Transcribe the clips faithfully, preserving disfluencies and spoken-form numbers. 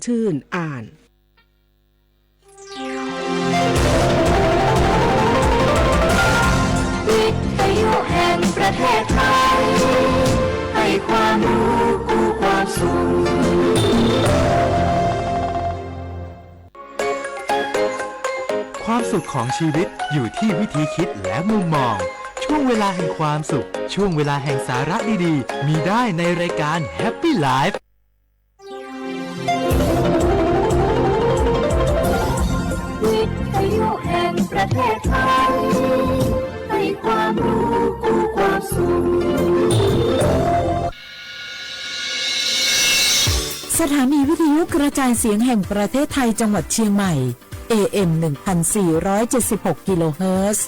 ชื่นอ่าน วิทยุแห่งประเทศไทย ให้ความรู้คู่ความสุข ความสุขของชีวิตอยู่ที่วิธีคิดและมุมมอง ช่วงเวลาแห่งความสุข ช่วงเวลาแห่งสาระดีๆ มีได้ในรายการ Happy Life วิทยุแห่งประเทศไทย ให้ความรู้คู่ความสุข สถานีวิทยุกระจายเสียงแห่งประเทศไทยจังหวัดเชียงใหม่ เอ เอ็ม หนึ่งพันสี่ร้อยเจ็ดสิบหก กิโลเฮิรตซ์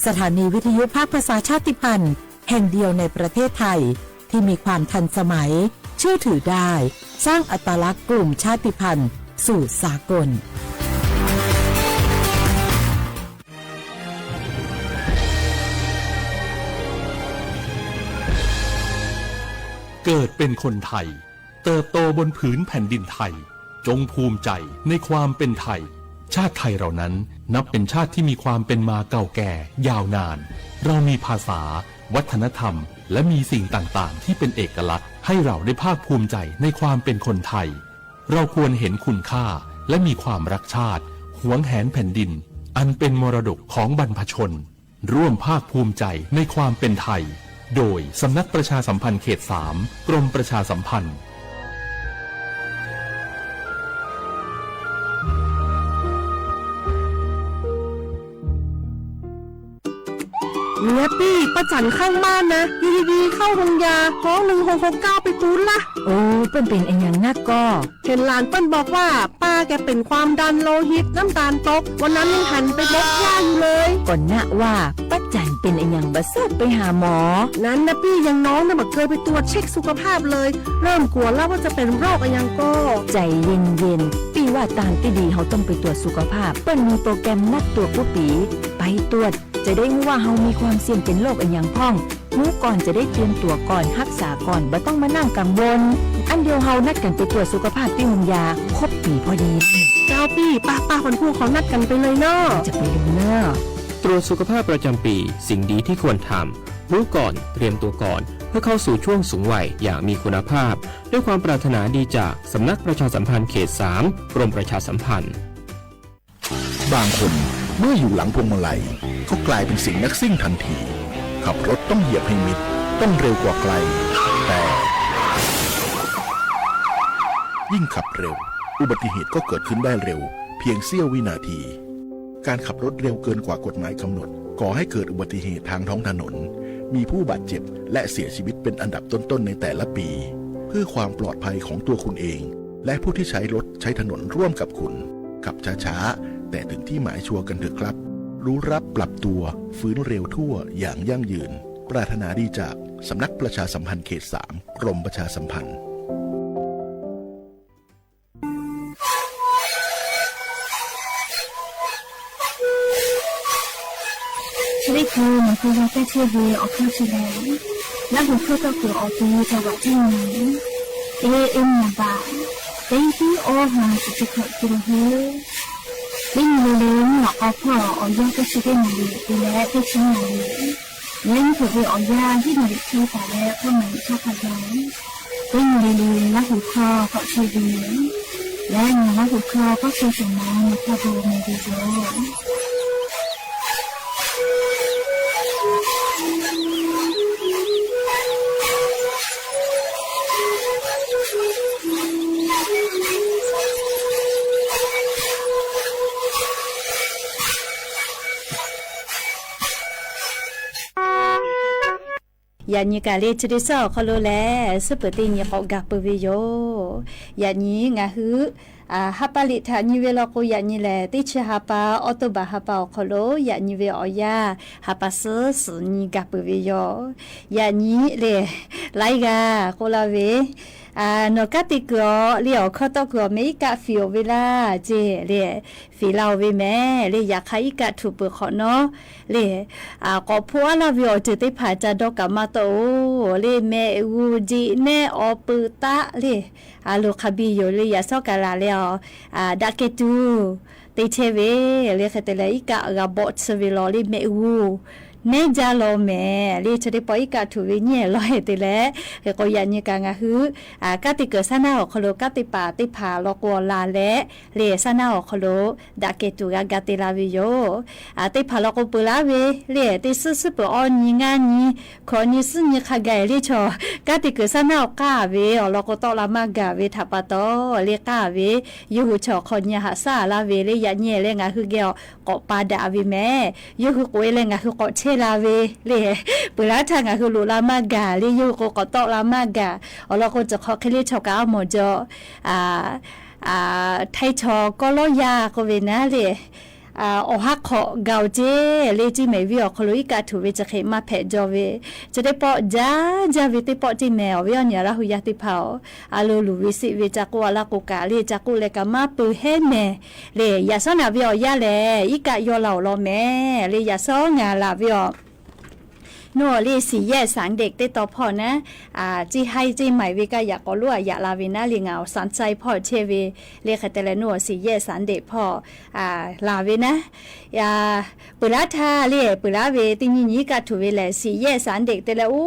สถานีวิทยุภาคภาษาชาติพันธุ์แห่งเดียวในประเทศไทย ที่มีความทันสมัย เชื่อถือได้ สร้างอัตลักษณ์กลุ่มชาติพันธุ์สู่สากล เกิดเป็นคนไทย เติบโตบนผืนแผ่นดินไทย จงภูมิใจในความเป็นไทย ชาติไทยเรานั้นนับเป็นชาติที่มีความเป็นมาเก่าแก่ยาวนาน เรามีภาษา วัฒนธรรม และมีสิ่งต่างๆ ที่เป็นเอกลักษณ์ ให้เราได้ภาคภูมิใจในความเป็นคนไทย เราควรเห็นคุณค่า และมีความรักชาติ หวงแหนแผ่นดิน อันเป็นมรดกของบรรพชน ร่วมภาคภูมิใจในความเป็นไทย โดยสำนักประชาสัมพันธ์เขตสาม กรมประชาสัมพันธ์ เมียปี้ ป้าจั๋นข้างบ้านนะ อยู่ดีๆ เข้าโฮงยา ฮ้อง หนึ่งหกหกเก้า ไปปู๊ดละ โอ้ เปิ้นเป๋นอะหยังนักก่อ เห็นหลานเปิ้นบอกว่า ป้าแกเป๋นความดันโลหิต น้ำตาลตก วันนั้นยังหันไปบกหญ้าอยู่เลย ก่อนนะว่า ป้าจั๋นเป๋นอะหยังบ่ทราบไปหาหมอ นั้นนะปี้ อย่างน้องนะบ่เกยไปตรวจเช็คสุขภาพเลย เริ่มกั๋วแล้วว่าจะเป๋นโรคอะหยังก่อ ใจ๋เย็นๆ ปี้ว่าตางตี้ดีเฮาต้องไปตรวจสุขภาพ เปิ้นมีโปรแกรมนัดตรวจกู้ปี๋ ไปตรวจ จะได้ฮู้ว่าเฮามีความเสี่ยงเป๋นโรคอะหยังพ่อง ฮู้ก่อนจะได้เตรียมตั๋วก่อน ฮักษาก่อน บ่ต้องมานั่งกังวล อั้นเดี๋ยวเฮานัดกั๋นไปตรวจสุขภาพตี้โฮงยา ครบปี๋พอดี เจ้าปี้ ป้าๆ ปันผู้เขานัดกั๋นไปเลยเนาะ จะไปเลยเนาะ ตรวจสุขภาพประจำปี๋ สิ่งดีที่ควรทำ ฮู้ก่อน เตรียมตั๋วก่อน เพื่อเข้าสู่ช่วงสูงวัยอย่างมีคุณภาพ ด้วยความปรารถนาดีจากสำนักประชาสัมพันธ์เขตสาม กรมประชาสัมพันธ์ บางคนเมื่ออยู่หลังพวงมาลัยก็กลายเป็นเสียงนักซิ่งทันที ขับรถต้องเหยียบให้มิด ต้องเร็วกว่าใคร แต่ ยิ่งขับเร็ว อุบัติเหตุก็เกิดขึ้นได้เร็ว เพียงเสี้ยววินาที การขับรถเร็วเกินกว่ากฎหมายกำหนด ก่อให้เกิดอุบัติเหตุทางท้องถนน มีผู้บาดเจ็บ และเสียชีวิตเป็นอันดับต้นๆ ในแต่ละปี เพื่อความปลอดภัยของตัวคุณเอง และผู้ที่ใช้รถใช้ถนนร่วมกับคุณ ขับช้าๆ แต่ถึงที่หมายชัวร์กันเถอะครับ รู้รับปรับตัว ฟื้นเร็วทั่วอย่างยั่งยืน ปรารถนาดีจากสำนักประชาสัมพันธ์เขตสาม กรมประชาสัมพันธ์ ชลิดคือหมายความว่าแก้เชื่อเวออกข้อแสดง และหัวข้อก็คือออกปีจังหวัดที่หนึ่ง เอ เอ็ม หนึ่งบาท เต็งตี้ออห้าสิบเจ็ดกิโลเฮิรตซ์ ได้ยินเร็วๆ นี่หรอกออพ่อออกยอดก็ชื่อได้หมดเลย ปีและได้ชิ้นหมดเลย และนี่คือเวออกยาที่หมดเลย ชื่อแต่และพวกมันชอบพยอง ได้ยินเร็วๆ และหัวข้อก็ชื่อเวอ และงานและหัวข้อก็คือสมองในพระบรมเดโช ယၤညိကၤလ့ จะได้สอบเขารู้แหละ ซึ่งเปิดตีนี้ก็กลับไปเวยโย ယၤညိ งาฮื้อ อ่า ฮาปาลิถานีเวลาโก ယၤညိ แหละ ตี้เชียฮาปา ออโตบาฮาปาออกเขารู้ ယၤညိ เวออกยา ฮาปาซื้อ สือ ညိ กลับไปเวยโย ယၤညိ แหละ ไลกา โกลาเว อ่า หนอ กาติเกิดเลย อ่อ ข้อต่อเกิด แม่อีกะ เปียวเวลา เจ้ เลย เปียวลาวเวแม่ เลย อยากใค่อีกะ ถูกเปิดขอเนาะ เลย อ่า ก็พูดอะละเว อ่อ เจอเต๊ผ่าจะดอกกะมาโต เลย แม่อูจิแน่ ออปือตะ เลย อ่า ลูกคาบีอยู่ เลย อยากซ้อกะลาเลย อ่อ อ่า ดะเกตู เตเชเว เลย ใค่เตแล อีกะ กะบอกเชเวลอ เลย แม่อู แน่จาลอแม่ เลย เชเตปอ อีกะ ถูกเวเยียะลอ ใค่เตแล เลย ก็อยากเยียะกะ งาฮื้อ อ่า กาติเกิด สานา อ่อ คอโล กาติปา เต๊ผ่าลอกัวลาแล เลย สานา อ่อ คอโล ดะเกตู กากาเตลาเวโย อ่า เต๊ผ่าลอกัวเปิดลาเว เลย เตซื้อซื้อเปิดอ้อนยีงานยี ขอยีซื้อยีคาไก่ เลย ชอ กาติเกิด สานา อ่อ ก้าเว อ่อ ลอกัวตอกลามาก่าเว ถาปะตอ เลย ก้าเว ยูหูชอ ขอยีหาซ่าลาเว เลย อยากเยียะเลย งาฮื้อแกว ก็ปาดาเวแม่ ยูหูโกเอเลย งาฮื้อก็เชลาเว เลย เปิดลาทาง งาฮื้อลุลามาก่า เลย ยูหูโกก็ตอกลามาก่า อ่อ ลอกัวจะขอเคล็ดชอกาหมอจอ อ่า อ่า ไทยชอ ก็ลอยา ก็เวนะ เลย อ่า อ่อ ฮักขอเกาเจ้ เลย จิแม่วิ อ่อ คอโล อีกะ ถูกเว จะเขมาแผะจอเว จะได้เปาะจา จาเว เต๊ปอ จิแม่ อ่อ เว อ่อ เยียะลาหูยาเต๊ผ่า อ่า โลลูวิสิเว จากัวลากัวกะ เลย จากัวแลกะมาปือแฮแม่ เลย อยากซ้อหนาเว อ่อ ยาแล อีกะ ยอเหล่าลอแม่ เลย อยากซ้องาลาเว อ่อ โน่ เลย สี่แยกสารเด็ก เต๊ต่อพ่อนะ อ่า จิไฮจิใหม่เวกะ อยากก็รู้อะ อยากลาเวนะ เลย งาสารใจพ่อเชเว เลย ใค่เตแล โน่ สี่แยกสารเด็กพ่อ อ่า ลาเวนะ อ่า เปิดลาทา เลย เปิดลาเว ติงยียีกะ ถูกเวแล สี่แยกสารเด็ก เตแล อู้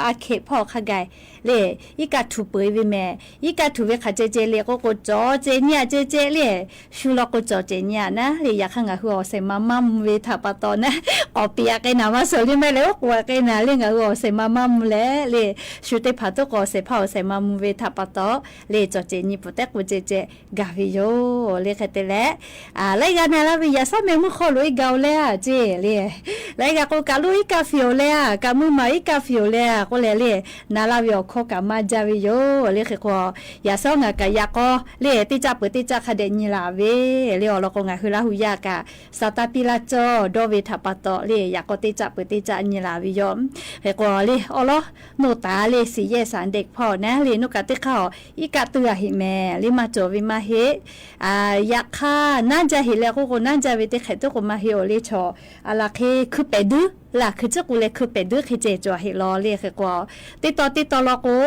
อาเขตพ่อคาไก่ เลย อีกะ ถูกเปิดเวแม่ อีกะ ถูกเว ขาเจเจ เลย ก็โกจอเจเยียะเจเจ เลย ชูลอกัวจอเจเยียะนะ เลย อยากใค่ งาฮื้อ อ่อ ใส่มาม่ำเว ถาปะตอนะ ก็เปียกเกนามาโส เลย ไม่เลย กัวเกนา เลย งาฮื้อ อ่อ ใส่มาม่ำแล เลย ชูเต๊ผ่าโตก็ใส่ผ้า อ่อ ใส่มาม่ำเว ถาปะตอ เลย จอเจเยียะ ปูแต๊กูเจเจ กาเวโย เลย ใค่เตแล อ่า ไลกานาลาเว อยากซ้อแม่ มื้อคอลุยเกาแล เจ้ เลย ไลกากัวกะลุยกะ เปียวแล กะมื้อใหม่ อีกะ เปียวแล ก็เลย เลย นาลาเว อ่อ คอกะมาจาเวโย เลย ใค่กัว อยากซ้องากะ อยากก็ เลย เต๊จะเปิด เต๊จะคาเดะยีลาเว เลย อ่อ ลอกัว งาฮื้อลาหูยากะ สาตาปิลาจอ ดอเว ถาปะตอ เลย อยากก็ เต๊จะเปิด เต๊จะยีลาเวโย ใค่กัว เลย อ่อ ลอ โน่ตา เลย สี่แยกสารเด็กพ่อนะ เลย โน่กะ เต๊ข้าว อีกะ เตื้อเหแม่ เลย มาจอเว มาเห อ่า อยากใค่ นาจาเหแล ก็โกนาจาเว เต๊แขกโตโกมาเห อ่อ เลย ชอ อะละเค คือแป๋ดื้อ ละ คือจะกูเลย คือแป๋ดื้อ คือเจจ๋อเหลอ เลย ใค่กัว เต๊ต่อ เต๊ต่อลอกัว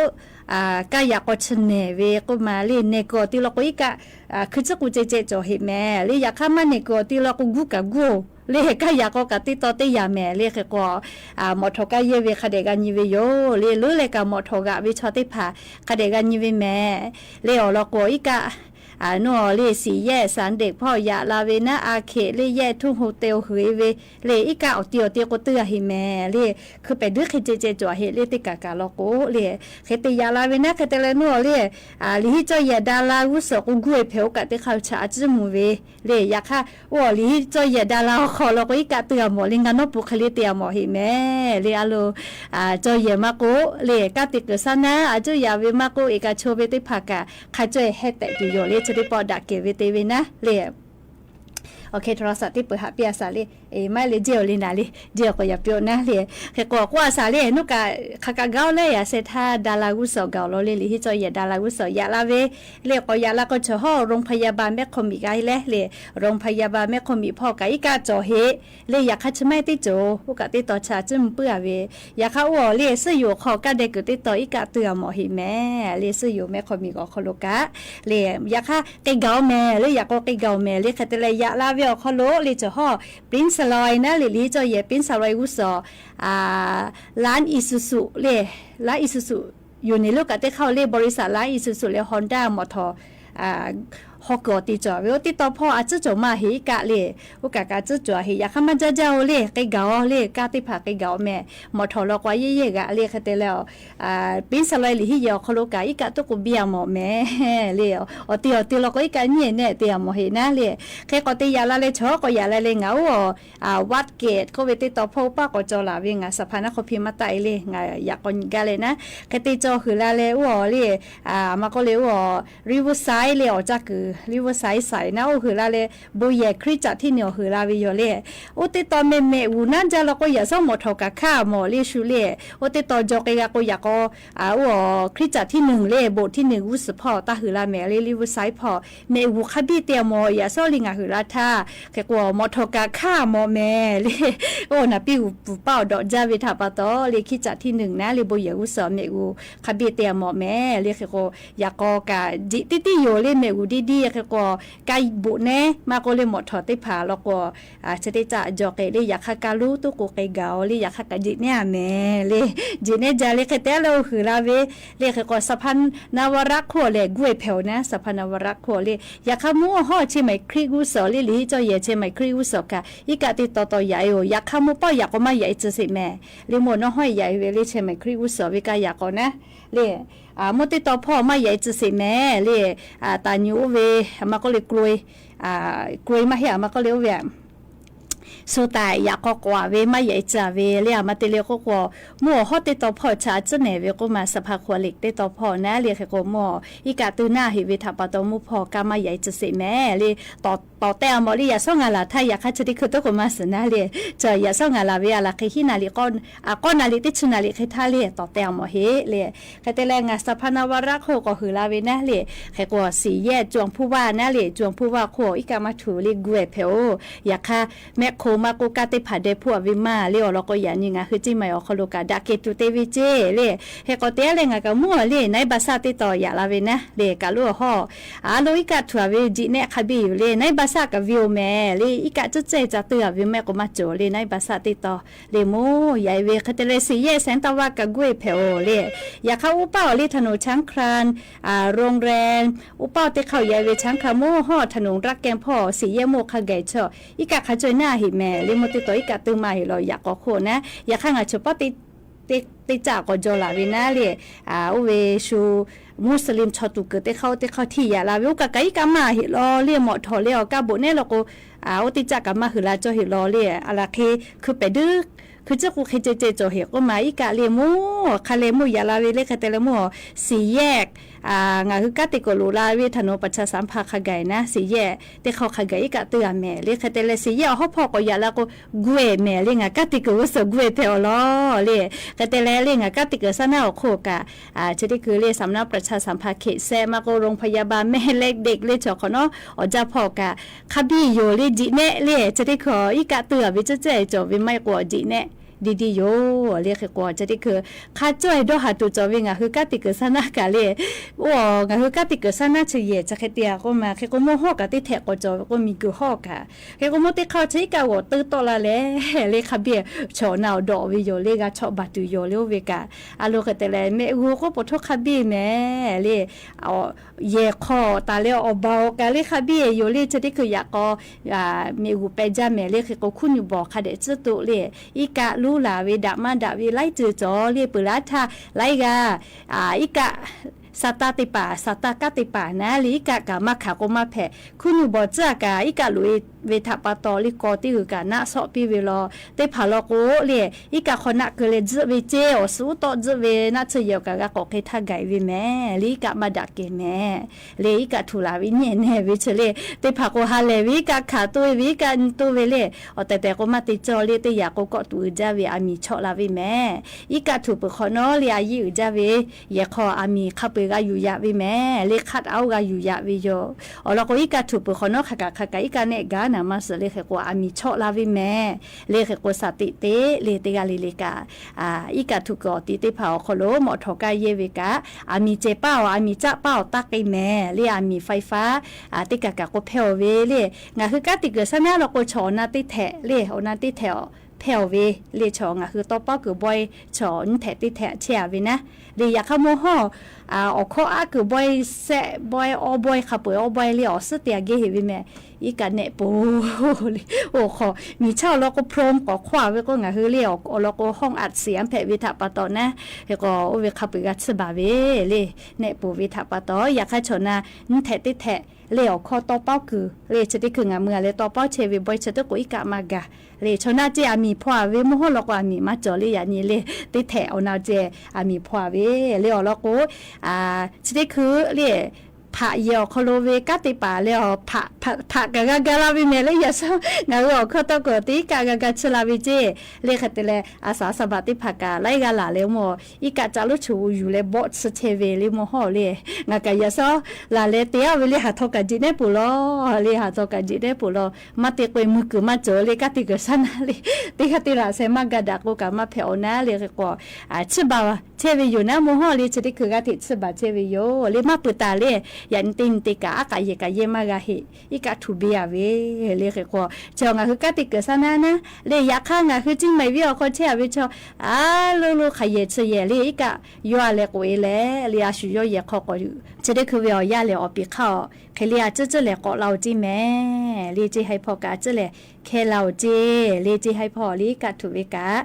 อ่า กาอยากก็เฉน่ห์เว ก็มา เลย เน่ก็ ติลอกัว อีกะ อ่า คือจะกูเจเจจ๋อเหแม่ เลย อยากใค่มา เน่ก็ ติลอกัว กู้กะกู้ เลย กาอยากก็กะ เต๊ต่อ เต๊ยาแม่ เลย ใค่กัว อ่า หมอถอกาเย่เว คาเดะกายีเวโย เลย เลย เลยกะ หมอถอกาเว ชอเต๊ผ่า คาเดะกายีเวแม่ เลย อ่อ ลอกัว อีกะ อ่า โน่ เลย สี่แยกสารเด็กพ่อ อยากลาเวนะ อาเขต เลย แยกทุ่งโฮเต็ล เหยเว เลย อีกะ อ่อ ติ อ่อ ติ ก็เตื้อเหแม่ เลย คือแป๋ดื้อ คือเจเจจ๋อเห เลย เต๊กะกะลอกัว เลย ใค่เตยาลาเวนะ ใค่เตแล โน่ เลย อ่า หลีฮิตจอแหย่ดาราอาวุโส กูกู้เอเผวกะ เต๊ข้าว ชาจื้อหมู่เว เลย อยากใค่ อ่อ หลีฮิตจอแหย่ดาราคอ ลอกัว อีกะ เตื้อหมอ เลย งาน้องปูคาลิเตียหมอเหแม่ เลย อะโล อ่า จอแหย่มากัว เลย กาติเกิด สานา อาจุยาเว มากัว เอกชนเว เต๊ผ่ากะ ใค่จ้อยแฮะแตะอยู่โย เลย จะได้ปอดะเก๋เว เตเวนะ เลย โอเค โทรศัพท์ตี้เปิดหาเปียสาเลย เอ้ย ไม่เลย เจียวเลยนาเลย เจียวก็อย่าเปียวนะเลย ใค่กัวกัวสาเลย โน่กะ คากะเกาเลย อ่ะ เศรษฐาดาราอาวุโสเกาลอเลย หลีฮิตจอแหย่ดาราอาวุโส อยากลาเว เลย ก็อยากลาก็เฉาะห้อ โรงพยาบาลแม่คอมอีกไอ้แล เลย โรงพยาบาลแม่คอมอีพ่อกะ อีกะจ๋อเห เลย อยากใค่เชอไม้ตี้โจ๋ อู้กะ เต๊ต่อ ชาจื้อหมู่เปื้อเว อยากใค่ อ่อ เลย ซื่ออยู่คอกาเดะเกิด เต๊ต่อ อีกะ เตื้อหมอเหแม่ เลย ซื่ออยู่แม่คอมอี อ่อ คอโลกะ เลย อยากใค่ เกาแม่ เลย อยากก็ เกาแม่ เลย ใค่เตแล อยากลาเว อ่อ คอโล เลย เฉาะห้อ ปริ้นสะลอยนะ เลย หลีจอแหย่ ปริ้นสะลอยอาวุโส อ่า ร้านอีซูซู เลย ร้านอีซูซู อยู่ในลูกกะ เต๊ข้าว เลย บริษัท ร้านอีซูซู เลย ฮอนด้า มอเตอร์ อ่า ฮอกเกอร์ ตี้จ๋อเว ติดต่อพ่อ อาจื้อจ๋อมาเห อีกะ เลย อู้กะ กาจื้อจ๋อเห อยากใค่มาจ้าเจ้า เลย เกา เลย กาเต๊ผ่า เกาแม่ หมอถอลอกัวเย่ๆกะ เลย ใค่เตแล อ่า ปริ้นสะลอย หลีฮิตแหย่ อ่อ คอโลกะ อีกะ ตุ๊กเบียหมอแม่ เลย อ่อ ติ อ่อ ติลอกัว อีกะ เยียะแน่ เตียหมอเหนะ เลย ใค่ก็เตยาลาเลย เฉาะก็อยากลาเลย งา อ่อ อ่า วัดเกต ก็เว เต๊ต่อพ่อ ป้าก็จอลาเว งา สะพานนครพิมพ์มาใต้ เลย งา อยากก็กาเลยนะ ใค่เตจอหือลาเลย อู้ อ่อ เลย อ่า มาก็เลย อู้ อ่อ ริเวอร์ไซด์ เลย อ่อ จากคือ Riverside ใสนะ โอหือลาเลย โบแหย่คริสตจักรตี้นึ่ง โอหือลาเวยอเลย โอเตตอแม่แม่อู่นั้นจะ ลอโกยาซ่อมหมอถอก๋าข้าหมอเลย ชูเลย โอเตตอจอเกกาโกยาโก อา โอคริสตจักรตี้นึ่งเลย โบสถ์ตี้นึ่ง อู้สืบผ่อ ตาหือลาแม่เลย Riverside ผ่อ แม่อู่ข้าเบ้ยเตียหมอยาซ่อมลิงาหือลาท่า เขกว่าหมอถอก๋าข้าหมอแม่เลย โอนาปี้หูปูเป้าดอกจ้าเวทาปาตอเลย คริสตจักรตี้นึ่งนะเลย โบแหย่อู้สอแม่อู่ข้าเบ้ยเตียหมอแม่เลย เขกว่า ยาโกกาจิตี้ตี้โยเลย แม่อู่ดีดี เขกว่า กาบุแน่ มาโกเลยหมอถอเตผา ลอโก อา เชเตจะจอเกเลย ยาข้ากาลู้ตุ๊กูเกเก๋าเลย ยาข้ากาจิแน่แม่เลย จิแน่จ้าเลย เขเตเลย โอหือลาเวเลย เขกว่า สะพานนวรักษ์ ขั่วแหล่ กล้วยแผวนะ สะพานนวรักษ์ ขั่วเลย ยาข้ามู่ฮ้อเชียงใหม่คริสต์อู้สอเลย หลีจอแหย่เชียงใหม่คริสต์อู้สอกา อีกาเตตอตอใหญ่โอ ยาข้ามู่ป้อ ยาโกมาใหญ่จะเสร็จแม่เลย หมวดน้องฮ้อยใหญ่เวเลย เชียงใหม่คริสต์อู้สอเวกายาโกนะเลย อา หมวดเตตอพ่อมาใหญ่จะเสร็จแม่เลย อา ตาหยูเว มาโกเลยกล้วย อา กล้วยมาเหีย มาโกเลยเว โซตายาโกกว่าเว มาใหญ่จะเวเลย อา มาเตเลยโกกว่า หมู่ฮ้อเตตอพ่อชาจะแหน่เวโกมา สะพานขั่วเหล็กเตตอพ่อนะเลย เขกว่าหมู่ อีกาตื้อหน้าเหเวทาปาตอ หมู่พ่อกามาใหญ่จะเสร็จแม่เลย ตอ ตอแต้หมอเลย ยาซ่อมงาลาท่า ยาข้าเชติคือโตโกมาสนาเลย จะยาซ่อมงาลาเว อาลาเคหินาลีก้อน อา ก้อนนาลีติดชื่อนาลีเคท่าเลย ตอแต้หมอเหเลย เขเตแลงาสะพานนวรักษ์ โคก็หือลาเวนะเลย เขกว่าสี่แยกจวงผู้ว่านะเลย จวงผู้ว่า โคอีกามาถูเลย กล้วยแผว ยาข้าแมคโครมาโกกาเตผาแดดผัวเวมาเลย ออ ลอโกยานี่งาคือจิใหม่ออ โคโลกาดาเกตูเตเวเจเลย เขกว่าเตแลงากามั่วเลย ในบาซ่าเตตอยาลาเวนะเลย กาลัวฮ้อ อา ลออีกาถั่วเวจิแน่ข้าเบ้ยอยู่เลย ในบาซ่ากาวิวแม่เลย อีกาจะเจจะเตื้อเวแม่โกมาโจเลย ในบาซ่าเตตอ เลยหมู่ใหญ่เว เขเตเลยสี่แยกแสงตะวันกากล้วยแผวเลย ยาข้าอู้เป้าเลย ถนนช้างคลาน อา โรงแรม อู้เป้าเตเข้าใหญ่เวช้างคลาน หมู่ฮ้อถนนรักแกงพ่อ สี่แยกหมู่ข้าใหญ่เชาะ อีกาข้าจ้อยหน้าเหแม่เลย หมู่เตตออีกาตื้อมาเหลอ ยาโกโคนะ ยาข้างาเฉพาะเต เต เตจะโกจอลาเวนะเลย อา โอเวชูมุสลิมชอตูเกิดเตเข้า เตเข้าที่ยาลาเว โอกาไกอีกามาเหลอเลย หมอถอเลย ออกาบุแน่ ลอโก อา โอเตจะกามาหือลาจอเหลอเลย อาลาเคคือแปะดึก คือเจ้ากูเคเจเจจอเหโกมา อีกาเลยหมู่ ข้าเลยหมู่ยาลาเวเลย เขเตเลยหมู่ สี่แยก อา งาคือก้าเตโกโลลาเว ถนนประชาสัมพันธ์ข้าใหญ่นะ สี่แยกเตเข้าข้าใหญ่ อีกาเตื้อแม่เลย เขเตเลยสี่แยกฮ้อพ่อก็ยาลาโก กล้วยแม่เลย งาก้าเตโกอู้สอกล้วยแผวลอเลย เขเตเลยเลย งาก้าเตโกสานาโอโคกา อา เชติคือเลย สำนักประชาสัมพันธ์เขตแซะ มาโกโรงพยาบาลแม่เล็กเด็กเลย ชอขอนอ ออจ้าพ่อกา ข้าเบ้ยอยู่เลยจิแน่เลย เชติคืออีกาเตื้อเวจะเจจอเวไม่กัวจิแน่ ดีดีอยู่เลย เขกว่าเชติคือ ข้าจ้อยดอหาตูจอเว งาคือก้าเตโกสานากาเลย โอ้ งาคือก้าเตโกสานาเฉยเย จะเขเตียโกมา เขโกหมู่ฮ้อกาเตแทะโกจอเวโกมีกือฮ้อกา เขโกหมู่เตเข้าเชกาโวตื้อโตละแล เลยข้าเบ้ย ชอนาวดอเวโยเลย กาชอบาตูโยเลยเวกา อาโลเขเตเลย แม่อู๋โกปะโทษข้าเบ้ยแม่เลย เอา แหย่คอตาเลย เอาเบากาเลย ข้าเบ้ยอยู่เลย เชติคือยาโก อา แม่อู๋แปะจ้าแม่เลย เขโกคู่อยู่บ่อข้าเดะจื้อตุเลย อีกาลู่ลาเวดะมาดะเวไล่จื้อจอเลย ปือลาท่าไล่กา อา อีกา สตาร์เตป่า สตาร์ก้าเตป่านะ หรือกะกะมาขาโกมาแผ่ คู่อยู่บ่อเจื้อกะ อีกะหลุยเวทะปาตอลิกอตี้หือกะนะ เซาะปี้เวลอ เตผาลอโกเลย อีกะคอนะเกอเลยจื้อเวเจ ออ สูโตะจื้อเวนะ เชยเยากะกะกอเคท่าไก่เวแม่ หรือกะมาดะเกแม่ เลยอีกะถูลาเวเนี่ยแน่เวเชเลย เตผาโกฮาแลเว อีกะขาโตเว อีกะโตเวเลย ออ แต่แต่โกมาเตจอเลย เตยาโกเกาะตูอื่นจ้าเว อาหมีเชาะลาเวแม่ อีกะถูเปิดคอนอเลย อายี่อื่นจ้าเว แหย่คออาหมีข้าเปยกาอยู่ยะเวแม่ เลยคัดเอากาอยู่ยะเวโย ออ ลอโกอีกาถูเปิดคอนอขากะขากะ อีกาแนะกานะมาเสอเลย เขโกอาหมีเชาะลาเวแม่ เลยเขโกสติเต เลยเตกาเลยเลยกา อา อีกาถูกออติเตผาคอโล หมอถอกาเยเวกา อาหมีเจเป้า อาหมีจะเป้าตักเกแม่ เลยอาหมีไฟฟ้า อา เตกะกะโกแผ่วเวเลย งาคือก้าติเกิดสะนะ ลอโกชอนาเตแทะเลย ออนาเตแทะ แผ่วเว เลยชองาคือต่อเป้าเกิดบ่อย ชอนาแทะเตแทะเชียเวนะ เลยยาข้าโมฮ้อ อา ออกข้ออาเกิดบ่อย แซะบ่อย อ้อบ่อย ข้าเปยอ้อบ่อย เลยออกเสื้อเตียเกเฮเวแม่ อีกาแนะโป เลย โอ้ ขอ มีเช่าลอโกพรม ขอขว้าเวโกงาคือเลยออก ลอโกห้องอัดเสียงแผ่เวทะปาตอนะ เฮโกโอเวข้าเปยกาเชบาเว เลย แนะโปเวทะปาตอ ยาข้าชอนานาแทะเตแทะ เลยออกข้อต่อเป้าคือ เลยเชติคืองาเมือเลยต่อเป้าเชเวบ่อย เชติโกอีกะมากะ เลยชอนาเจอาหมีพวาเว โมฮ้อลอโกอาหมีมาจอเลย ยานี้เลย เตแทะออนาเจอาหมีพวาเว เลยออกลอโก อา เชติคือเลย ဖးယဲၢ်အီၤခီလိဝ့ၢ် ကၢ်တ့ၢ်ပာ်လၢအီၤ ဖး ဖး ဖးကဂၤဂၤလၢ်ဝ့ၢ်မ့ၢ်လၢယဲၢ်စီ နၢ်ဟူအီၤခီတီကီၢ်တံၢ် ကဂၤဂၤဆၢလၢ်ဝ့ၢ်က့ၢ် လၢဃဲးတဲလဲၣ် အစၢ်အစီၤပၤတ့ၢ်ဖးက လၢအဂၤလၢ်လၢမိၢ် အံၤကစၢ်လိာ်ဆိယူၤလၢဘီၣ်ဆၢထဲဝ့ၢ်လၢမိၢ်ဟီၣ်လၢ နကယဲၢ်စီ လၢ်လၢတဲအီၤဝ့ၢ်လၢဟးထီၣ်ကးဒံးနဲပိာ်လီၤ လၢဟးထီၣ်ကးဒံးနဲပိာ်လီၤ မ့ၢ်တ့ကွဲမုၢ်ကုၢ်မးကၠီလၢကၢ်တ့ၢ်ကစၢ်နၤလၢ တ့ၢ်ကၢ်တ့ၢ်လၢ်ဆဲးမၤဂၤဒၣ်ကိးကးမၤဖဲးအီၤနၤလၢဃဲးဃီ ဆၢဘၣ်ထဲဝ့ၢ်ယိာ်နၤမိၢ်ဟီၣ်လၢ ဆၢတ့ၢ်ခုဂၤထံးဆၢဘၣ်ထဲဝ့ၢ်ယိာ် လၢမၤပၢၤတၢ်လၢ ယၤနတ့နတ့ကး အကးယဲၢ်ကးယဲၢ်မၤဂၤဟ့ၣ် အံၤကထုးဘ့ၣ်အဝ့ၢ် လၢဃဲးဃီ ဆၢအီၤ နၢ်ဟူကၢ်တ့ၢ်ကစၢ်နၤနၤ လၢယခါ နၢ်ဟူကၠံၣ်မၤဝ့ၢ်အီၤခီဆဲးအဝ့ၢ်ဆီ အလိၤလိၤဃယဲၢ်ဆၢယဲၢ်လၢ အံၤကယီၤအလဲၤကိးအ့လဲၣ် လၢအစူၤယီၤယဲၢ်ခီကီး ဆၢတ့ၢ်ခုဝ့ၢ်အီၤယါလဲၣ်အီၣ်ပံာ်ခါအီၤ ခဲလၢာ်အစၢၢ်စၢၢ်လဲၣ်ကိးလၢအီၤကၠံၣ်မဲၣ် လၢကၠံၣ်ဟဲဖီၣ်ကး အစၢၢ်လဲၣ် ခဲလၢာ်အီၤကၠံၣ် လၢကၠံၣ်ဟဲဖီၣ်အီၤလၢ ကးထုးဝ့ၢ်ကး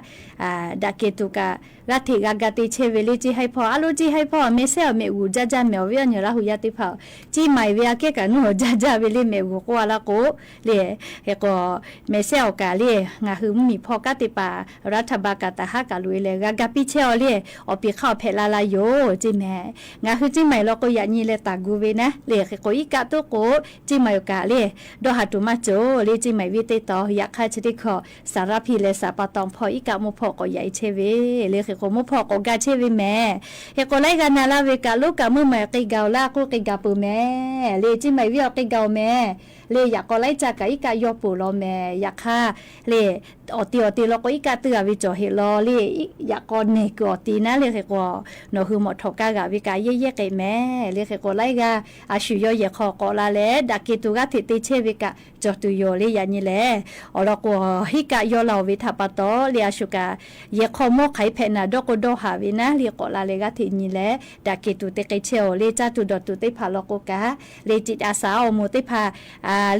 ဒၣ်က့ၤတုၤကး ဂၤထံးဂၤဂၤတ့ၢ်ဆဲးဝ့ၢ်လၢကၠံၣ်ဟဲဖီၣ် အလိၤကၠံၣ်ဟဲဖီၣ် မ့ၢ်ဆဲးအီၤမ့ၣ်အူ ကၠၢ်ကၠၢ်မဲာ်အီၤဝဲအီၤညီလၢဟူယါတ့ၢ်ဖး ကၠံၣ်မၤဝ့ၢ်အကဲကးနူၢ်အီၤကၠၢ်ကၠၢ်ဝ့ၢ်လၢမ့ၣ်အူကိးဝဲလၢကိး လၢ ဃဲးဃီ မ့ၢ်ဆဲးအီၤကးလၢ နၢ်ဟူမုၢ်မံၤဖီကၢ်တ့ၢ်ပာ် ရၤထၢၣ်ဘၣ်ကၢ်တၢ်ဟါကးလိာ်အ့လဲၣ် ဂၤဂၤပံဆဲးအီၤလၢ အီၣ်ပံာ်ခါအီၤဖဲးလၢ်လၢ်ယိာ် ကၠံၣ်မဲၣ် နၢ်ဟူကၠံၣ်မၤလီၤကိးယၤနံၤလၢတၢ်ဂူဝ့ၢ်နၤ လၢဃဲးဃီ အံၤကးတိကိး ကၠံၣ်မၤအီၤကးလၢ ဒီးဟးတိၢ်မၤကၠိ လၢကၠံၣ်မၤဝ့ၢ်တ့ၢ်တီ ယခါဆၢတ့ၢ်ခု စးရါဖံးလဲၤစးပာ်တီၢ်ဖီ အံၤကးမိၢ်ဖီၣ်ကိးယၤအံၤဆဲးဝ့ၢ် လၢဃဲးဃီ မိၢ်ဖီၣ်ကိးဂၤဆဲးဝ့ၢ်မဲၣ် ဃဲးဃီ လၢဂၤနၤလၢ်ဝ့ၢ်ကး လိကးမုၢ်မၤဃ့ဂၤအီၤလၢအကိးဃ့ဂၤပၢၢ်မဲၣ် လၢကၠံၣ်မၤဝ့ၢ်အီၤဃ့ဂၤအီၤမဲၣ် လၢယၤကိးလၢကၠၢ်ကး အံၤကးယီၤပၢၢ်လီၤမဲၣ် ယခါ လၢ အီၣ်တ့ၢ်အီၣ်တ့ၢ်လီၤကိး အံၤကးတုၤအဝ့ၢ်ကၠီၣ်ဟ့ၣ်လီၤ လၢယၤကိးနဲၣ်ကုၢ်အီၣ်တ့ၢ်နၤ လၢဃဲးဃီ နီၢ်ဟုမီၣ်ထီၣ်ကါဂၤဝ့ၢ်ကး ယဲၢ်ယဲၢ်ဃ့မဲၣ် လၢဃဲးဃီ လၢဂၤ အစူၤယီၤယဲၢ်ခီကိးလၢ်လဲၣ် ဒၣ်က့ၤတုၤဂၤထံးတ့ၢ်ဆဲးဝ့ၢ်ကး ကၠီၣ်တုၤယိာ်လၢယၤနံၤလဲၣ် အီၤလီၤကိး ဟံးကးယီၤလၢ်အီၤဝ့ၢ်ထးပာ်တီၢ် လၢအစူၤကး ယဲၢ်ခီမီၢ်ခါအံၤဖဲးနၤ ဒီးကိးဒီးဟးဝ့ၢ်နၤ လၢကိးလၢ်လဲၣ် ဂၤထံးနံၤလဲၣ် ဒၣ်က့ၤတုၤတ့ၢ်ဃ့ဆဲးအီၤ လၢကၠၢ်တုၤဒီးတုၤသ့ၣ်တဖၣ်လီၤကိးကး လၢတံာ်တာ်စးအီၣ်မိၢ်သ့ၣ်တဖၣ်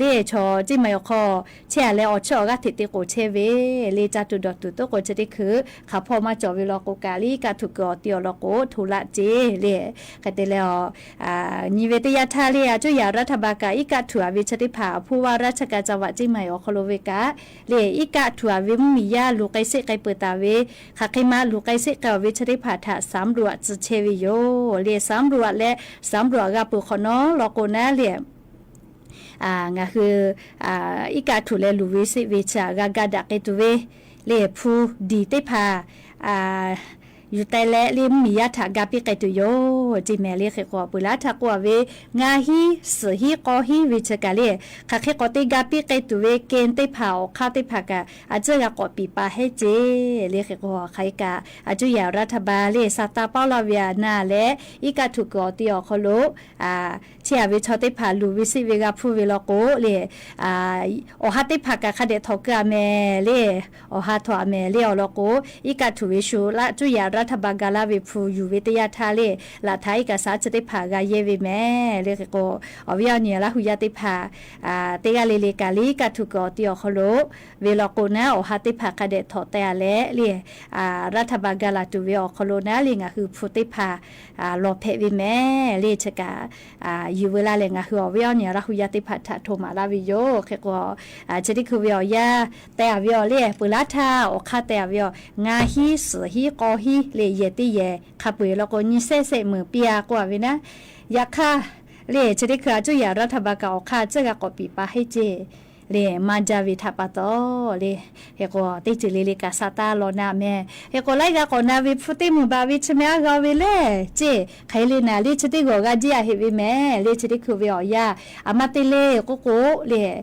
လၢဆီၣ်ကၠံၣ်မၤအီၤခီ ဆဲးအလဲၤအီၣ်ဆၢအီၤ ဂၤထံးတ့ၢ်ကိးဆဲးဝ့ၢ် လၢကၠၢ်တုၤဒီးတုၤ တိကိးဆၢတ့ၢ်ခု ခးဖီၣ်မၤကၠီၣ်ဝ့ၢ်လီၤကိးကး လၢအံၤကးထုးကအီၣ်တ့ၢ်အီၤလီၤကိး ထိးလၢ်စ့လၢ ဃဲးတဲလဲၣ်အီၤ နံၤဝ့ၢ်တယၢ်ထါလၢ အကၠူၣ်ယၤရၤထၢၣ်ဘၣ်ကး အံၤကးထုးအဝ့ၢ်ဆၢသ့ၣ်တဖၣ် အဖူဝါရၤဆၢကး ကၠၣ်ဝးကၠံၣ်မၤအီၤခီလိာ်ဝ့ၢ်ကး လၢအံၤကးထုးအဝ့ၢ်မုၢ်မံၤယါ လူၤဃ့စ့ၣ်ဃ့ပၢၤတၢ်ဝ့ၢ် ခးဃ့မၤလူၤဃ့စ့ၣ်ဃ့အီၣ်ဝ့ၢ်ဆၢသ့ၣ်တဖၣ်ထး စၢမ်ရူးအစုဆဲးဝ့ၢ်ယိာ် လၢစၢမ်ရူးအလဲၣ် စၢမ်ရူးအဂၤပၢၢ်ခီနီၤလီၤကိးနၤလၢ နၢ်ဟု အံၤကးထုးလဲၤလူၤဝ့ၢ်စ့ၣ်ဝ့ၢ်ဆၢ ဂၤဂၤဒၣ်က့ၤတုၤဝ့ၢ် လၢဖူဒံးသ့ၣ်တဖၣ် ယူၤတဲလဲၣ် လၢမုၢ်မံၤယါထး ဂၤပံးဃဲၤတုၤယိာ် ကၠံၣ်မဲာ်လၢဃ့ၢ်ကွီၢ် ပှၤလၢထးကိးအဝ့ၢ် ငါးဟံး သီဟံး ဃိးဟံး ဝ့ၢ်ဆၢကးလၢ ခးဃ့ၢ်ကွီၢ်တ့ၢ် ဂၤပံးဃဲၤတုၤဝ့ၢ် က့ၣ်သ့ၣ်တဖၣ် အီၣ်ခါသ့ၣ်တဖၣ်ကး အစၢၢ်ဂၤကိးပံာ်ပာ်ဟဲက့ၤ လၢဃ့ၢ်ကွီၢ် ခါအံၤကး အကၠူၣ်ယၤရၤထၢၣ်ဘၣ်လၢ စးသးပီးလီၤဝံၤအနၤလဲၣ် အံၤကးထုးကအီၣ်တ့ၢ်အီၤခီလိာ် ဆဲးအဝ့ၢ်ဆီသ့ၣ်တဖၣ် လူၤဝ့ၢ်စ့ၣ်ဝ့ၢ် ဂၤဖူဝ့ၢ်လီၤကိးလၢ အီၣ်ဟါသ့ၣ်တဖၣ်ကး ခါဒဲးထီၣ်က့ၤအမဲာ်လၢ အီၣ်ဟါထီၣ်အမဲာ်လၢအီၤလီၤကိး အံၤကးထုးဝ့ၢ်ဆူလၢ ကၠူၣ်ယၤရၤထၢၣ်ဘၣ် ဂၤလၢ်ဝ့ၢ်ဖူ ယူၤဝ့ၢ်တယၢ်ထါလၢ လၢထးအံၤကးစး ဆၢသ့ၣ်တဖၣ် ဂၤယဲၢ်ဝ့ၢ်မဲာ် လၢဃ့ၢ်ကွီၢ် အီၣ်ဝ့ၢ်အီနံၤ လၢဟူးယါသ့ၣ်တဖၣ် တ့ၢ်ဂၤလၢ်လၢ်ကးလၢ ကးထုးကအီၣ်တ့ၢ်အီၤခီလိာ် ဝ့ၢ်လီၤကိးနၤ အီၣ်ဟါသ့ၣ်တဖၣ် ခါဒဲးထီၣ်တဲအလဲၣ်လၢ ရၤထၢၣ်ဘၣ် ဂၤလၢ်တုၤဝ့ၢ်အီၤခီလိာ်နၤလၢ ငါးဟုဖူသ့ၣ်တဖၣ် လီၤဖဲးဝ့ၢ်မဲာ်လၢဆၢကး ယူၤဝဲလၢ်လၢ ငါးဟုအီၣ်ဝ့ၢ်အီနံၤ လၢဟူးယါသ့ၣ်တဖၣ် ထးထိးမးလၢ်ဝံၤယိာ် ဃ့ၢ်ကွီၢ် ဆၢသ့ၣ်ခုဝ့ၢ်အီၣ်ယါ တဲအဝ့ၢ်အီၤလၢ ပှၤလၢထး အီၣ်ခါတဲအဝ့ၢ်အီၤ ငါးဟံး သီဟံး ဃိးဟံး လၢယဲၢ်တ့ၢ်ယဲၢ် ခးပှ့ၤလီၤကိး နံၣ်စဲးစဲးမုၢ်ပျါ ကွၢ်ဝဲနၤ ယခါ လၢဆၢသ့ၣ်ခု အကၠူၣ်ယၤရၤထၢၣ်ဘၣ်ကး အီၣ်ခါ အစၢၢ်ဂၤကိးပံာ်ပာ်ဟဲက့ၤ လၢမၤဒၣ်ဝ့ၢ်ထးပာ်တီၢ်လၢ ဃ့ၢ်ကွီၢ် တ့ၢ်စ့ၢ်လၢ်လၢ်ကး စးသးလီၤနၤမဲာ် ဃ့ၢ်ကွီၢ် လၢဂၤကိးနၤဝ့ၢ်ဖူသ့ၣ်မုၢ်ဘၣ်ဝ့ၢ်ဆၢမဲာ်အါဂၤဝ့ၢ်လဲၣ် က့ၣ် ခါအံၤလၢနၤလၢဆၢသ့ၣ်ဂီၢ် ဂၤဒ်အဟ့ၣ်ဝ့ၢ်မဲာ်လၢဆၢသ့ၣ်ခုဝ့ၢ်အီၣ်ယါ အမၤတ့ၢ်လၢ်ကိးကိးလၢ်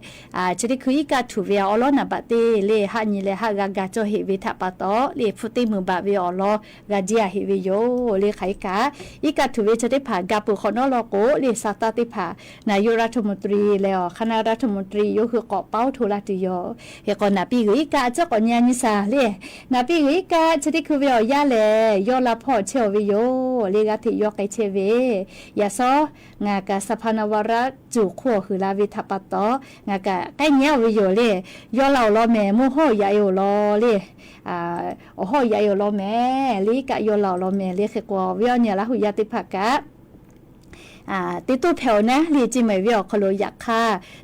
ဆၢသ့ၣ်ခုအံၤကးထုးဝ့ၢ်အီၤလီၤ နၢ်ဘၣ်တ့ၢ်လၢ် ဟးနံၤလၢ် ဟးဂၤဂၤကၠီၣ်ဟ့ၣ်ဝ့ၢ်ထးပာ်တီၢ်လၢ် ဖူသ့ၣ်မုၢ်ဘၣ်ဝ့ၢ်အီၤလီၤ ဂၤဒ်အဟ့ၣ်ဝ့ၢ်ယိာ် လၢခါအံၤကး အံၤကးထုးဝ့ၢ်ဆၢသ့ၣ်တဖၣ် ဂၤပၢၢ်ခီနီၤလီၤကိးလၢ် စးသးသ့ၣ်တဖၣ် နာယိရးထမူတြံ လၢအီၤ ခါနၢရးထမူတြံ ယိၤဟုၣ်ကီးပာ်အိၣ်ထိးလၢ်တုၤယိာ် ဃ့ၢ်ကွီၢ် နၢ်ပံဂ့ၤအံၤကး အစၢၢ်ကိးညါနံၣ်စၢ်လၢ် နၢ်ပံဂ့ၤအံၤကး ဆၢသ့ၣ်ခုဝ့ၢ်အီၣ်ယါလဲၣ် ယီၢ်လၢ်ဖီၣ်ဆဲးအီၤဝ့ၢ်ယိာ် လၢဂၤထံးယီၢ်ဃဲးဆဲးဝ့ၢ် ယၤစီ နကးစၢ်ဖးနဝါရး စူၢ်ခူၣ်အီၣ်ဃုာ်လၢ်ဝ့ၢ်ထးပာ်တီၢ် နကးကဲညါအီၤဝ့ၢ်ယိာ်လၢ် ယီၢ်လၢ်အီၤလီၤမဲာ် မိၢ်ဟီၣ်ယၤအံၤအီၤလီၤလၢ် အီၣ်ဟီၣ်ယၤအံၤအီၤလီၤမဲာ် လၢအံၤကးယီၢ်လၢ်အီၤလီၤမဲာ် လၢဃ့ၢ်ကွီၢ် ဝ့ၢ်အီနံၤ လၢဟူးယါသ့ၣ်တဖၣ်ကး တ့တိၢ်ဖဲးအီၤနၤ လၢ်ကၠံၣ်မဲာ်ဝ့ၢ်အီၤခီလိာ် ယခါ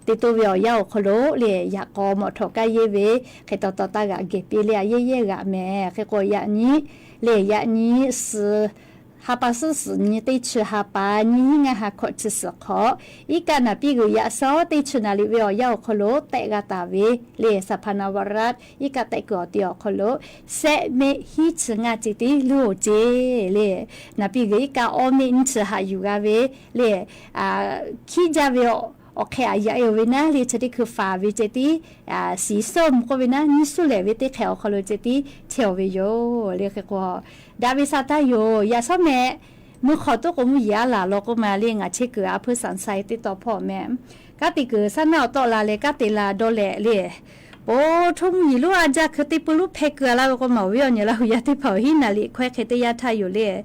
တ့တိၢ်ဝ့ၢ်အီၣ်ယါအီၤခီလိာ် လၢ် ယကိးမီၣ်ထီၣ်ကါယဲၢ်ဝ့ၢ် ဃ့ၢ်တီၤတီၤတၢ်ဂၤအဂ့ၢ်ပ့လၢ် အယဲၢ်ယဲၢ်ဂၤမဲာ် ဃ့ၢ်ကွီၢ်ယၤနံၤ လၢ် ယၤနံၤ သီ ဟါပာ်စုစူၤနံၤ တ့ၢ်ဆူၣ်ဟါပာ် နံၤဟံးငါဟါခီၣ် တဆံဃိး အံးကၣ်နၢ်ပံၢ်ဂုာ် ယဲၢ်စီၤ တ့ၢ်ဆူၣ်နၢ်လံၣ်ဝ့ၢ်အီၣ်ယၢၢ်အိၣ်ခီလိာ် တဲဂၤတၢ်ဝ့ၢ် လၢ စဖၣ်နၣ်ဝရၣ် အံးကၣ်တဲာ်ကွံာ်အီၤတ့ၢ်အီၣ်ခီလိာ် စဲးမ့ၢ်ဟံးဆူၣ်ငါစ့ၢ်ကီး လူအိၣ်စ့ၢ် လၢ နၢ်ပံၢ်ဂုာ် အံးကၣ်အီမ့ၢ်နံၣ်ဆူၣ်ဟးယူၤဂၤဝ့ၢ် လၢ အ ခံဂၤဝ့ၢ်အီၣ် အီၣ်ခဲးအယဲၢ်အီၤဝ့ၢ်နၤ လၢဆၢထံးခုးဖးဝ့ၢ်စ့ၢ်ကီး အ စံၣ်စိၣ်မူကီၢ်ဝ့ၢ်နၤ နံၣ်ဆူၣ်လဲၣ်ဝ့ၢ် တ့ၢ်ခဲးအီၣ်ခီလိာ်စ့ၢ်ကီး ထဲးအီၤဝ့ၢ်ယိာ် လၢဃဲးဃီ ဒၣ်ဝ့ၢ်စးတၢ်ယိာ် ယဲၢ်စီၤမဲာ် မုၢ်ခီၣ်တကိးမုၢ်ယံၤအလၢ်လီၤ ကိးမးလၢ ငါဆ့ကၢ်အဖုစၣ်စဲး တ့ၢ်တီၢ်ဖီၣ်မဲာ် ကးတံာ်ကၢၢ် စးနၢ်အီၣ်တီၣ်လၢ်လၢ ကးတ့ၢ်လၢ်ဒီးလဲၣ်လၢ ပိာ်ထူမုၢ်ယံၤလၢ အါယၢ်ခုး တ့ၢ်ပူၤလၢ ဖဲးကၢၢ်လၢ်ဝ့ၢ်ကိးမး ဝ့ၢ်အီၣ်ညၣ်လၢဟူးယါတ့ၢ်ဖီၣ် ဟံးနၢ်လံၣ်ခွဲး ဃ့တ့ၢ်ယါထါယိာ်လၢ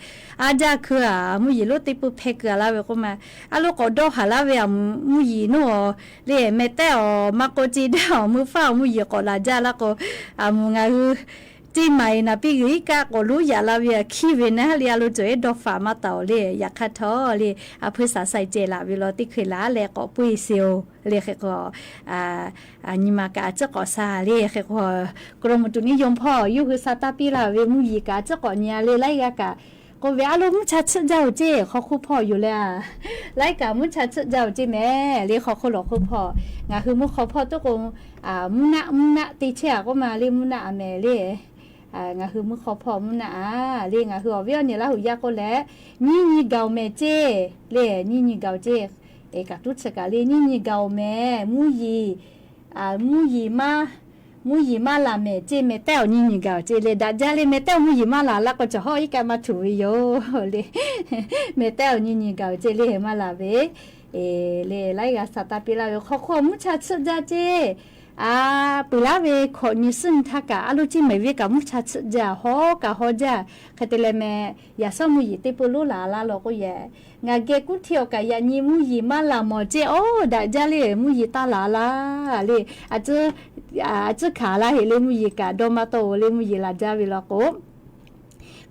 အါယၢ်ခုးဧါ မုၢ်ယံၤလၢ တ့ၢ်ပူၤဖဲးကၢၢ်လၢ်ဝ့ၢ်ကိးမး အလိၣ်ကိးဒီဟးလၢ်ဝ့ၢ် မုၢ်ယံၤနီၢ်အီၤ လၢ မဲာ်တဲအီၤ မၤကိးစ့ဒၣ်အီၤ မုၢ်ဖးအီၤ မုၢ်ယံၤကိးလၢ်ယၢ်လၢ်ကိး အမုၢ်ငါဟု တံၢ်မၤအံၤ နၢ်ပံၢ်ဂုာ် အံးကၣ်ကိးလူယၣ်လၢ်ဝ့ၢ်အခံဝ့ၢ်နၤ လၢအလိၣ် တ့ၢ်အဲၣ်ဒိးဖးမၤတၢ်အီၤလၢ ယၣ်ခါထီၣ်လၢ အဖုစၣ်စဲး ကဲလၢ်ဝ့ၢ်လီၤ တ့ၢ်ခွဲးလၢ်လၢ ကိးပှ့ၤစ့ၢ်အီၤ လၢဃဲးဃီ အ အ ညီမးကး အစ့ၢ်ကီးစးလၢဃဲးဃီ ကရူၢ်မုၢ်တူၢ်နံၣ်ယိၣ်ဖီၣ် ယိၣ်ဟုသးတၢ်ပံၢ်လၢ်ဝ့ၢ် မုၢ်ယံၤကး အစ့ၢ်ကီးညါလၢ လၢယဂၤကး ကိးဝဲ အလိၣ် မုၢ်ဆါဆူၣ်ယၢ်အိၣ်စ့ၢ် ဃီဃုဖီၣ်ယိာ်လၢ လၢယဂၤ မုၢ်ဆါဆူၣ်ယၢ်အိၣ်စ့ၢ်မဲာ် လၢဃီဃုလီၤဃုဖီၣ် ငါဟု မုၢ်ဃီဖီၣ်တကိး အ မုၢ်နၢ် မုၢ်နၢ်တ့ၢ်ဆဲးအကိးမးလၢ မုၢ်နၢ်အမဲာ်လၢ အ ငါဟု မုၢ်ဃီဖီၣ် မုၢ်နၢ်အါ လၢ ငါဟု အီၣ်ဝ့ၢ်အီၣ်ညၣ်လၢဟူးယါကိးလဲၣ် နံၣ်နံၤဂၤအိၣ်မဲာ်စ့ၢ် လၢ နံၣ်နံၤဂၤအိၣ်စ့ၢ် အ့ ကးတူၢ်ဆၢကးလၢ နံၣ်နံၤဂၤအိၣ်မဲာ် မုၢ်ယံၤ အ မုၢ်ယံၤမး မုၢ်ယံၤမၤလၢ်မဲာ်စ့ၢ် မဲာ်တဲအီၤ နံၣ်နံၤဂၤအိၣ်စ့ၢ် လၢ ဒၣ်ယၢ်လၢ မဲာ်တဲအီၤ မုၢ်ယံၤမၤလၢ်လၢ်ကိး ကၠီၤဟီၣ် အံးကၣ်မၤထူၣ်ဝ့ၢ်ယိာ်လၢ မဲာ်တဲအီၤ နံၣ်နံၤဂၤအိၣ်စ့ၢ် လၢ မၤလၢ်ဝ့ၢ် အ့ လၢ လၢယဂၤ စးတၢ်ပံၢ်လၢ်ဝ့ၢ် ဃီဃု မုၢ်ဆါဆူၣ်ယၢ်စ့ၢ် အ ပှ့ၤလၢ်ဝ့ၢ် ခိၣ်နံၤ ဆူၣ်နံၤထးကး အလိၣ် စ့ၢ်မ့ၢ်ဝ့ၢ်ကး မုၢ်ဆါဆူၣ်ယၢ် ဟီၣ်ကးဟီၣ်ယၢ် ဃဲးတလဲၣ်မဲာ် ယဲၢ်စီၤ မုၢ်ယံၤတ့ၢ်ပူၤလၢ်လၢ်လီၤကိးယဲၢ် ငါဂဲၤကူၣ်ထံၣ်အီၤကး ယၤနံၤ မုၢ်ယံၤမၤလၢ်မီၢ်စ့ၢ် အိၣ် ဒၣ်ယၢ်လၢ မုၢ်ယံၤတၢ်လၢ်လၢ်လၢ အ အစ့ၢ်ခးလၢ်ဟ့ၣ်လၢ မုၢ်ယံၤကး ဒီမၤတီၢ်အိၣ်လၢ မုၢ်ယံၤလၢ်ယၢ်ဝ့ၢ်လီၤကိး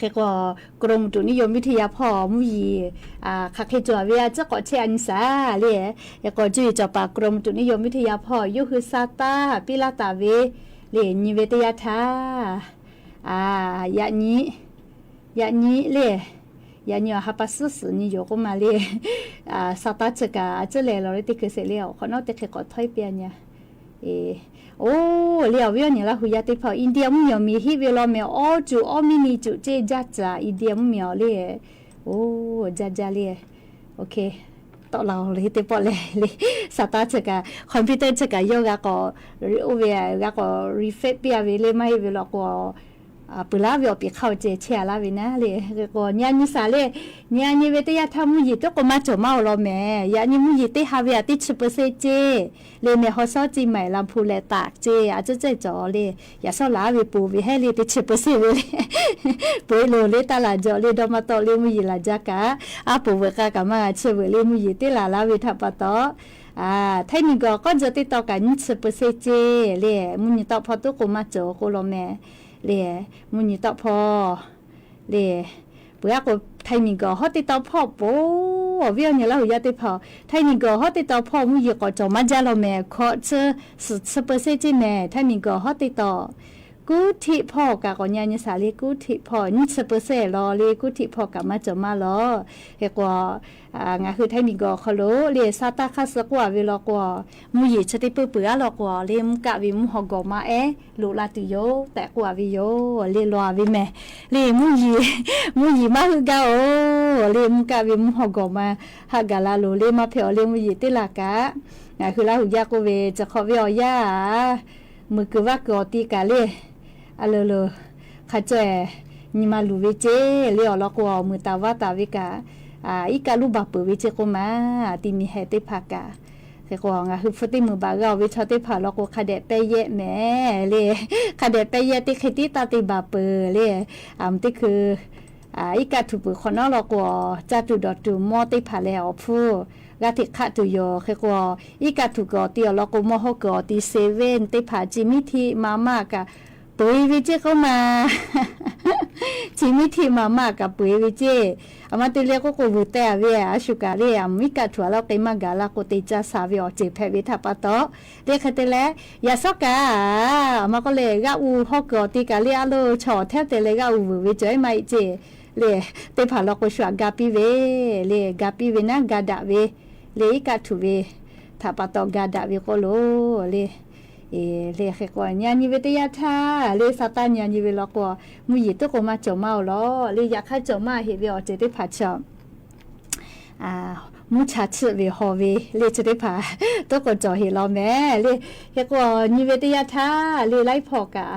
ဃဲးဃီ ကရူၢ်မုၢ်တူၢ်နံၣ်ယိၣ် မုၢ်ထံယါဖီၣ် မုၢ်ယံၤ အ ခးဃ့ကၠီၤဝ့ၢ် အစ့ၢ်ကီးဆဲး အနံၣ်စၢ်လၢ ဃဲးဃီ ကၠီၤယံၤစီၤပၤ ကရူၢ်မုၢ်တူၢ်နံၣ်ယိၣ် မုၢ်ထံယါဖီၣ် ယိၣ်ဟုသးတၢ်ပံၢ်လၢ်တၢ်ဝ့ၢ် လၢ နံၤဝ့ၢ်တ့ၢ်ယါထါ အ ယၤနံၤ ယၤနံၤလၢ ယၤနံၤအီၤ ဟါပာ်စုစူၤနံၤယိာ်ကိးမးလၢ အ စးတၢ်ဆၢကး အစ့ၢ်လဲၣ်လီၤလၢ တ့ၢ်ခုးစဲးလၢ အီၣ်ခီၣ်နီၣ် တ့ၢ်ဃ့းကိးထီၣ်ပျၢ်ညါ အ့ အိၣ် လၢအီၣ်ဝ့ၢ်အီၣ်ညၣ်လၢဟူးယါတ့ၢ်ဖီၣ် India မုၣ်မၠီၤမံၤဟံးဝ့ၢ်လီၤမဲာ် အီၣ်စူၤအီၣ်မံနံၤစူၤစ့ၢ် ယၢ်စၢ် India မုၣ်မၠီၤလၢ အိၣ် ယၢ်ယၢ်လၢ OK တီၣ်လၢ်လၢတ့ၢ်ပီၣ်လဲၣ်လၢ စးတၢ်ဆၢကး computer ဆၢကးယီၣ်ဂၤကီး အိၣ်ဝဲဂၤကီး refresh ပျၢ်ဝဲလၢ မၤဟ့ၣ်ဝဲလီၤကိး အ ပှ့ၤလၢ်ဝ့ၢ်အီၣ်ပံာ်ခီၣ်စဲးဆဲးလၢ်ဝ့ၢ်နၤလၢ ကိးညါနံၣ်စၢ်လၢ ညါနံၤဝ့ၢ်တ့ၢ်ယါထါ မုၢ်ယံၤတကိးမၤစၢၤမၤအီၤလီၤမဲာ် ယၤနံၤမုၢ်ယံၤတ့ၢ်ဟးဝ့ၢ်အတ့ၢ်ဆံ percent စ့ၢ် လၢမဲာ်ဟီၣ်စီဆှံ မၢၣ်လၤဖူးလဲၤတၢ်စ့ၢ် အစ့ၢ်စ့ၢ်ကီးလၢ ယၤစီၣ်လၢ်ဝ့ၢ်ပူၤဝ့ၢ်ဟဲလၢတ့ၢ်ဆံ percent ဝ့ၢ်လၢ ပှ့ၤလိာ်လၢတၢ်လၢ်ယီၤလၢ ဒီမၤတီၢ်လၢမုၢ်ယံၤလၢ်ယါကါ အပူၤဝဲၢ်ဃာ်ကမၤဂၤဆၢဝ့ၢ်လၢမုၢ်ယံၤတ့ၢ်လၢ်လၢ်ဝ့ၢ်ထးပာ်တီၤ အ ထံမံၤကီၢ်ကီၢ်ယီၤတ့ၢ်တီၢ်ကးနံၣ်ဆံ percent စ့ၢ်လၢ မုၢ်နံၤတီၢ်ဖီတကိးမၤစၢၤကိးလီၤမဲာ် လၢ မုၢ်နံၤတီၢ်ဖီ လၢ ပှၤအါကိးထံမံၤကီၢ်ဟီၣ်တ့ၢ်တီၢ်ဖီၣ်ပိာ် ဝ့ၢ်အီၣ်ညၣ်လၢဟူးယါတ့ၢ်ဖီၣ် ထံမံၤကီၢ်ဟီၣ်တ့ၢ်တီၢ်ဖီၣ် မုၢ်ယံၤကီၢ်ကၠီၤမၤယါလီၤမဲာ် ခီဆံ ဆံ percent စ့ၢ်မဲာ် ထံမံၤကီၢ်ဟီၣ်တ့ၢ်တီၢ် ကူၣ်ထံးဖီၣ်ကးကိးညါနံၣ်စၢ်လၢ ကူၣ်ထံးဖီၣ် နံၣ်ဆံ percent လီၤလၢ ကူၣ်ထံးဖီၣ်ကးမၤစၢၤမၤလီၤ ဟဲကွီၢ် အ ငါဟုထံမံၤကီၢ်ခီလိာ် လၢစးတၢ်ခါဆၢကွၢ်ဝဲလီၤကွီၢ် မုၢ်ယံၤဆၢတ့ၢ်ပၢၢ်ပၢၢ်အါလီၤကွီၢ် လၢမူကၣ်ဝံၤမူဟီၣ်ကီၢ်မၤအဲၣ် လိာ်လၢတုၤယိာ် တဲာ်ကွၢ်ဝံၤယိာ် လၢလီၤဝံၤမဲာ် လၢမုၢ်ယံၤ မုၢ်ယံၤမၤဟုၣ်ဂၤအိၣ် လၢမူကၣ်ဝံၤမူဟီၣ်ကီၢ်မၤ ဟးဂၤလၢလိၤ လၢမၤဖဲးအီၤလၢမုၢ်ယံၤတ့ၢ်လၢ်ကး ငါဟုလၢဟူးယါကိးဝဲ စခီဝ့ၢ်အီၣ်ယါ မုၢ်ကဝၣ်ကအီၤတံၢ်ကးလၢ အလၢာ်လၢာ် ခးကၠီၣ် နံၤမၤလူၤဝဲစ့ၢ် လၢအီၤလီၤကွီၢ် မုၢ်တၢ်ဝါတၢ်ဝဲကး အ အံၤကးလူၤဘၣ်ပၢၢ်ဝဲစ့ၢ်ကိးမး တံၤမံၤဟဲတ့ၢ်ဖးကး ဃဲကွီၢ် ငါဟုဖိတ့ၢ်မုၢ်ဘၣ်ဂၤအီၤဝဲဆီတ့ၢ်ဖးလီၤကိး ခါဒဲးပဲယဲၢ်မဲာ်လၢ ခါဒဲးပဲယဲၢ်တ့ၢ်ဃ့တံၢ်တၢ်တ့ၢ်ဘၣ်ပၢၢ်လၢ အမ့ၢ်တ့ၢ်ခု အံၤကးထူၣ်ပၢၢ်ခီနီၤလီၤကွီၢ် ကၢ်တူၢ်ဒီးတူၢ်မီတ့ၢ်ဖးလဲၣ်အီၤဖု ဂၤထံးခးတူၢ်ယိာ် ဃဲကွီၢ် အံၤကးထူၣ်ကီၤတံၢ်အီၤလီၤကိး မီဟီၣ်ကီၤတံၢ် seven တ့ၢ်ဖး ကၠံမံထံးမၤမးကး ပှ့ၤဝဲစ့ၢ်ကိးမး ကၠံမံထံးမၤမးကးပှ့ၤဝဲစ့ၢ် အမၤတ့ၢ်လၢကိးကိးဝုၤတဲအဝဲ အစူးကးလၢ အမ့ၢ်ကးထူၣ်အလီၤက့ၤမးဂၤလၢကိး တ့ၢ်ကၢ်ဆးဝဲအီၤစ့ၢ်ဖဲဝဲထးပာ်တီၤ လၢခဲတဲလဲၣ် ယၤစီကး အမၤကီးလဲၣ် ဂၤအူဟီၣ်ကီၤတံၢ်ကးလၢအလိၤဆီၣ်ထဲတဲလဲၣ် ဂၤအူဝုၤဝဲစ့ၢ်မးအံၤစ့ၢ် လႄႈ တ့ၢ်ဖၣ်လီၤကိၣ်သွၣ် ဂၤပီဝေ လႄႈ ဂၤပီဝေနၢ် ဂၤဒၣ်ဝေ လႄႈ အံၤကးထူၣ်ဝေ ထးပာ်တီၢ် ဂၤဒၣ်ဝေကိးလိာ် လႄႈ အ့ လႄႈ ဃဲၣ်ကီး ညါနံၤဝေတယၢ်ထါ လႄႈ စးတၢ်ညါနံၤဝေလီၤကိၣ် မုၢ်ယံၤတကိးမး ကၠီၣ်မးအီၤလီၤ လႄႈ ယခါကၠီၣ်မး ဟ့ၣ်ဝေအီၣ်တ့ၢ်တ့ၢ်ဖၣ်ဆီၣ် အ မူဆါဆံးဝေၢ်ဟီၣ်ဝေ လၢတ့ၢ်တ့ၢ်ဖၣ် တကိးကၠီၣ်ဟ့ၣ်လီၤမဲာ် လၢ ဟဲကိးနံၤဝဲတယၢ်ထါ လၢလၢဖီၣ်ကး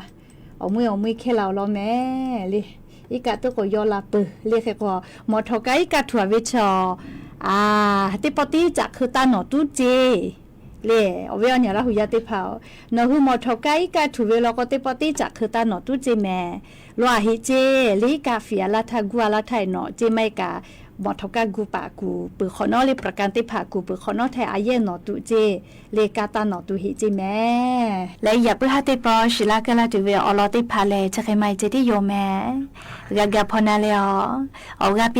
အိၣ်မှံအိၣ်မှံခဲလၢာ်လီၤမဲာ် လၢ အံကးတကိးယီလၢပၢၢ် လၢဟဲကိး မီၣ်ထီၣ်ကါအံကးထူၣ်ဝဲဆီၣ် အ တ့ၢ်ပီၣ်တ့ၢ်စးခုးတၢ်နီၣ်တူၢ်စ့ လၢ အဝဲအီၣ်ညၣ်လၢဟူးယါတ့ၢ်ဖၣ် နီၣ်ဟူးမီၣ်ထီၣ်ကါအံကးထူၣ်ဝဲလီၤကိး တ့ၢ်ပီၣ်တ့ၢ်စးခုးတၢ်နီၣ်တူၢ်စ့မဲာ် လီၤအဟ့ၣ်စ့ လၢအံကးဖံးအလါထါ ဂူအလါထါ နီၣ်စ့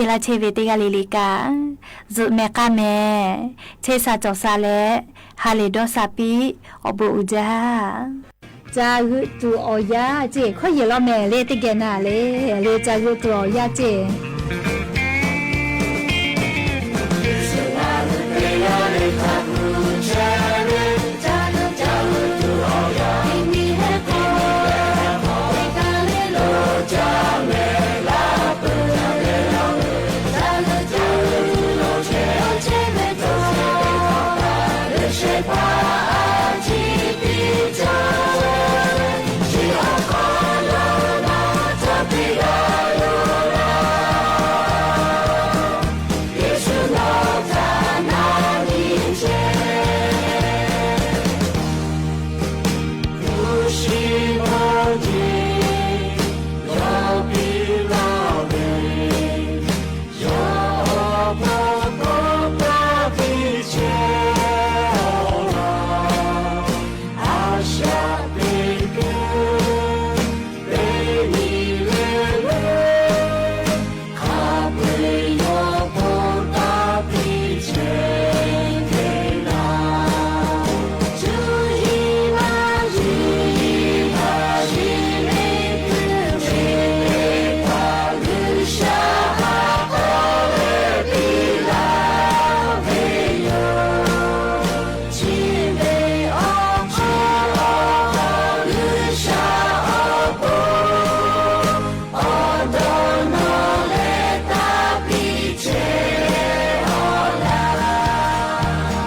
မ့ၢ်အံကး မီၣ်ထီၣ်ကါဂူပာ်ကူၣ်ပၢၢ်ဃီနီ လၢ ပရကၢၼ် တ့ၢ်ဖၣ်ကူၣ်ပၢၢ်ဃီနီ ထဲအယဲၢ်နီၣ်တူၢ်စ့ လၢကါတၢ်နီၣ်တူၢ်ဟ့ၣ်စ့မဲာ် လၢယၤပၢဟါတ့ၢ်ပီၣ် စံးလၢကလၢ်တုၤဝဲအီၤလီၤတ့ၢ်ဖၣ်လၢ ဆၢဃဲမးအံၤစ့တ့ၢ်ယိာ်မဲာ် ဂၤဂၤဖီနၤလၢအီၤ အီၣ်ဂၤပျဲလၢဆ့ဝဲတ့ၢ်ဂၤလံၤလံၤကါ ယိာ်မဲာ်ကါမဲာ် ဆ့စးကၠီၣ်စးလဲၣ် ဟးလ့ၣ်ဒီးစးပံ အီၣ်ဘှံးအူစါ စးဂုာ်တူၢ်အီၣ်ယါစ့ ခီ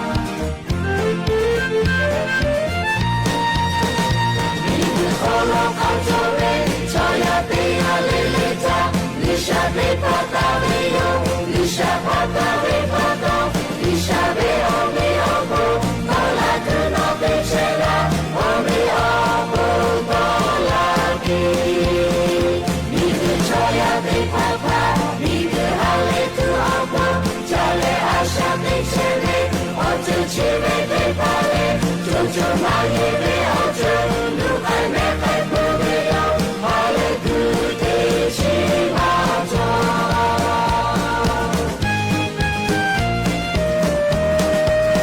ယဲၢ်လီၤမဲာ် လၢတကဲနၤလၢ လၢစးဂုာ်တူၢ်အီၣ်ယါစ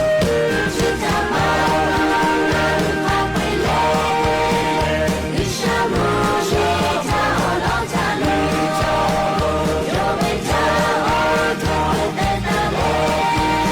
့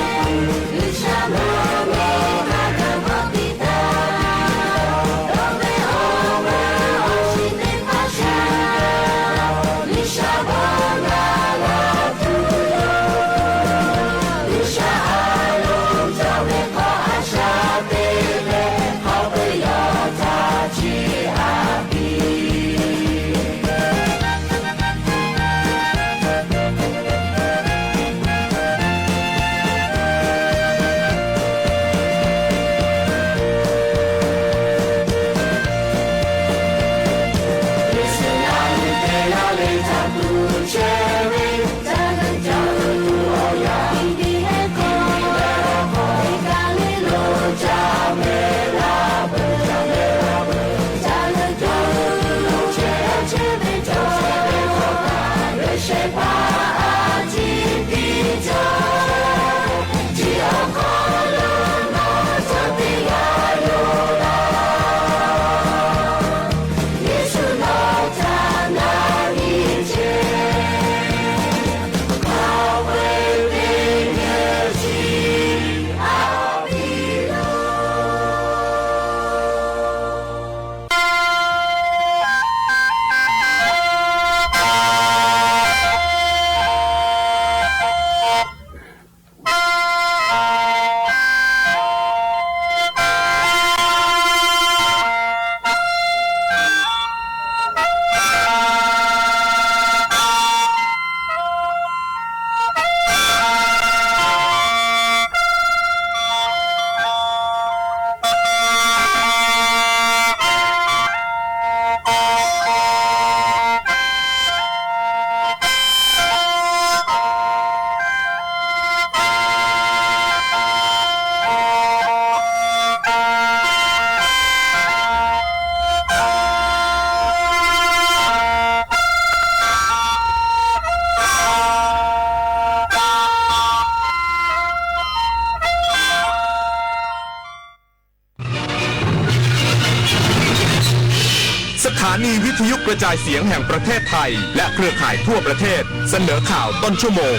สถานีวิทยุกระจายเสียงแห่งประเทศไทย และเครือข่ายทั่วประเทศ เสนอข่าวต้นชั่วโมง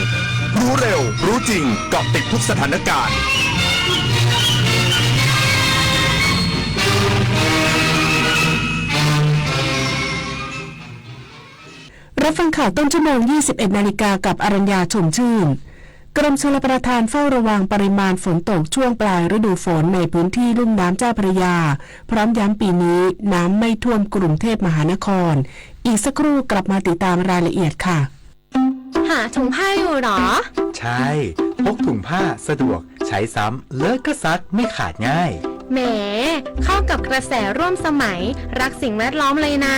รู้เร็ว รู้จริง เกาะติดทุกสถานการณ์ รับฟังข่าวต้นชั่วโมง ยี่สิบเอ็ดนาฬิกา กับอรัญญา ชมชื่น กรมชลประทานเฝ้าระวังปริมาณฝนตกช่วงปลายฤดูฝนในพื้นที่ลุ่มน้ำเจ้าพระยา พร้อมย้ำปีนี้น้ำไม่ท่วมกรุงเทพมหานคร อีกสักครู่กลับมาติดตามรายละเอียดค่ะ หาถุงผ้าอยู่หรอ ใช่ พกถุงผ้าสะดวก ใช้ซ้ำ เลอะก็ซัก ไม่ขาดง่าย แหม เข้ากับกระแสร่วมสมัย รักสิ่งแวดล้อมเลยนะ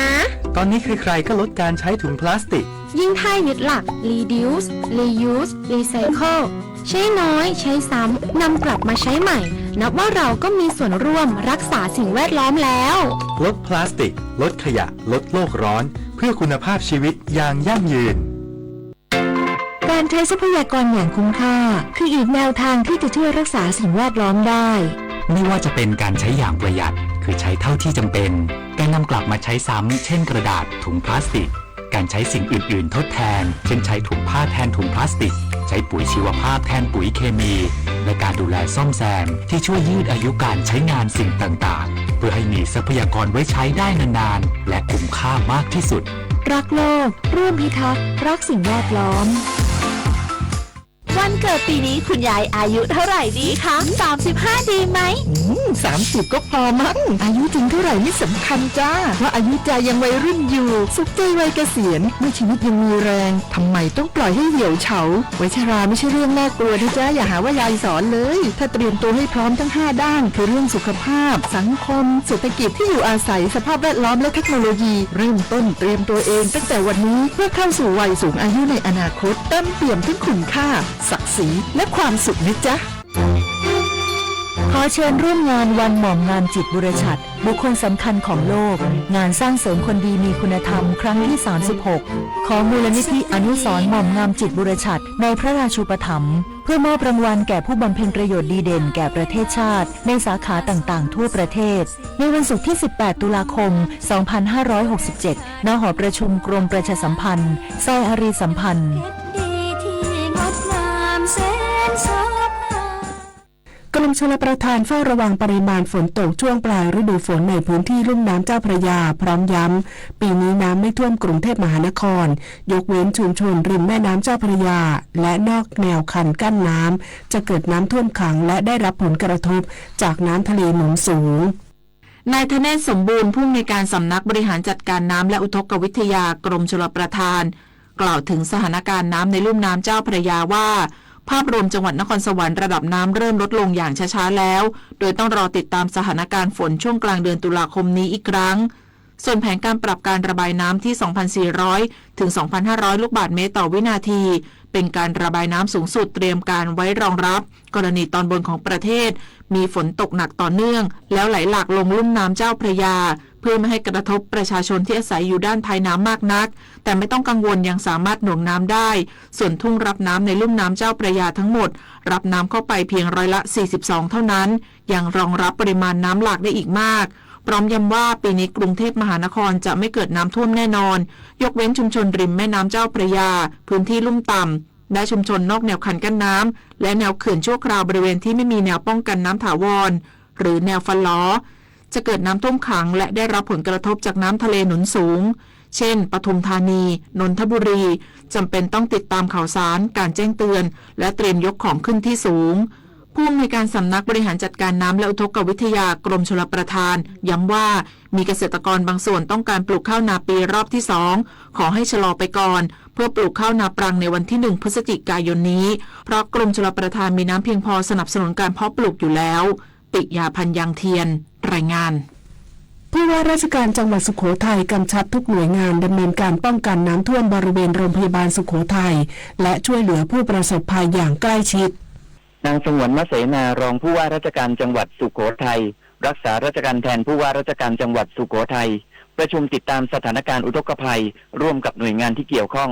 ตอนนี้ใครๆ ก็ลดการใช้ถุงพลาสติก ยิ่งถ้ายึดหลัก reduce reuse recycle ใช้น้อย ใช้ซ้ำ นำกลับมาใช้ใหม่ นับว่าเราก็มีส่วนร่วมรักษาสิ่งแวดล้อมแล้ว ลดพลาสติก ลดขยะ ลดโลกร้อน เพื่อคุณภาพชีวิตอย่างยั่งยืน การใช้ทรัพยากรอย่างคุ้มค่า คืออีกแนวทางที่จะช่วยรักษาสิ่งแวดล้อมได้ ไม่ว่าจะเป็นการใช้อย่างประหยัด คือใช้เท่าที่จำเป็น การนำกลับมาใช้ซ้ำ เช่นกระดาษ ถุงพลาสติก การใช้สิ่งอื่นๆ ทดแทน เช่นใช้ถุงผ้าแทนถุงพลาสติก ใช้ปุ๋ยชีวภาพแทนปุ๋ยเคมี และการดูแลซ่อมแซมที่ช่วยยืดอายุการใช้งานสิ่งต่างๆ เพื่อให้มีทรัพยากรไว้ใช้ได้นานๆ และคุ้มค่ามากที่สุด รักโลก ร่วมพิทักษ์ รักสิ่งแวดล้อม วันเกิดปีนี้คุณยายอายุเท่าไหร่ดีคะ สามสิบห้า ดีไหม อืม สามสิบ ก็พอมั้ง อายุจริงเท่าไหร่ไม่สำคัญจ้า เพราะอายุใจยังวัยรุ่นอยู่ สุขใจวัยเกษียณ เมื่อชีวิตยังมีแรง ทำไมต้องปล่อยให้เหี่ยวเฉา วัยชราไม่ใช่เรื่องน่ากลัวนะจ๊ะ อย่าหาว่ายายสอนเลย ถ้าเตรียมตัวให้พร้อมทั้งห้าด้าน คือเรื่องสุขภาพ สังคม เศรษฐกิจ ที่อยู่อาศัย สภาพแวดล้อม และเทคโนโลยี เริ่มต้นเตรียมตัวเองตั้งแต่วันนี้ เพื่อเข้าสู่วัยสูงอายุในอนาคต เต็มเปี่ยมทั้งคุณค่า ศักดิ์ศรี และความสุขนะจ๊ะ ขอเชิญร่วมงานวันหม่อมงามจิตบุรชัด บุคคลสำคัญของโลก งานสร้างเสริมคนดีมีคุณธรรมครั้งที่ สามสิบหก ของมูลนิธิอนุสรณ์หม่อมงามจิตบุรชัด ในพระราชูปถัมภ์ เพื่อมอบรางวัลแก่ผู้บำเพ็ญประโยชน์ดีเด่นแก่ประเทศชาติ ในสาขาต่างๆ ทั่วประเทศ ในวันศุกร์ที่ สิบแปด ตุลาคม สองพันห้าร้อยหกสิบเจ็ด ณ หอประชุมกรมประชาสัมพันธ์ ซอยอารีย์สัมพันธ์ กรมชลประทานเฝ้าระวังปริมาณฝนตกช่วงปลายฤดูฝนในพื้นที่ลุ่มน้ำเจ้าพระยา พร้อมย้ำ ปีนี้น้ำไม่ท่วมกรุงเทพมหานคร ยกเว้นชุมชนริมแม่น้ำเจ้าพระยา และนอกแนวคันกั้นน้ำ จะเกิดน้ำท่วมขัง และได้รับผลกระทบจากน้ำทะเลหนุนสูง นายธเนศ สมบูรณ์ ผู้อำนวยการสำนักบริหารจัดการน้ำและอุทกวิทยา กรมชลประทาน กล่าวถึงสถานการณ์น้ำในลุ่มน้ำเจ้าพระยาว่า ภาพรวมจังหวัดนครสวรรค์ระดับน้ำเริ่มลดลงอย่างช้าๆ แล้ว โดยต้องรอติดตามสถานการณ์ฝนช่วงกลางเดือนตุลาคมนี้อีกครั้ง ส่วนแผนการปรับการระบายน้ำที่ สองพันสี่ร้อย ถึง สองพันห้าร้อย ลูกบาศก์เมตรต่อวินาที เป็นการระบายน้ำสูงสุดเตรียมการไว้รองรับ กรณีตอนบนของประเทศ มีฝนตกหนักต่อเนื่อง แล้วไหลหลากลงลุ่มน้ำเจ้าพระยา เพื่อไม่ให้กระทบประชาชนที่อาศัยอยู่ด้านท้ายน้ำมากนัก แต่ไม่ต้องกังวล ยังสามารถหน่วงน้ำได้ ส่วนทุ่งรับน้ำในลุ่มน้ำเจ้าพระยาทั้งหมด รับน้ำเข้าไปเพียงร้อยละ สี่สิบสอง เท่านั้น ยังรองรับปริมาณน้ำหลากได้อีกมาก พร้อมย้ำว่าปีนี้กรุงเทพมหานครจะไม่เกิดน้ำท่วมแน่นอน ยกเว้นชุมชนริมแม่น้ำเจ้าพระยา พื้นที่ลุ่มต่ำ และชุมชนนอกแนวคันกั้นน้ำ และแนวเขื่อนชั่วคราวบริเวณที่ไม่มีแนวป้องกันน้ำถาวร หรือแนวฟันล้อ จะเกิดน้ำท่วมขัง และได้รับผลกระทบจากน้ำทะเลหนุนสูง เช่น ปทุมธานี นนทบุรี จำเป็นต้องติดตามข่าวสาร การแจ้งเตือน และเตรียมยกของขึ้นที่สูง ผู้อำนวยการสำนักบริหารจัดการน้ำและอุทกวิทยา กรมชลประทาน ย้ำว่า มีเกษตรกรบางส่วนต้องการปลูกข้าวนาปีรอบที่สอง ขอให้ชะลอไปก่อน เพื่อปลูกข้าวนาปรังในวันที่ หนึ่ง พฤศจิกายนนี้ เพราะกรมชลประทานมีน้ำเพียงพอสนับสนุนการเพาะปลูกอยู่แล้ว ปิยา พันยังเทียน รายงาน ผู้ว่าราชการจังหวัดสุโขทัยกำชับทุกหน่วยงานดำเนินการป้องกันน้ำท่วมบริเวณโรงพยาบาลสุโขทัย และช่วยเหลือผู้ประสบภัยอย่างใกล้ชิด นางสงวน มะเสนา รองผู้ว่าราชการจังหวัดสุโขทัย รักษาราชการแทนผู้ว่าราชการจังหวัดสุโขทัย ประชุมติดตามสถานการณ์อุทกภัยร่วมกับหน่วยงานที่เกี่ยวข้อง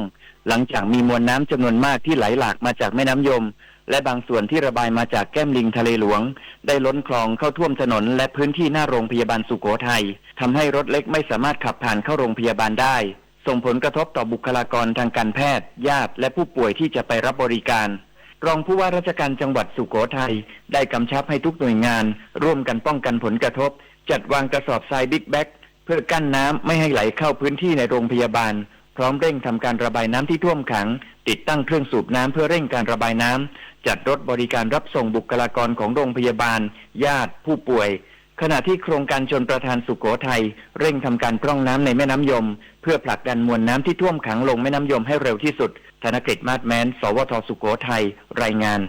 หลังจากมีมวลน้ำจำนวนมากที่ไหลหลากมาจากแม่น้ำยม และบางส่วนที่ระบายมาจากแก้มลิงทะเลหลวง ได้ล้นคลองเข้าท่วมถนนและพื้นที่หน้าโรงพยาบาลสุโขทัย ทำให้รถเล็กไม่สามารถขับผ่านเข้าโรงพยาบาลได้ ส่งผลกระทบต่อบุคลากรทางการแพทย์ ญาติ และผู้ป่วยที่จะไปรับบริการ รองผู้ว่าราชการจังหวัดสุโขทัย ได้กำชับให้ทุกหน่วยงานร่วมกันป้องกันผลกระทบ จัดวางกระสอบทรายบิ๊กแบ็ก เพื่อกั้นน้ำไม่ให้ไหลเข้าพื้นที่ในโรงพยาบาล พร้อมเร่งทำการระบายน้ำที่ท่วมขัง ติดตั้งเครื่องสูบน้ำเพื่อเร่งการระบายน้ำ จัดรถบริการรับส่งบุคลากรของโรงพยาบาล ญาติ ผู้ป่วย ขณะที่โครงการชลประทานสุโขทัย เร่งทำการพร่องน้ำในแม่น้ำยม เพื่อผลักดันมวลน้ำที่ท่วมขังลงแม่น้ำยมให้เร็วที่สุด ธนกฤษ มาศแม้น สวท สุโขทัย รายงาน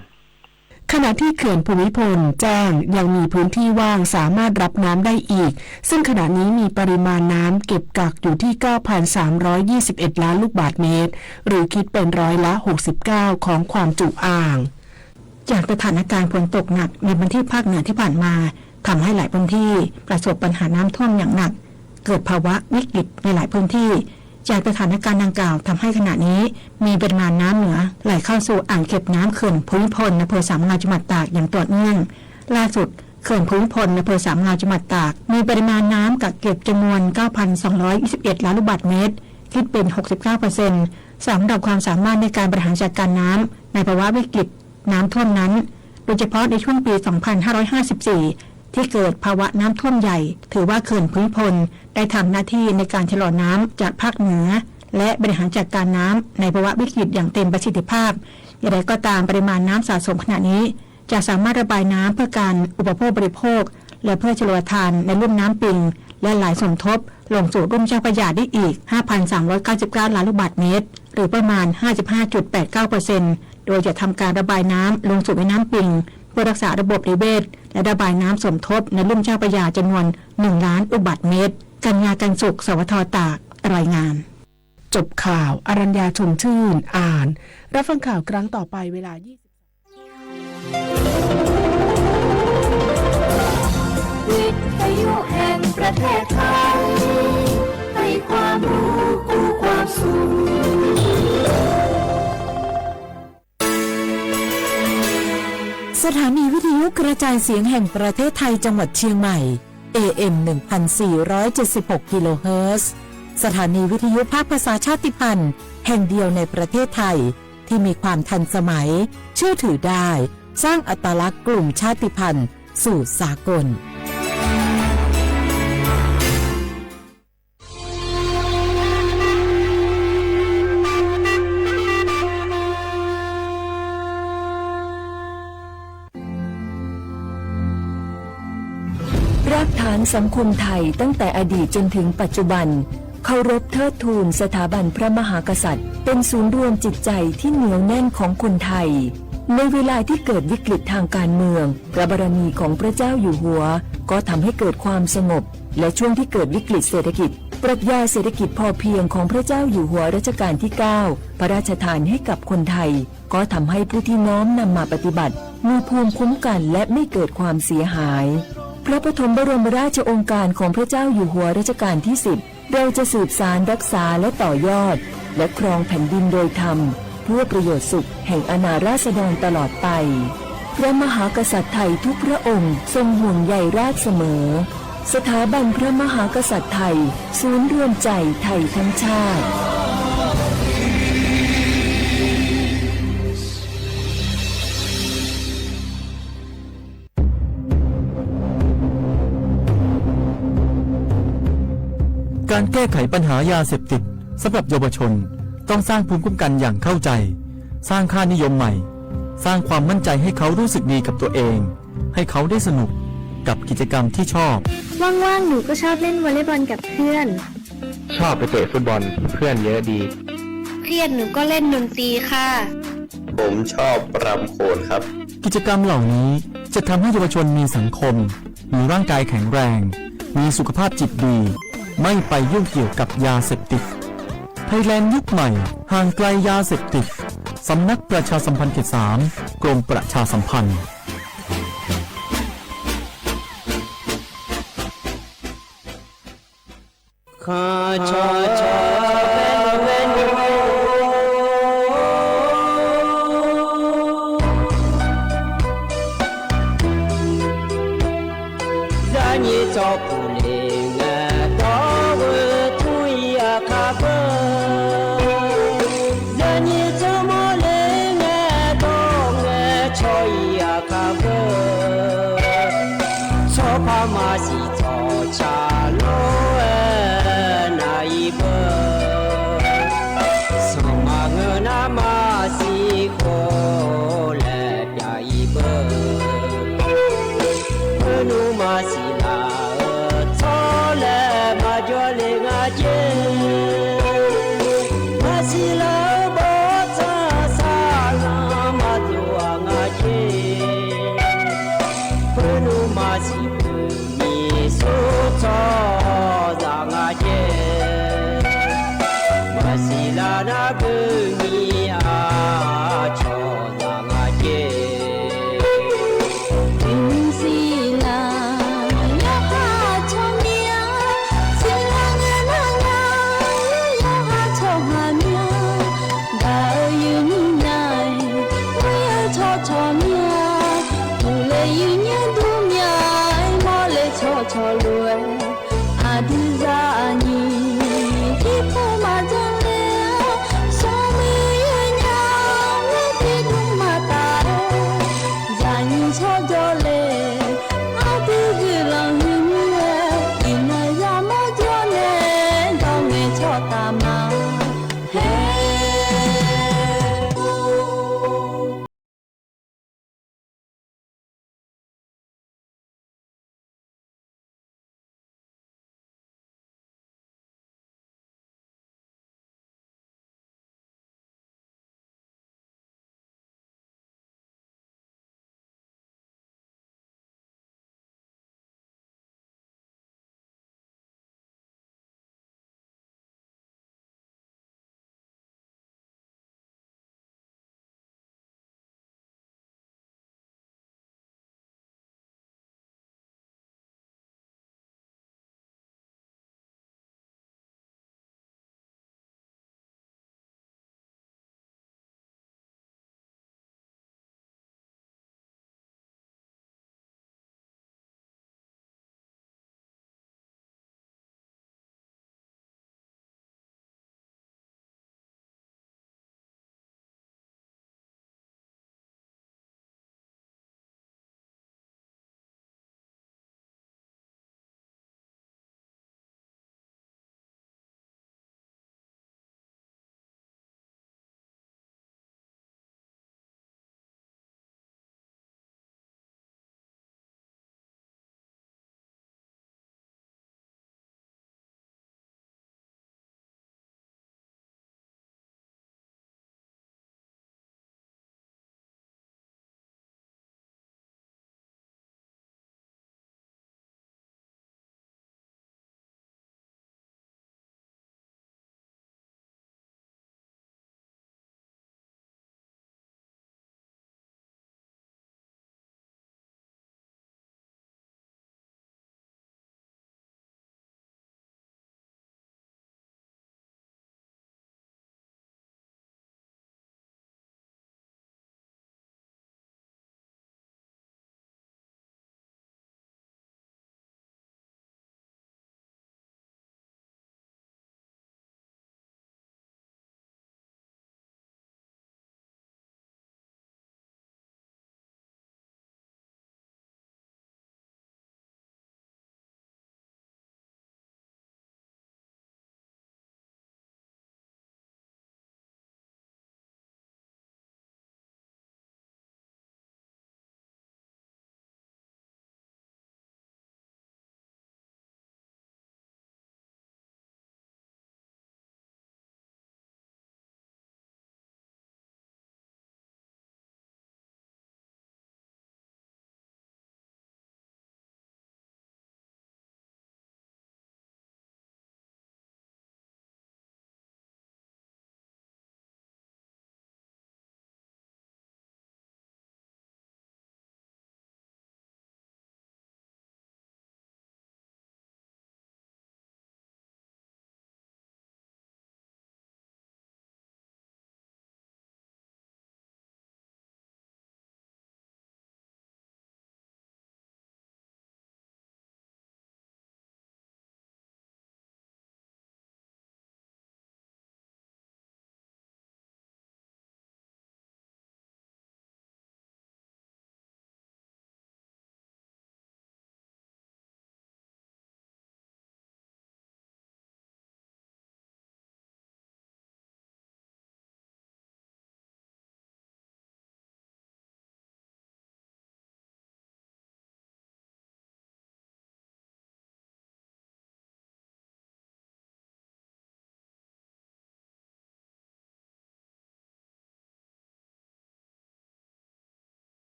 ขณะที่เขื่อนภูมิพลแจ้งยังมีพื้นที่ว่างสามารถรับน้ำได้อีก ซึ่งขณะนี้มีปริมาณน้ำเก็บกักอยู่ที่ เก้าพันสามร้อยยี่สิบเอ็ด ล้านลูกบาศก์เมตร หรือคิดเป็นร้อยละ หกสิบเก้า ของความจุอ่าง จากสถานการณ์ฝนตกหนักในพื้นที่ภาคเหนือที่ผ่านมา ทำให้หลายพื้นที่ประสบปัญหาน้ำท่วมอย่างหนัก เกิดภาวะวิกฤตในหลายพื้นที่ จากสถานการณ์ดังกล่าวทำให้ขณะนี้มีปริมาณน้ำเหนือไหลเข้าสู่อ่างเก็บน้ำเขื่อนภูมิพลอำเภอสามเงาจังหวัดตากอย่างต่อเนื่อง ล่าสุดเขื่อนภูมิพลอำเภอสามเงาจังหวัดตาก มีปริมาณน้ำกักเก็บจำนวน เก้าพันสองร้อยยี่สิบเอ็ด ล้านลูกบาศก์เมตร คิดเป็น หกสิบเก้าเปอร์เซ็นต์ สำหรับความสามารถในการบริหารจัดการน้ำในภาวะวิกฤต น้ำท่วมนั้น โดยเฉพาะในช่วงปี สองพันห้าร้อยห้าสิบสี่ ที่เกิดภาวะน้ำท่วมใหญ่ ถือว่าเขื่อนภูมิพลได้ทำหน้าที่ในการชะลอน้ำจากภาคเหนือ และบริหารจัดการน้ำในภาวะวิกฤตอย่างเต็มประสิทธิภาพ อย่างไรก็ตาม ปริมาณน้ำสะสมขณะนี้ จะสามารถระบายน้ำเพื่อการอุปโภคบริโภค และเพื่อชลประทานในลุ่มน้ำปิง และไหลสมทบลงสู่ลุ่มเจ้าพระยาได้อีก ห้าพันสามร้อยเก้าสิบเก้า ล้านลูกบาศก์เมตร หรือประมาณ ห้าสิบห้าจุดแปดเก้าเปอร์เซ็นต์ โดยจะทำการระบายน้ำลงสู่แม่น้ำปิง เพื่อรักษาระบบนิเวศ และระบายน้ำสมทบในลุ่มเจ้าพระยาจำนวน หนึ่ง ล้านลูกบาศก์เมตร กัญญา กันสุข สวท ตาก รายงาน จบข่าว อรัญญา ชมชื่น อ่าน รับฟังข่าวครั้งต่อไปเวลา ยี่สิบ วิทยุแห่งประเทศไทย ให้ความรู้คู่ความสุข สถานีวิทยุกระจายเสียงแห่งประเทศไทยจังหวัดเชียงใหม่ เอ เอ็ม หนึ่งพันสี่ร้อยเจ็ดสิบหก กิโลเฮิรตซ์ สถานีวิทยุภาคภาษาชาติพันธุ์แห่งเดียวในประเทศไทย ที่มีความทันสมัย เชื่อถือได้ สร้างอัตลักษณ์กลุ่มชาติพันธุ์สู่สากล รากฐานสังคมไทยตั้งแต่อดีตจนถึงปัจจุบัน เคารพเทิดทูนสถาบันพระมหากษัตริย์ เป็นศูนย์รวมจิตใจที่เหนียวแน่นของคนไทย ในเวลาที่เกิดวิกฤตทางการเมือง พระบารมีของพระเจ้าอยู่หัว ก็ทำให้เกิดความสงบ และช่วงที่เกิดวิกฤตเศรษฐกิจ ปรัชญาเศรษฐกิจพอเพียงของพระเจ้าอยู่หัวรัชกาลที่เก้า พระราชทานให้กับคนไทย ก็ทำให้ผู้ที่น้อมนำมาปฏิบัติ มีภูมิคุ้มกันและไม่เกิดความเสียหาย พระปฐมบรมราชโองการของพระเจ้าอยู่หัวรัชกาลที่สิบ เราจะสืบสานรักษาและต่อยอด และครองแผ่นดินโดยธรรม เพื่อประโยชน์สุขแห่งอาณาราษฎรตลอดไป พระมหากษัตริย์ไทยทุกพระองค์ทรงห่วงใยราษฎร์เสมอ สถาบันพระมหากษัตริย์ไทย ศูนย์รวมใจไทยทั้งชาติ การแก้ไขปัญหายาเสพติดสำหรับเยาวชน ต้องสร้างภูมิคุ้มกันอย่างเข้าใจ สร้างค่านิยมใหม่ สร้างความมั่นใจให้เขารู้สึกดีกับตัวเอง ให้เขาได้สนุกกับกิจกรรมที่ชอบ ว่างๆ หนูก็ชอบเล่นวอลเลย์บอลกับเพื่อน ชอบไปเตะฟุตบอล เพื่อนเยอะดี เครียดหนูก็เล่นดนตรีค่ะ ผมชอบรำโขนครับ กิจกรรมเหล่านี้จะทำให้เยาวชนมีสังคม มีร่างกายแข็งแรง มีสุขภาพจิตดี ไม่ไปยุ่งเกี่ยวกับยาเสพติด ไทยแลนด์ยุคใหม่ ห่างไกลยาเสพติด สำนักประชาสัมพันธ์เขตสาม กรมประชาสัมพันธ์ คชช เป็นเวรอยู่ เ လၢနံၣ်စီၤပူၤလ့ၣ်ငဲ ဒီးဝဲတူၺ်အကါဘၢ လၢနံၣ်စီၤမီၤလ့ၣ်ငဲ ဒီးငဲဆီအကါဘၢ စီၤပၤမၤစံၣ်ထီၣ်ဆၣ်လိၤအဲ နၤအံၤဘၢ စီၤမၤငၢၢ်နၤမၤစံၣ်ဃိလဲၣ် ပျၢ်အံၤဘၢ ဖၢနုာ်မၤစံၣ်လၢအၢ ထီလဲၣ် မၤဒိးလ့ၣ်ငါက့ မၤစံၣ်လၢအၢ ဘီၣ်ထၣ်စၢ်လၢ မၤဒိးအငါက့ ဖၢနုာ်မၤစံၣ် မံၤစိထီၣ်စၢ်ငါက့ မၤစံၣ်လၢနၤဘုးမံၤအါ ထီၣ်စၢ်ငါက့ မံၤစံၣ်လၢ ယဟးထီၣ်မံၤအါ စံၣ်လၢငဲနၤ ယဟးထီၣ်ဟးမံၤအါ ဘၣ်ယုၢ်နံၤနၤ ဝံအၢထီၣ်ထီၣ်မံၤအါ ပူၤလ့ၣ်ယုၢ်ညါဒူမံၤအါ မီၤလ့ၣ်ထီၣ်ထီၣ်လိၤ အဒုးစၢ်အနံၤ ထံဖိမၤဒိးလ့ၣ် စီၤမံၤယုၢ်ညါ ဝံတံၤဒူမၤတၢ် ယၤနံၤထီၣ်ဒိးလ့ၣ် အဒုးယုၢ်လီၤယုၢ်မံၤ အံၤနၤယၤမီၤဒိးနဲ ဒီးငဲထီၣ်တၢ်မၤ ဟဲ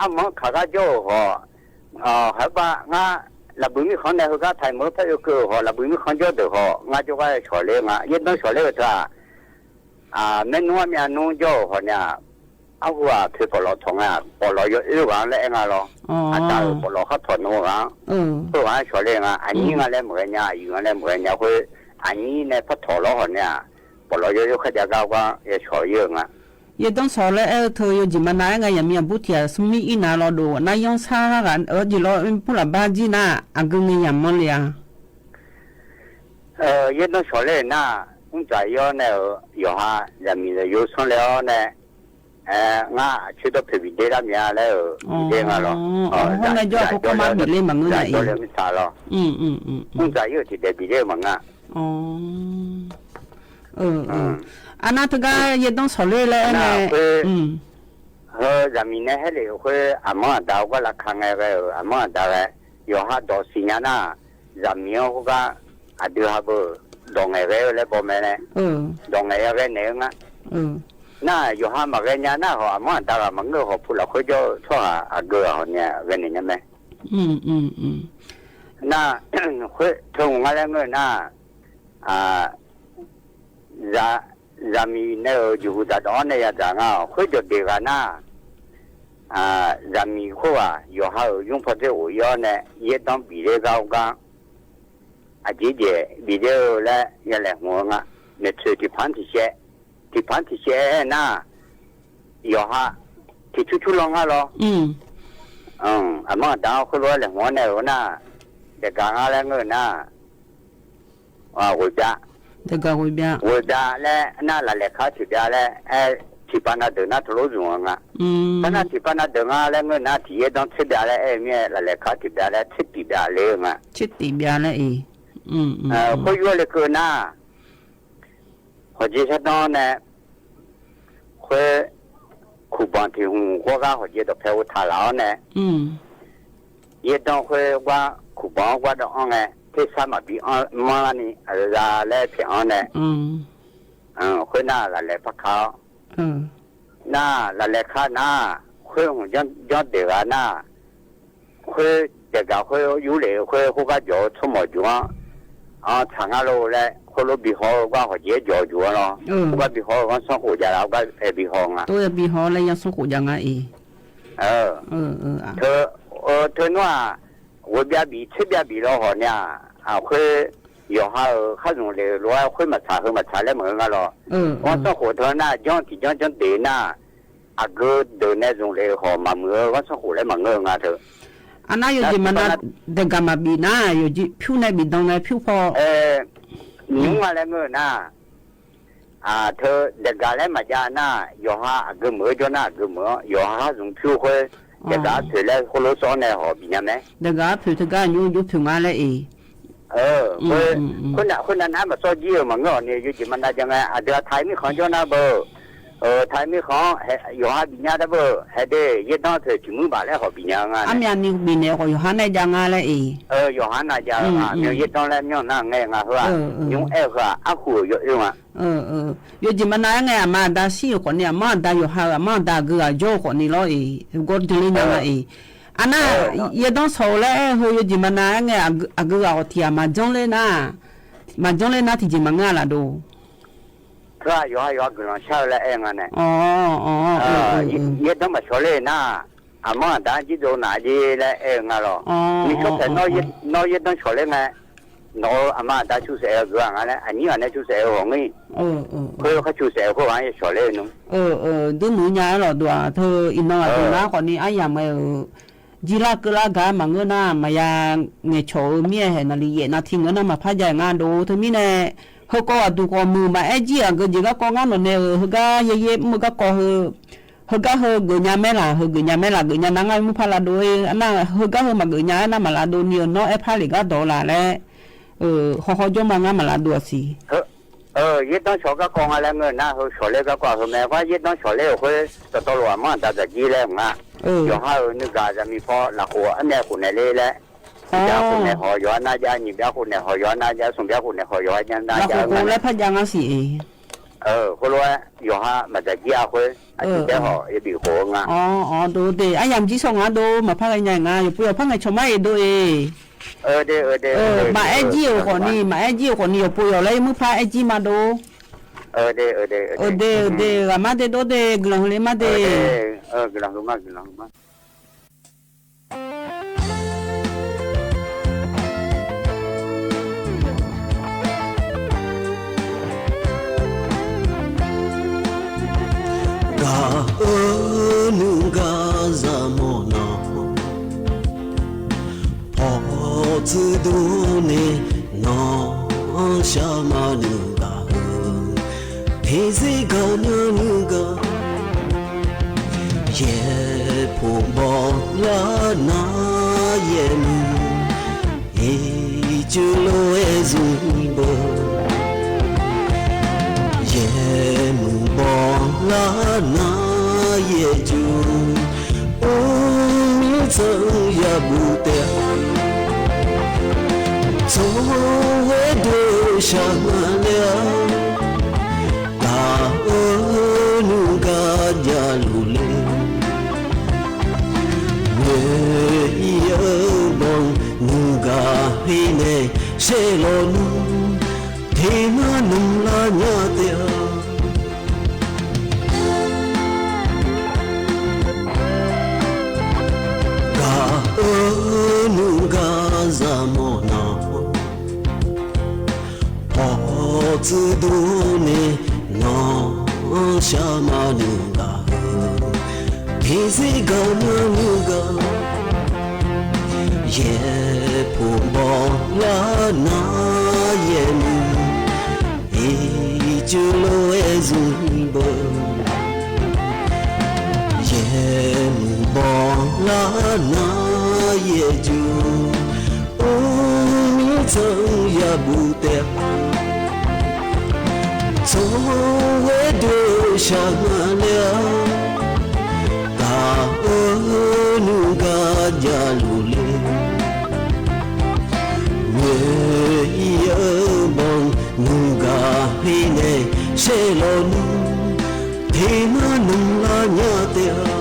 အမၢခးကါကၠီဢေၣ်ဃီ ဟဲဘၣ် ငါ လၢၢ်ဘုးမံၣ်ဃီန့ၣ် ဟူးဂဲထၢၣ်မုၢ်ဖဲအၢၣ်ကၢၢ်ဃီ လၢၢ်ဘုးမံၣ်ဃီကၠီဒၢးဃီ ငါကၠီကၢ်ဆီၣ်လဲငါ ယဲၢ်ဒီဆီၣ်လဲအတၢ် မ့ၢ်နူအမ့ၢ်အနူကၠီဃီန့ၣ် အဃိအဖဲပီၣ်လီၤထီၣ်ငါ ပီၣ်လီၤယွၤအၢဂၤလၢအဲဂၤလီၤ အတၢ်ပီၣ်လီၤဃးထီၣ်နူဂၤ အၢဂၤဆီၣ်လဲဂၤ အညံဂၤလၢမုၢ်ဂဲၤညါ အယုၢ်ဂၤလၢမုၢ်ဂဲၤညါ အဃိ အညံန့ၣ်ဖးထီၣ်လီၤဃီန့ၣ် ပီၣ်လီၤယွၤယိခဲဒၣ်ဂၤဝါ ယဆီၣ်ယဲဂၤ ယဲၢ်ဒီဆီၣ်လဲအဲၣ်ထၢၣ် ယိၣ်ကၠံၣ်မနၤအဲၣ်ဂၤ ယမံၤအဘူးထံၣ်အစမံအံၤနၤလီၤဒိၣ် နယီဆါဂၤ အၢက့ၤလီၤ ပူလၢ်ဘါကၠံနၤ အဂုၤဂၤယၤမီလံဧါ ယဲၢ်ဒီဆီၣ်လဲနၤ အုၣ်တၢ်ယီန့ၣ် ယီၤဟါ ယမံၤလၢယိၣ်ဆီၣ်လဲအီၤန့ၣ် ငါအဆၢဒီးဖဲဘံၣ်ဒ့တၢ်မံၤလၢ ဘံၣ်ဒ့ဂၤလီၤ ဟီၣ်နကၠီဖိခွါမါဘံၣ်လ့မးငါအံၤ အုၣ်တၢ်ယီထံၣ်ဒဲးဘံၣ်ဒ့မးငါ အနၤတဂၤ ယဲၢ်ဒီဆီၣ်လဲလၢအဲၣ်န့ၣ် ဟၢ ယၤမံၤန့ၣ်ဟဲလၢအဃိ အမၢအဒါအိၣ်ကွၢ်လၢခါငဲၤဂဲၤဧၢ အမၢအဒါဂဲၤ ယီၤဟါဒီးစံညါနၤ ယၤမံၤအဃိကါ အဒုးဟးဘၢၣ် ဒီးငဲၤဂဲၤဧၢလၢဘီမဲန့ၣ် ဒီးငဲၤယၤဂဲၤန့ၣ်ဧၢ နၤ ယီၤဟါမၤဂဲၤညါနၤဟီ အမၢအဒါဂၤမၤငၢၢ်ဟီ ဖူလၢ်ဃိကၠီထီၣ်ဧါ အဂၤဟီန့ၣ် ဂဲၤန့ၣ်ညါမ့ၢ် နၤ ဃိထၢၣ်မုၢ်ငါလၢငၢၢ်နၤ ယၤမံၤန့ၣ်ဧၢ ယဟူးတၢ်ဒီးအီၤန့ၣ်ယၤတၢ်ငါ ဃိဒီးဒဲးဂၤနၤ ယၤမံၤခိၣ်ဧါ ယီၤဟါဧၢ ယိၤဖီသ့ၣ်အိၣ်အီၤန့ၣ် ယဲၢ်ဒီဘံၣ်ဒ့ဂၤအိၣ်ကါ အက့ဒဲး ဘံၣ်ဒ့ဧၢလၢ ယလဲၤမူၤငါ မ့ၢ်ထၢၣ်တံၢ်ဖးတံၢ်ရှဲ ပၢၼ်ထီၣ်ဆံးအဲၣ်အဲၣ်နၢ် ယီၤဟး ထံၣ်ဆူၣ်ဆူၣ်လီၤငါလီၤ. အၢ အမၢ်တၢ်ဃိလီၤလဲၣ် မီၢ်နဲၣ်ဧိၤနၢ် တဂၤငါလၢငိုၼ်းနၢ် ဝ့ၢ်ဘျါ တဂၤဝ့ၢ်ဘျါ ဝ့ၢ်ဘျါလၢနၢ် လၢ်လဲၣ်ခါထံၣ်ဘျါလၢ အဲ ထံၣ်ပၢၼ်နၤဒၢးနၢ် တလိၣ်စူၢ်ငါ တၢ်နၢ်ထံၣ်ပၢၼ်နၤဒၢးငါ လၢငိုၼ်းနၢ် ထံၣ်ယဲၢ်ဒီသ့ၣ်ဘျါလၢ အဲၣ်မ့ၢ်လၢ်လဲၣ်ခါထံၣ်ဘျါလၢ သ့ၣ်တံၢ်ဘျါလၢငါ သ့ၣ်တံၢ်ဘျါလၢအံၤ ဃိယွဲလၢကၢနၢ် ဟီၣ်ကၠ့ဆၢတီၢ် ဃိ ခူၣ်ဘီထံၣ်ဟူၣ်ဃိဂၤ ဟီၣ်ကၠ့ဒီးဖဲအိၣ်ထးလၢအီၤန့ၣ် ယဲၢ်ဒီဃိ ကွၢ်ခူၣ်ဘီကွၢ်ဒီးအီၤန့ၣ် ထဲဆါမၤဘံအီၤမီၢ်လၢန့ၣ် အဂၤလၢဖဲအီၤန့ၣ် ဃိနၢ် လၢ်လဲၣ်ဖးခါ နၢ် လၢ်လဲၣ်ခါနၢ် ဃိဟူၣ် ကၠီၣ်ဒဲးဂၤနၢ် ဃိ တဂၤဃိယူၢ်လံ ဃိဃိဂၤယီၤဆိကမိၣ်ယီၤ အဆၣ်ငါလိၤလၢ ဃိလိဘံဟီၣ်ကွၢ်ဟီၣ်ကၠ့ယီၤယီၤလီၤ ဃိကွၢ်ဘံဟီၣ် ဂီၢ်ဆီဃိၣ်ယၤလၢ ကွၢ်အဲၣ်ဘံဟီၣ်ငါ တအိၣ်ဘံဟီၣ်လၢ ဂီၢ်ဆီဃိၣ်ယၤငါအံၤ အၢ ထၢ ထၢနွါ ဝ့ၢ်ဘျါဘံ သ့ၣ်ဘျါဘံလီၤဟီၣ်န့ၣ် အဃိ ယီၤဟးဧၢ ခါစုံလ့ၤ လီၤဃိမၤဆၣ် ဃိမၤဆၣ်လၢမၤဂ့ၤဂၤလီၤ ဂီၢ်ဆီဃိၣ်ထၢနၢ် ကၠီၣ်ထံၣ်ကၠီၣ်ကၠီၣ်ဒဲးနၢ် အဂ့ၤဒၢးနဲၣ်စုံလ့ၤဟီၣ် မၤမုာ် ဂီၢ်ဆီဃိၣ်လၢမၤဂ့ၤဂၤထၢ အနၢ် ယိၤကၠံၣ်မနၤ တဂၤမၤဘံနၢ် ယိၤကၠံၣ် ဖၠူၣ်နဲၣ်ဘံဒိၣ်နဲၣ် ဖၠူၣ်ဖီ နူမၤလၢငိုၼ်းနၢ် ထၢ တဂၤလၢမၤယါနၢ် ယီၤဟးအဂ့ၤမုာ် ကၠီၣ်နၢ်အဂ့ၤမုာ် ယီၤဟးဂၤစုံဖၠူၣ်ဃိ တဂၤဖုးလၢဃိလိစီန့ၣ် ဟီၣ်ဘံညါမ့ၢ် တဂၤဖုးတဂၤ ယိၤယိၤဖုးငါလၢအံၤ အၢ ဃိ ဃိနၢ် ဃိနၢ်နၢ် မၤစီကၠံၣ်ဧၢ မၤဂ့ၤအီၤန့ၣ် ယိၤကၠံၣ်မနၤယါငါ အဒၢးထါမ့ၢ်ဃီကၠီၣ်နၢ်ဘၣ် ထါမ့ၢ်ဃီ ယီၤဟးဘံညါတၢ်ဘၣ် ဟဲဒ့ၣ် ယဲၢ်ဒီထၢၣ်ထံၣ်မုၢ်ဘၣ်လၢဟီၣ်ဘံညါငါ အမ့ၢ်အနံၤဘံန့ၣ် ယီၤဟးနဲၣ်ယါငါလၢအံၤ ယီၤဟးနဲၣ်ယါ မ့ၢ်ယဲၢ်ဒီလၢမ့ၢ်နၢ်ငဲငါဟၢ ညိအဲၣ်ဃာ် အဃုာ်ယိၤအၢငါ ယိၤကၠံၣ်မနၤငဲ အမၤအဒါဆံးအဃိန့ၣ် အမၤအဒါယီၤဟး အမၤအဒါအဂ့ၤအယိာ်အဃိန့ၣ်လီၤအံၤ ဂီၢ်တလ့ညါလၢအံၤ အနၢ် ယဲၢ်ဒီဆီၣ်လၢအဲၣ်ဟၢ ယိၤကၠံၣ်မနၤငဲ အဂ့ၤအဂီၢ်ထံၣ် အမၤကၠီလ့နၢ် မၤကၠီလ့နၢ် ထံၣ်ကၠံၣ်မၤငါလၢဒိၣ် ယီၤဟး ယီၤဟးဂုာ်လီၤဆၢလၢအဲၣ်ငါန့ၣ် ယဲၢ်ဒီမၤဆီၣ်လ့နၢ် အမၤအဒါကၠံၣ်ဒိၣ်နၢ်က᠔လၢအဲၣ်ငါလီၤ မ့ၢ်ဆိဖဲ နီၢ်ယဲၢ်ဒီဆီၣ်လ့ငါ နီၢ်အမၤအဒါဆူစဲးအဂ့ၤအဂၤလၢ အနံၣ်အန့ၣ်ဆူစဲးအဂီၢ်န့ၣ် ဃိခါဆူစဲးအဂီၢ်ဂၤ ယဆီၣ်လ့နူ ဒုးမုာ်ညါလီၤဒိၣ် ထၢအံၤနီၢ်အဒိၣ်နၢ်ဃိန့ၣ် အယၤမ့ၢ်ဧၢ ကၠံၣ်လၢကၢလၢဂၤမၤဂ့ၤနၢ် မၤယါ ငဲၤဆီၣ်ဧၢ မ့ၢ်ဟဲနၤလံ ယဲၢ်နၤထံၣ်ဂ့ၤနၢ် မၤဖးယါငါဒိၣ် ထၢမံၤန့ၣ် ဟၢကီးအဒူၣ်ကီးမုာ် မၤအဲၣ်ကၠံၣ်အဂ့ၤ ယဲၢ်ဂၤကီးငါနီၢ်နဲၣ်ဧၢ ဟၢဂၤယဲၢ်ယဲၢ် မုၢ်ဂၤကီးဟၢ ဟၢဂၤဟၢဂ့ၤညါမ့ၢ်လၢ ဟၢဂ့ၤညါမ့ၢ်လၢ ဂ့ၤညါနၤ ငါမုၢ်ဖးလၢဒိၣ်အံၤ အနၢ် ဟၢဂၤဟၢမၤဂ့ၤညါ နၢ်မၤလၢဒိၣ် နံၤအနီၢ်အဲၣ်ဖးလံာ်ဂၤဒီးလၢ်လၢ် ဟီၣ်ဟီၣ်ကၠီမၤငါမၤလၢဒိၣ်အဆံး ယဲၢ်ဒီဆီၣ်ဂၤကီးငါလၢ ငါနၢ်ဟၢဆီၣ်လ့ဂၤကီးဟၢမ့ၢ် ကွၢ်ယဲၢ်ဒီဆီၣ်လ့အဃိ တတီလိာ်အမၤအဒါတၢ်ကၠံၣ်လၢငါ ယီၤဟးဧၢ နုၢ်ဂၤ ယမံၤဖီ လၢဃိာ်အမဲာ်ဃိာ်နဲၣ်လ့လၢ ဘျါဃိာ်နဲၣ်ဟီၣ် ယီၤနၤယါ နံၤဘျါဃိာ်နဲၣ်ဟီၣ် ယီၤနၤယါ သူၣ်ဘျါဃိာ်နဲၣ်ဟီၣ် ယီၤနၤယါ လၢဃိာ်ဃိာ်လၢဖးယါငါဆံးအံၤ ဃိလၢ ယီၤဟးမၤတၢ်ကၠံၣ်အဃိ အတံၢ်တဲဟီၣ် ယဘံၣ်ဃိာ်ငါ အၢ အၢ ဒိၣ်ဒိၣ် အယၤမ့ၢ်ကၠံၣ်ဆီၣ်ငါဒိၣ် မၤဖးဂ့ၤညါငါ ယပိာ်ယီၤဖးငဲၤဆီၣ်မးအံၤဒိၣ်အံၤ မၤအဲၣ်ကၠံၣ်အဃိန့ၣ် မၤအဲၣ်ကၠံၣ်အဃိန့ၣ် ယပိာ်ယီၤလၢယမုၢ်ဖးအဲၣ်ကၠံၣ်မးဒိၣ် အၢ ဒ့ၣ် ဒ့ၣ် ဂၤမးဒ့ၣ်ဒိၣ်ဒ့ၣ် ကလီၤဟူလ့မးဒ့ၣ် ကလီၤဟူမး ကလီၤဟူမး ဂၤအၢနုၢ်ဂၤစၢ်မီၢ်နီၢ် ဖီၣ်သုဒိၣ်န့ၣ် နီၢ်စၢ်မါနုၢ်ဂၤဧၢ, ထံစ့ၢ်ကီးနၢနုၢ်ဂၤ, ယဲၢ်ဖိဘီလၢနၤယဲၢ်မုၢ်, အံၤကၠူလိဝဲစူဘၢ, ယဲၢ်မုၢ်ဘီလၢနၤယဲၢ်ကၠူ အိၣ်မံသၢယၤဘူးတဲ, ဆိဝဲဒၢးစှၤမၤလဲၣ်, တၢ်အၢနုၢ်ဂၤယၤလူၤလဲၣ်, မ့ၢ်အံၤအၢဘီ နုၢ်ဂၤဟ့ၣ်နဲၣ် ရှဲလီၤနုၢ်, ထံနၢနုၢ်လၢညါတဲဧါ. ဂၤအၢနုၢ်ဂၤစၢ်မီၢ်နီၢ်, ဖီၣ်သုဒိၣ်န့ၣ် နီၢ် ရှမနုၤဂၤဧၢ, မ့ၢ်စ့ၢ်ကီးမနုၤဂၤ, ယဲၢ်ဖိဘီလၢ်နၤယဲၢ်မုၢ်, အံၤကၠိလိဝဲၢ်စုဘၢ, ယဲၢ်မုၢ်ဘီလၢ်နၤယဲၢ်ကၠိ, အိၣ်မံၣ်သၢယၤဘူးတဲ ဆိဝဲဒၣ်ရှၢငါလဲၣ်, တၢ်အၢနုၤဂၤယၤလိၤလဲၣ်, မ့ၢ်အံၤအၢဘီနုၤဂၤဟ့ၣ်နဲဆဲးလီၤနုၤ, တ့ၢ်မၤနုၤလၢညါတဲ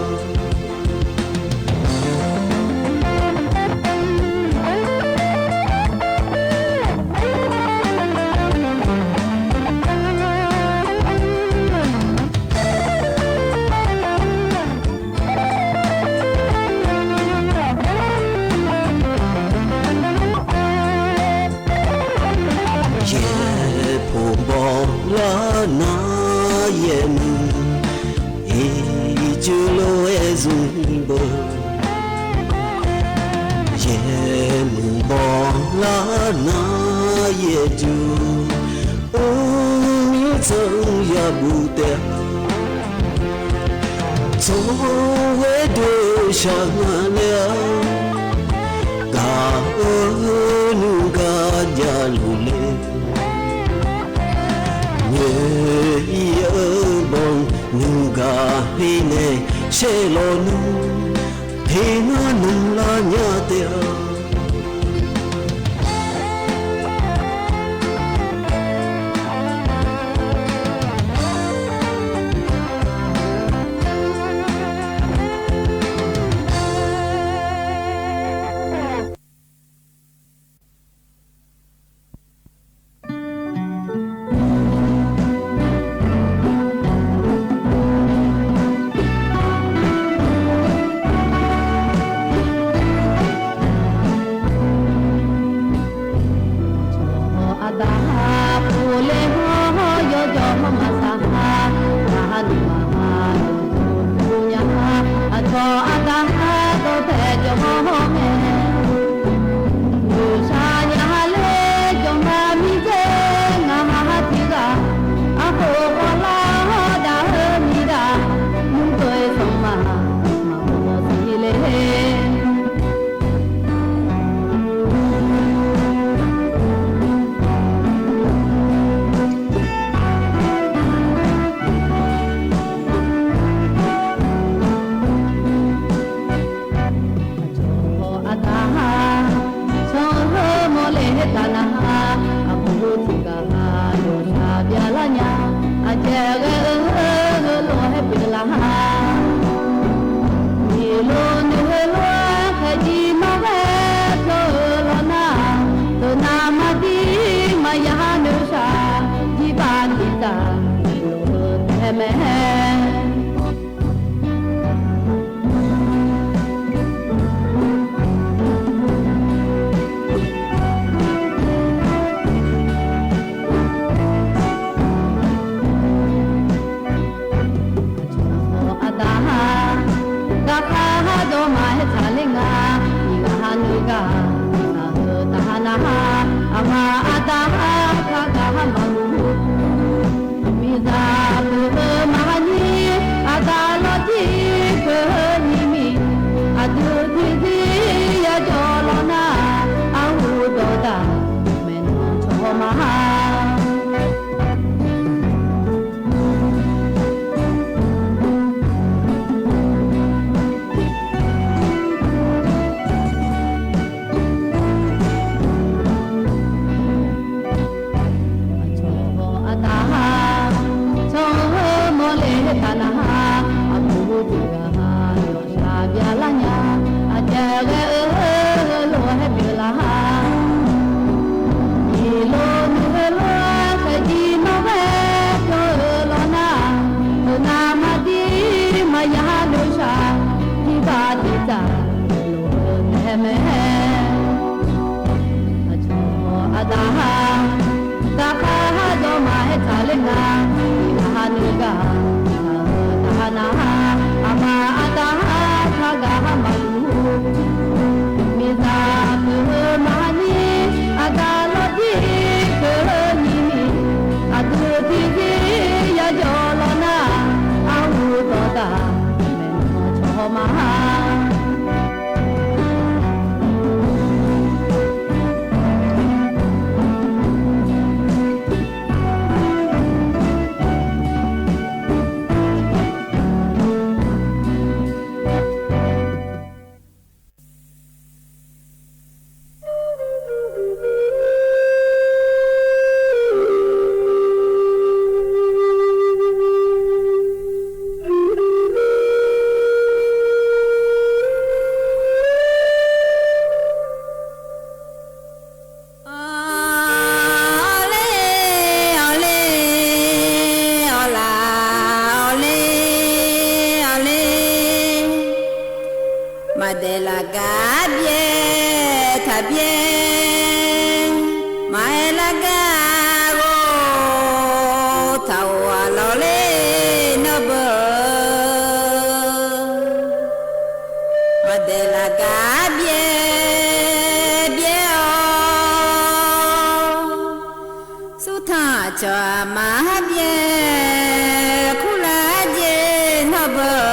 ယဲၢ်ဖိဘီလၢ်နၤယဲၢ်မုၢ်, အံၤကၠိလိဝဲၢ်စုဘၢ, ယဲၢ်မုၢ်ဘီလၢ်နၤယဲၢ်ကၠိ, အိၣ်မံၣ်သၢယၤဘူးတဲ ဆိဝဲဒၣ်ရှၢငါလဲၣ်, တၢ်အၢနုၤဂၤယၤလိၤလဲၣ်, မ့ၢ်အံၤအၢဘီနုၤဂၤဟ့ၣ်နဲဆဲးလီၤနုၤ, တ့ၢ်မၤနုၤလၢညါတဲ ဘျဲၣ် မၤဟဲလၢဂၤဧိၤ ထးအိၣ်အလီၢ်လၢနီၢ်ဘၢ မၤဒဲးလၢဂၤဘျဲၣ် ဘျဲၣ်ဧိၤ ဆူထၣ်ကၠီအမါဘျဲၣ် ခူၣ်လၢအယ့ၢ်နီၢ်ဘၢ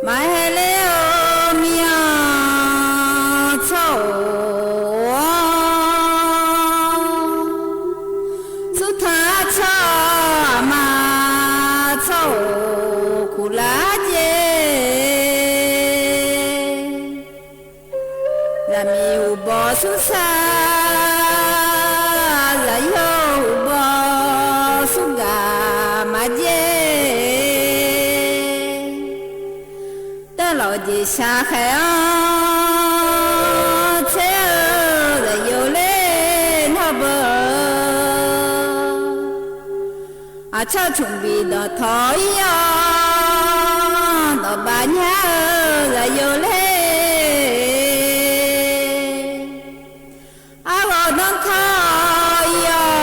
မၤဟဲလၢအီၤ မံအီၤ ဆီၣ်အိၣ် ဆူထၣ်ဆီၣ်အမါ ဆီၣ်အိၣ် ခူၣ်လၢအယ့ၢ် လၢမံဟူးဘီဆူဆါ လၢယိၤဟူးဘီဆူဂၤမါယ့ၢ် တၢ်လီၤယ့ၢ်ဆါဃဲၤအီၤ ဆဲးဧၢ လၢယိၤလၢနီၢ်ဘၢ အဆီၣ်ဆူၣ်ဘံၣ်ဒီးထီၣ်အံၤအီၤ ဒီးဘၣ်ညါဧၢ လၢယိၤလၢ အဂီၢ်ဒီးထီၣ်အံၤအီၤ ဒီးပျၢၤ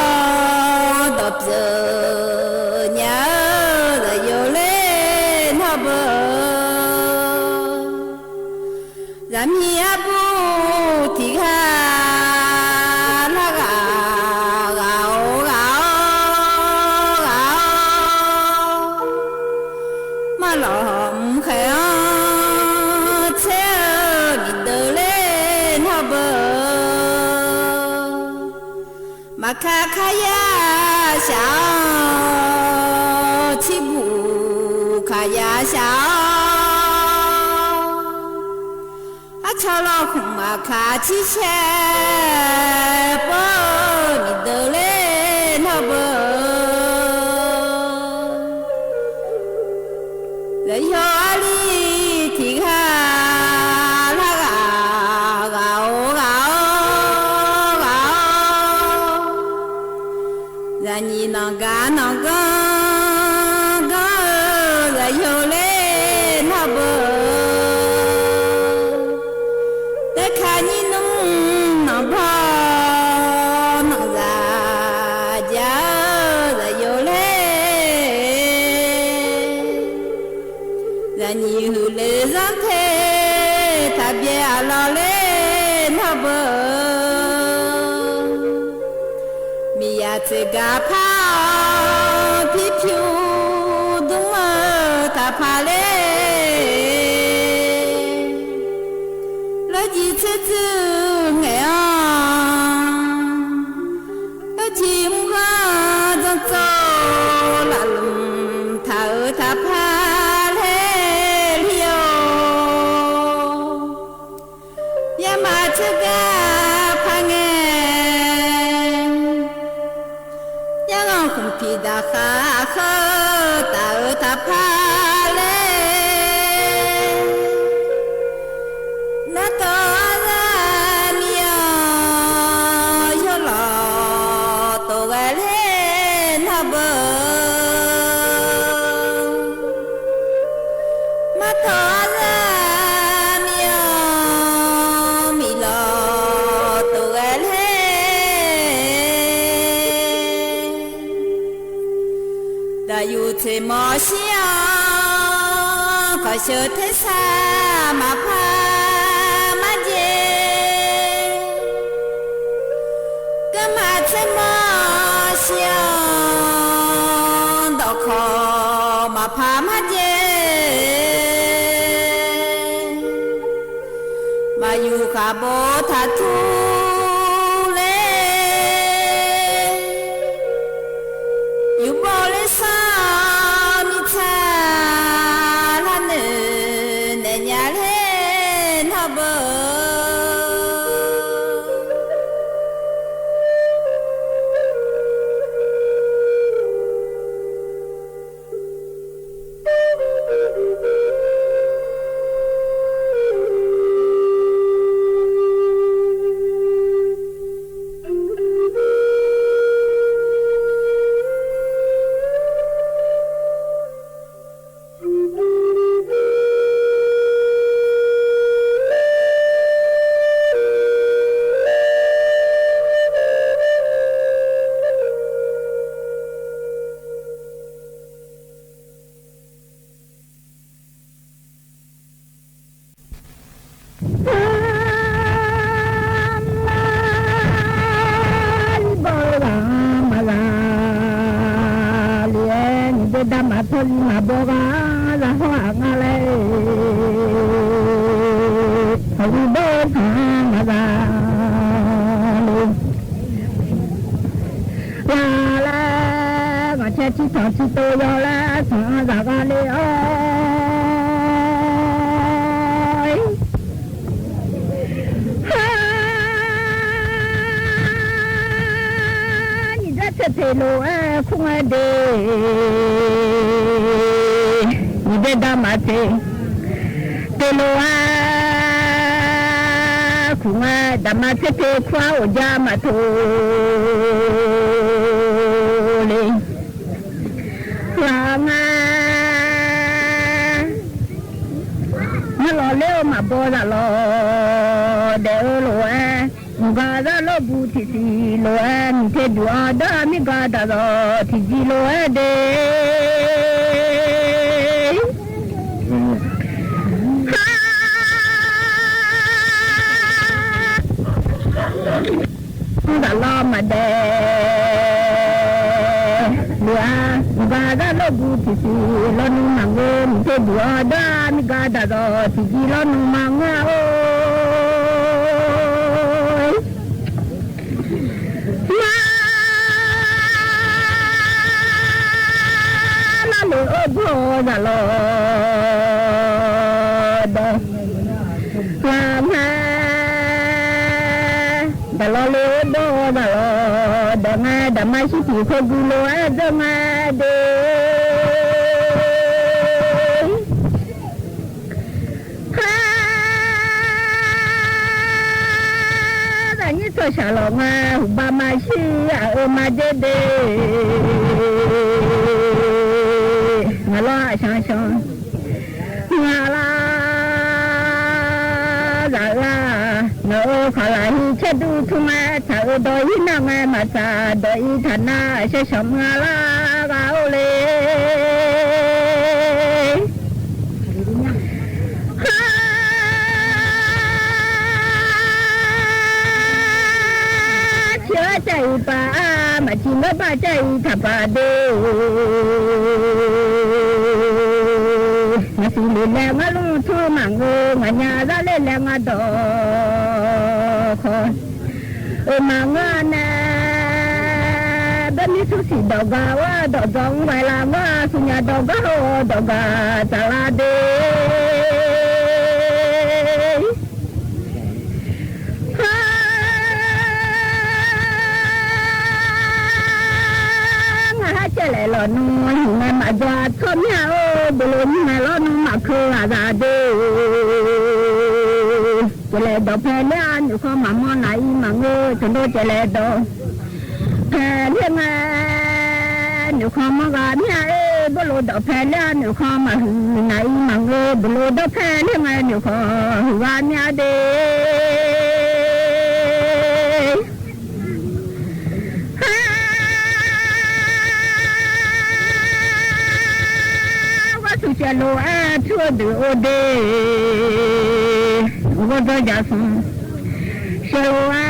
ညါဧၢ လၢယိၤလၢနီၢ်ဘၢ လၢမံအဘူၣ်ထံၣ်ဃာ် လၢဂၤ ဂၤဧိၤ ဂၤဧိၤ ဂၤဧိၤ မၤလီၤဃဲၤအီၤ ဆဲးဧၢ မံဒၢးလၢနီၢ်ဘၢ မၤခးခါယါစှၤအီၤ ထံဘူၣ်ခးယါစှၤအီၤ အဆီၣ်လီၤဃုာ်မၤခးထံဆဲး ပၢမံဒၢးလၢနီၢ်ဘၢ လၢယိၤအလံၤထံၣ်ဃာ် လၢဂၤ ဂၤဧိၤ ဂၤဧိၤ ဂၤဧိၤ လၢနံၤနီၢ်ဂၤနီၢ်ဂၤ ဂၤဧၢ လၢယိၤလၢနီၢ်ဘၢ တခါနံၤနုၢ်နီၢ်ဘီ နီၢ်ဂၤ ယၤဧၢ လၢယိၤလၢ လၢနံၤဟုၣ်လၢစၢ်ထဲ ထးဘျဲၣ်အလီၢ်လၢနီၢ်ဘၢ မံယၤစ့ၢ်ကီးဖးအီၤ ဖံဖုဒုးမၢတၢ်ဖးလဲၣ် လၢယံၤဆၢစုငဲၤအီၤ လၢထံမုၢ်ဂီၤ ကၠီကၠီ လၢလူၤထးအၢထးဖးလဲၣ်လံဧိၤ ယမၤဆၢဂၤဖးငဲၤ ယဂီၤဃုာ်ဖံးဒၣ်ဃာ်အဃၢ တၢ်အၢတၢ်ဖးလဲၣ် မၤတီၢ်အသးမံအီၤ ယိၤလီၤတိၢ်ဝဲလၢနီၢ်ဘၢ မၤတီၢ်အသးမံအီၤ မံလီၤတိၢ်ဝဲလၢ တၢ်ယူၢ်ထံးမီၤဆံးအီၤ ခီၣ်ဆၢထ့ဆါ မၤဖးမၤယဲၢ် ကမၤထံးမီၤဆံးအီၤ ဒီးခီၣ်မၤဖးမၤယဲၢ် မၤယူၢ်ဃာ်ဘိထးထူလဲၣ် ယူၢ်ဘိလၢစီၤမံဆါ လၢနုၢ်နဲၣ်ညါလၢနီၢ်ဘၢ အထိလီမၤဘိဂၤ လၢဟီၣ်အငါလဲၣ်, အဝံဘိဆၣ်မၤဂၤလဲၣ်. လၢ်လၢ် ဂီၤဆဲထံထီၣ်ထံတိယီၤလၢ ဆၣ်ဂၤဂၤလံအီၤ ဟါ နံၣ်ဒၢဆဲးဖ့လိာ်ဝဲ ခူဝဲဒ့, နံၣ်ဒၢဒၣ်မၤဆဲးဖ့လိာ်ဝဲ ခူဝဲဒၣ်မၤဆဲးဖ့ခွါအိၣ်ယါမၤထိလ့ၣ်. လၢ်ငါ မၤလီၤလ့အိၣ် မၤဘီသးလီၤဒဲးအၢလိာ်ဝဲ, မုၢ်ဂၤဒၣ်လိာ်ဘူးထံၣ်စံလိာ်ဝဲ, မ့ၢ်ထဲဒုးအီၤဒီး မ့ၢ်ဂၤဒၣ်ဒီးထံၣ်ကံလိာ်ဝဲဒ့ ဟါ တၢ်လီၤမၤဒဲး လၢ်ဧါ, မုၢ်ဂၤဒၣ်လိာ်ဘူးထံၣ်စံလီၤနုၢ်မၤငၢၢ်, မ့ၢ်ထဲဒုးအီၤဒီး မ့ၢ်ဂၤဒၣ်ဒီးထံၣ်ကံလီၤနုၢ်မၤငၢၢ်အိၣ် မၤ လီၤလ့အိၣ်ဘီသးလီၤဒီး လၢ်ငါ ဒၣ်လီၤလ့အိၣ်ဘီသးလီၤဒီး ငါဒၣ်မၤဟံးထံၣ်ဖိကုလိာ်ဝဲဒၣ်ငါဒ့ ဟါ တၢ်နံၣ်စီၤၡၢ်လီၤ ငါဟူးဘၣ်မၤဟံးအအၢမၤဒ့ဒ့ ငါလီၤအဆၣ်ဆၣ် ငါလၢ် လၢ်ဧၢ နအၢခီလၢ်ဟံးဆဲးဒုးထူမး ဆၣ်ဧၢဒီးဟံးနၢ်မး မၤစၢ်ဒီးအံၤ ထၣ်နၢ်ဆဲးဆၣ်မုၢ်လၢ်ဂၤအိၣ်လ့ ဟါ ထံၣ်ဝဲကအံၤပာ် မၤထံၣ်လၢဘၣ်ကအံၤထၣ်ပာ်ဒ့ မၤစံလ့ၣ်လဲၤငါလူထူမၤငၢၢ် မၤညါဒၣ်လ့လဲၤငါဒီးခီ အၢမၤငၢၢ်န့ၣ် ဘၣ်မ့ၢ်ထူစံၣ်ဒီးဂၤဝဲဒီး ဒီးဝဲလၢ်ဝဲဆူညါဒီးဂၤအိၣ်ဒီးဂၤ တၢ်လၢ်ဒ့ ဟါ ငါဟဲကဲလဲၣ်လီၤနူ ဟံၣ်မဲမၤဒွးထီၣ်မ့ၢ်ဧါအိၣ် ဘိလိနံၣ်မဲလီၤနူ မၤခၢဂၤဒ့ ကဲလဲၣ်ဒီးဖဲလၢအနုာ်ခီ မၤမီၢ်နၤအံၤမၤငၢၢ် တလိကဲလဲၣ်ဒီး ဖဲလၢငါနုာ်ခီ မီၢ်ဂၤမ့ၢ်ဧါအ့ ဘိလိဒီးဖဲလၢအနုာ်ခီ မၤဟုၣ်နၤအံၤမၤငၢၢ် ဘိလိဒီးဖဲလၢငါနုာ်ခီ ဟုၣ်ဂၤမ့ၢ်ဧါဒ့ ဟါ ဝဲဆူၣ်ကဲလိာ်ဝဲ ထူဒုးအိၣ်ဒ့ ဝဲဒီးယၤဆူၣ် ကဲလိာ်ဝဲ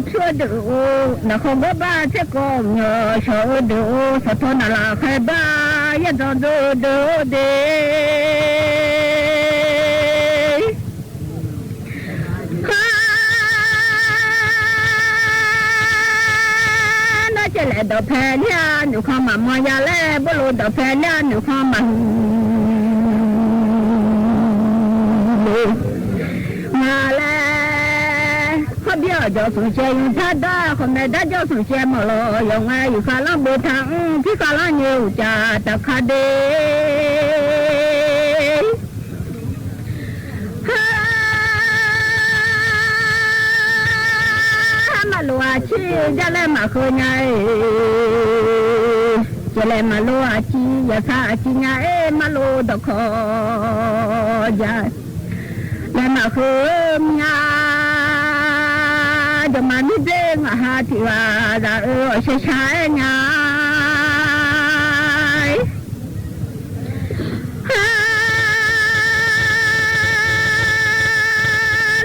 ထူဒုးအိၣ် နၢ်ခီဘိဘၣ်စ့ၢ်ကီး မၠီၣ်ဆီၣ်အိၣ်ဒုးအိၣ် ဆီၣ်ထီၣ်နၢ်လၢ်ခဲဘၣ် ယဲၢ်ဒီဒိၣ်ဒိၣ်ဒ့ ဟါ နကဲလဲၣ်ဒီးဖဲလၢအနုာ်ခီ မၤမီၢ်ယၤလဲၣ် ဘိလိဒီးဖဲလၢအနုာ်ခီ မၤဟုၣ် မၤလဲၣ် ခီဘံအီၣ်ဒီးဆူၣ် ကဲယူၤထါဒါ ခီမဲာ်ဒါ ဒီးဆူၣ် ကဲမီၢ်လီၤ ယီၤငါ ယူၤဃာ်လီၤဘိထၣ် အုဖံဃာ်လီၤ ညိၣ်အူၣ်ကၠၣ်တၢ်ခါဒ့ ဟါ မၤလိာ်အဆံး ယလဲၤမၤဃုာ်ညါအံၤ ယလဲၤမၤလိာ်အဆံး ယဆါအဆံးညါအံၤ မၤလိာ်ဒီးခီ ယလဲၤမၤဃုာ်မၠါ ဒီးမၤမံဘ့ၣ် ငါဟးထံၣ်ဝဲ ဒၣ်အၢ အီၣ်ဆဲးဆါညါ ဟါ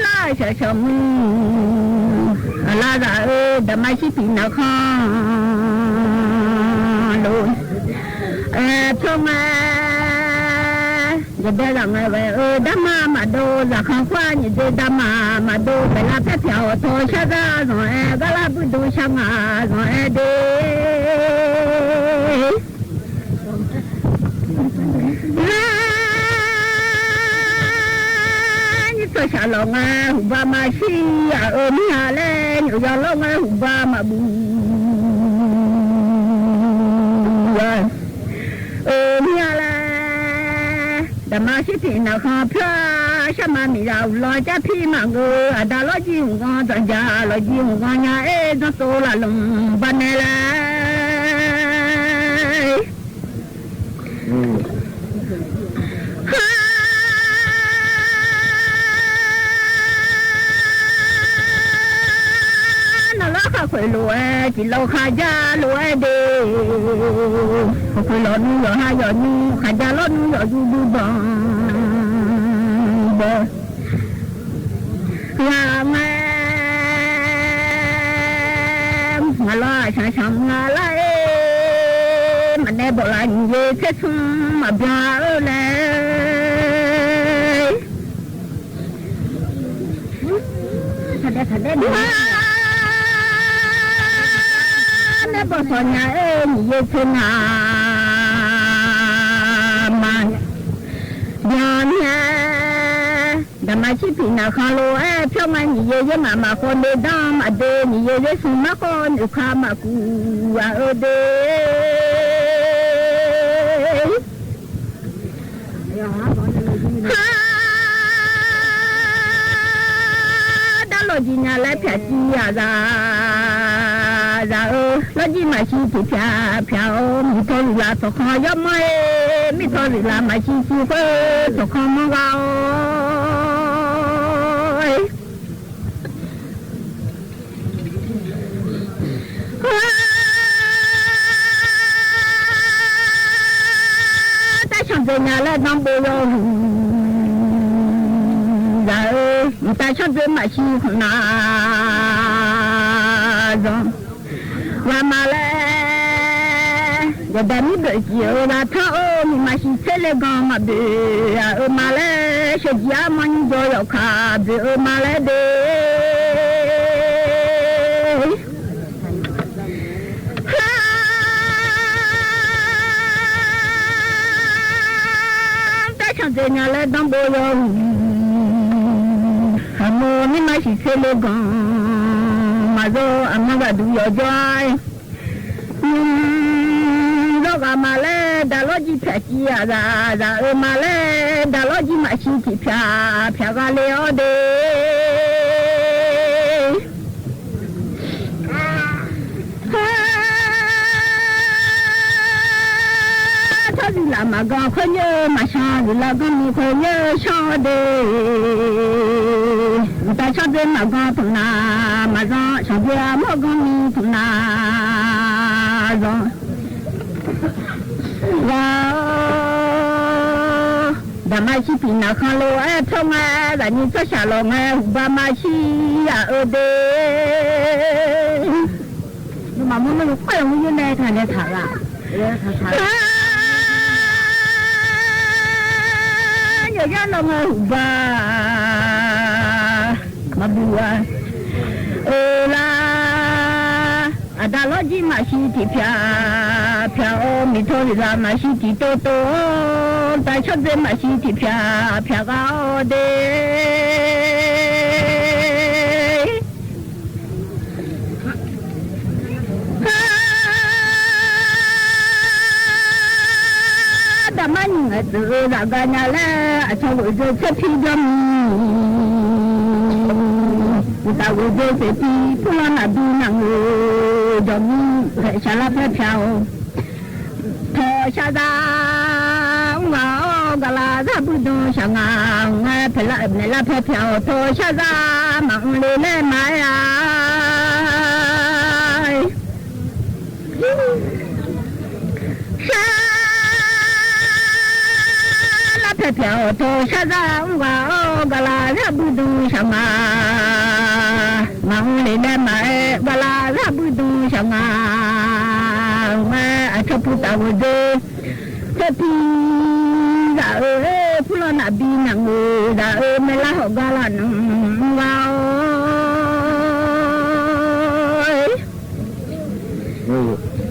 လၢဆၣ်ဆၣ်မုၢ် အလါဒၣ်အၢ ဒၣ်မၤဟံးပံၤနၢ်ခီလိာ် ထွဲငဲ ယဒဲလၢငဲဝဲ အၢ ဒၣ်မၤမၤဒိၣ် လၢခါခွါညီဒဲ ဒၣ်မၤမၤဒိၣ် ပဲလၢဖဲဖျါအိၣ် ထိၣ်ဆၣ်သၣ် ဇွန်အဲ ကလၢဘုဒုဆၣ်ငါ ဇွန်အဲဒဲ လၢ ညီထိၣ်ဆၣ်လီၤငဲ ဟူဘၣ်မၤဆံ အၢ မ့ၢ်ဧါလဲၣ် ညီယီၤလီၤငဲ ဟူဘၣ်မၤဘူ အၢ မ့ၢ်ဧါလဲၣ် ဒၣ်မၤဆံဖံးနၢ်ဃါဖျါ ဆၣ်မၤမံၤလၢအူလီၤ ကၠၣ်ဖံးမၤဂ့ၤ အဒါလီၤကံဟူးဂီၤ တၢ်ယၤလီၤကံဟူးဂီၤ ညါအဲ ဒိၣ်သိလၢလိၤဘၣ်နဲလဲၣ် ဟါ နလီၤခါခွဲးလိာ်ဝဲ ကံလီၤခါယၤလိာ်ဝဲဒဲ ခါခွဲးလီၤနူယီၤဟါယီၤနူ ခါယၤလီၤနူယီၤယူဒူဘီ ဘီ လၢငဲ မၤလီၤဆၣ်ဆၣ်မၤလၢအ့ မၤနဲဘိးလၢညီယဲဆဲဆူမၤဘျါအၢလဲၣ် နဲဘိးစီၤညါအ့ ညီယဲဆဲနၤ မၤ ဘျါန့ၣ် ဒၣ်မၤဆံဖံးနၢ်ဃါလိာ်အဲ ဖျါမၤညီယဲယဲမၤမၤဃီန့ၣ် ဒၣ်မၤဒဲ ညီယဲယဲဆူမၤဃီန့ၣ် ခါမၤကူအၢဒဲ ဟါ ဒၣ်လီၤကံညါလဲၣ် ဖျါကံယၤ ယၤအၢ လီၤကံမၤဆံထံးဖျါ ဖျါအိၣ် မုၢ်ထီၣ်ရံၣ်လၢစီၤခီ ယီၢ်မီၢ်အ့ မုၢ်ထီၣ်ရံၣ်လၢမၤဆံဆံဃိ စီၤခီမီၢ်ဂၤအိၣ် တၢ်ဆၣ်ဒ့ညါလၢ ဒီဘိယီၤ ယၤအၢ တၢ်ဆၣ်ဒ့မၤဆံနၤ ယီၤ ဝၤမၤလဲၣ် ယဒဲမုၣ်ဘျုးကံအၢ လၢထီၣ်အိၣ် မုၢ်မၤဆံဆဲးလ့ကီၢ်မၤဘျုး အၢမၤလဲၣ် ဆၢကံအါမီၢ်နံၣ်ယီၤယီၤခါ ဘျုးအၢမၤလဲၣ်ဒဲ ဟါ တၢ်ဆၣ်ဒ့ညါလၢ ဒီဘိယီၤ အမိၢ်မုၢ်မၤဆံဆဲးလ့ကီၢ် မၤစီအမီၢ်ဂၤဒုးယီၤယွၤ ဒီးဂၤမၤလဲၣ် ဒၣ်လီၤကံဖျါကံယၤ ယၤအၢမၤလဲၣ် ဒၣ်လီၤကံမၤဆံထံးဖျါ ဖျါဂၤလၢအီၤဒဲ ဟါ ထီၣ်ရံၣ်လၢမၤကီၢ်ခွဲးညၣ် မၤဆါရံၣ်လၢကီၢ်မံၤခွဲးညၣ် ဆါဒဲ တၢ်ဆၣ်ဒ့မၤကီၢ်ဖုနၤ မၤစီ ဆၣ်ဒ့အမီၢ်ကီၢ်မံၤဖုနၤ စီ ဝၤ ဒၣ်မၤဆံဖံးနၢ်ဃါလိာ်အဲ ဖျါမၤ ဒၣ်ညီစီဆှၣ်လီၤမၤ ဟူဘၣ်မၤဆံယၤအၢဒဲ မၤမုၢ်မုၢ်ခွဲးမုၢ်ယုၢ်နဲထါနဲထါဂၤ ယယီၤလီၤမၤဟူဘၣ် မၤဘူဝၤ အၢလၢ အဒါလီၤကံမၤဆံထံးဖျါ ဖျါအိၣ် မုၢ်ထီၣ်ရံၣ်လၢမၤဆံထံးတိတိ တၢ်ဆၣ်ဒ့မၤဆံထံးဖျါ ဖျါဂၤအီၤဒဲ ဒၣ်မၤနံၤအၢ ဒၣ်ဂၤညါလၢ အဆီဝဲဒၣ်ဆဲးဖံးဒီးမံၤ တၢ်ဝဲဒၣ်ဆဲးဖံး ဖုလီၤနၢ်ဒူနၢ်ဂ့ၤဒီးမံၤ ဖဲဆါလၢဖဲဖျါအိၣ် ထိၣ်ဆၣ်သၣ် အူဂၤအိၣ် ကလၤသၣ်ဘုဒုဆၣ်ငါ ဝဲဖဲလၢအမဲာ်လၢဖဲဖျါအိၣ် ထိၣ်ဆၣ်သၣ် မၤအူလ့လဲၣ်မၤဧါ ဆၣ် လၢဖဲဖျါအိၣ် ထိၣ်ဆၣ်သၣ် အူဂၤအိၣ် ကလၤသၣ်ဘုဒုဆၣ်ငါ မၤအူလ့လဲၣ်မၤဧါ ကလၤသၣ်ဘုဒုဆၣ်ငါ ဝဲအဆီဖုတၢ်ဝဲဒၣ် ပီၢ် ရႃဢိူဝ်ၼၢ် ပီၢ်လီၤနၢ်ဘီနၢ်ငိုၢ် ရႃဢိူဝ် မ့ၢ်လၢဟီၣ်ဂၤလၢ်နုၢ်ဂၤဧိၤ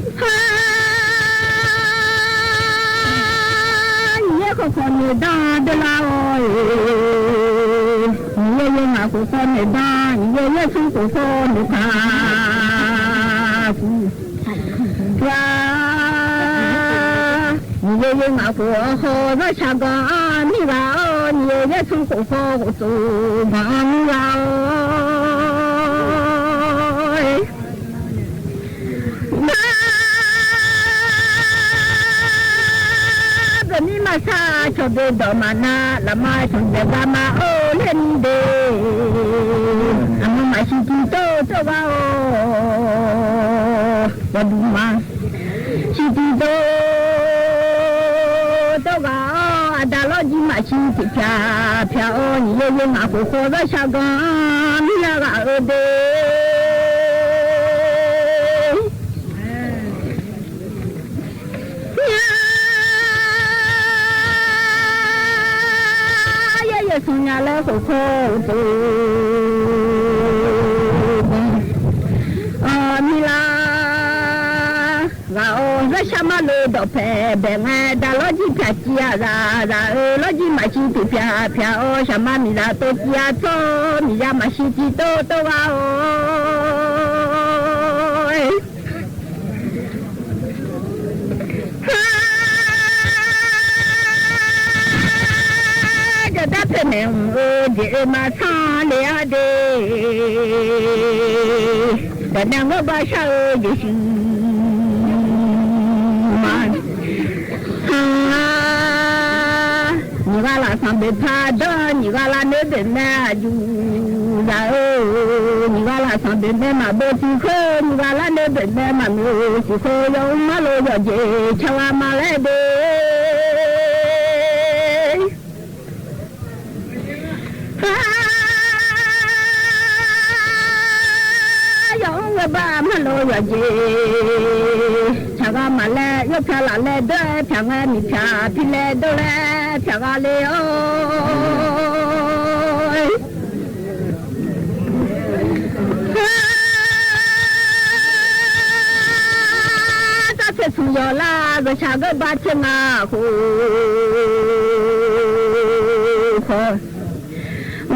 ဟါ ညီယဲၢ်ဃီဃီန့ၣ် ဒၣ်ဒၣ်လၢအီၤအံၤ ညီယဲၢ်ယဲၢ်နၢ်ဃီဃီန့ၣ် ဒၣ် ညီယဲၢ်ယဲၢ်ဆူဃီဃီန့ၣ် ခါ ပှၤ ညီယဲၢ်ယဲၢ်နၢ်ဃီဃီ ရၢၢ်ဆၢဂီၤ မံဂၤဧိၤ ညီယဲၢ်ယဲၢ်ဆူဃီဃီ ကတိၤဂီၤ မံဂၤဧိၤ ဘၣ် ပမံမၤဆါ ဆိၣ်ဘျုးဒီးမၤနၢ် လၢမၤဆိၣ်ဘျုးဘၣ်မၤအိၣ်လၢနံၤဒ့ အမုၢ်မၤဆံတံတိတိဂၤဧိၤ ပဒုးမၤ ဆံတံတိတိဂၤဧိၤ အဒၣ်လီၤကံမၤဆံတံဖျါဖျါဧိၤ ညီယဲၢ်ယဲၢ်နၢ်ဃီဃီ ရၢၢ်ဆၢဂီၤ မံဂၤဧိၤဒ့ ညီယဲၢ်ယဲၢ်ဆူညါလၢဃီဃီ အီၤ မံလၢ ဂၤဧိၤ ရၢၢ်ဆၢမၤလိာ်ဒီးဖဲဘဲငဲ ဒၣ်လီၤကံဖျါကံအရၢ ရၢၢ်ဧိၤ လီၤကံမၤဆံတံဖျါဖျါဧိၤ ဆၢမၤမံလၢတိကံအသိး မံယါမၤဆံတံတိတိဂၤဧိၤ ဟါ ကဒၣ်ဖဲန့ၣ်ဧိၤ ဒ်အမၤဆါလၢအဒ့ တနံၤဂီၢ်ဘၣ်ဆၣ်ဧိၤ ယ့ၣ်ၡူး မၤ ဟါ နံၤဂၤလၢ်သီဘ့ၣ်ဖးဒိၣ် နံၤဂၤလၢ်န့ၣ်ဘ့ၣ်မဲအယူၤ ရၢၢ်ဧိၤ နံၤဂၤလၢ်သီဘ့ၣ်မဲမၤဘိးတံၤခိၣ် နံၤဂၤလၢ်န့ၣ်ဘ့ၣ်မဲမၤမ့ၢ်တံၤခိၣ် ယွၤမၤလိာ်ယွၤက့ၤ ဆၢဝါမၤလဲၣ်ဒ့ ဟါ ယွၤအိၣ်ဝဲဘၣ်မၤလိာ်ယွၤက့ၤ ဆၢဝါမၤလဲၣ် ယိဖျါလၢ်လဲၣ်ဒိၣ် ဖျါဝဲမံဖျါဖံလဲၣ်ဒိၣ်လဲၣ် ဖျါဝဲလံဧိၤ ဟါ တၢ်ဆဲးဆူယွၤလၢ ရၢၢ်ဆၢဂီၢ်ဘၣ်ဆ့ၣ်နီၤဃီ ဃီ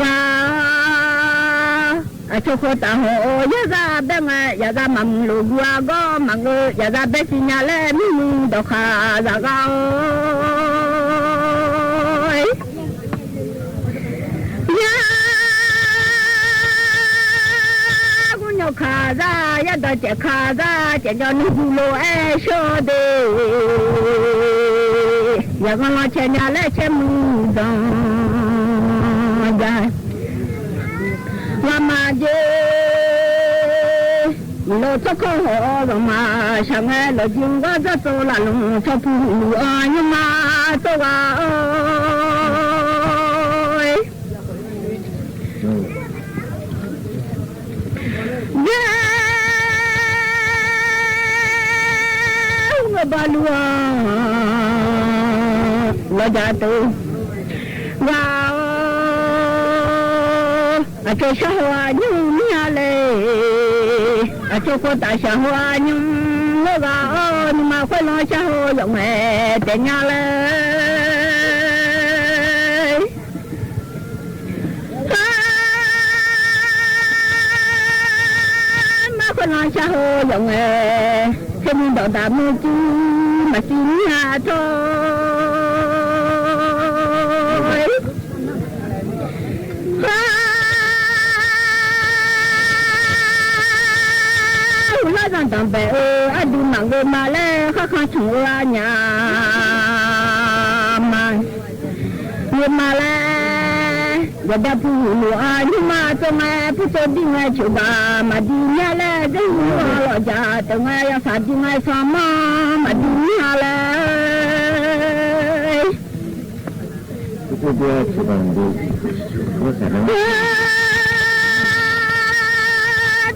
ဝါ အဆိၣ်ဃီတၢ်ဟီၣ် ယဲၢ်ဂၤဘဲငဲ ယဲၢ်ဂၤမၤမုာ်လိာ်ကွီၢ်အဂီၢ် မၤဂ့ၤ ယဲၢ်ဂၤဘဲစံၣ်ညါလၢ မံမုာ်ဒီးခးစၢ်ဂၤဧိၤ ယဲၢ် ဂုာ်ညီခးစၢ် ယဲၢ်ဒီးစဲးခးစၢ် စဲးညီနုၢ်ဟူလိာ်အဲၣ်ဆိဒ့ ယဲၢ်ဂၤလီၤဆဲးညါလၢဆဲးမုၢ်ဒိၣ် ယဲၢ် ဝၤမၤက့ၤ လီၤထီၣ်ခီၣ်ဟီၣ် လီၤမၤဆၢငဲ လီၤကံဂီၢ်စၢ်သိလၢ်လူၤ ထီၣ်ပူၤလူၤအီၤ ညီမးသိဂၤဧိၤ ယဲၢ် ဟူငဲဘၣ်လူၤအီၤ လီၤယၤတိၤ ဝၤ အဆိၣ်ဆၢဟီၣ်အညိမ့ၢ်အလဲၣ် အဆိၣ်ဃီတၢ်ဆၢဟီၣ်အညိ လၢဂၤဧိၤ နမၤခွဲးလီၤဆၢဟီၣ်ယွၤငဲ တဲညါလဲၣ် ဟါ မၤခွဲးလီၤဆၢဟီၣ်ယွၤငဲ ဆဲးမုၢ်ဒီးတၢ်မုၢ်ကံ မၤစံၣ်မံဟးထီၣ် ဟါ ဟူလၢတၢ်တၢ်ဘဲၣ်ဧိၤ အဒုးမၤဂ့ၤမၤလဲၣ် ဃၣ်ဃၣ်ဆိၣ်အၢအညါ မၤ ဂ့ၤမၤလဲၣ် ယဒၣ်ပူၤလူၤအီၤ ညီမးသိငဲ ပူၤသိဒ်ငဲဆိဘၣ် မၤဒ်ညါလဲၣ် ဒ်ဟူအီၤလီၤယၤ တငဲယသးဒ်ငဲသးမး မၤဒ်ညါလဲၣ်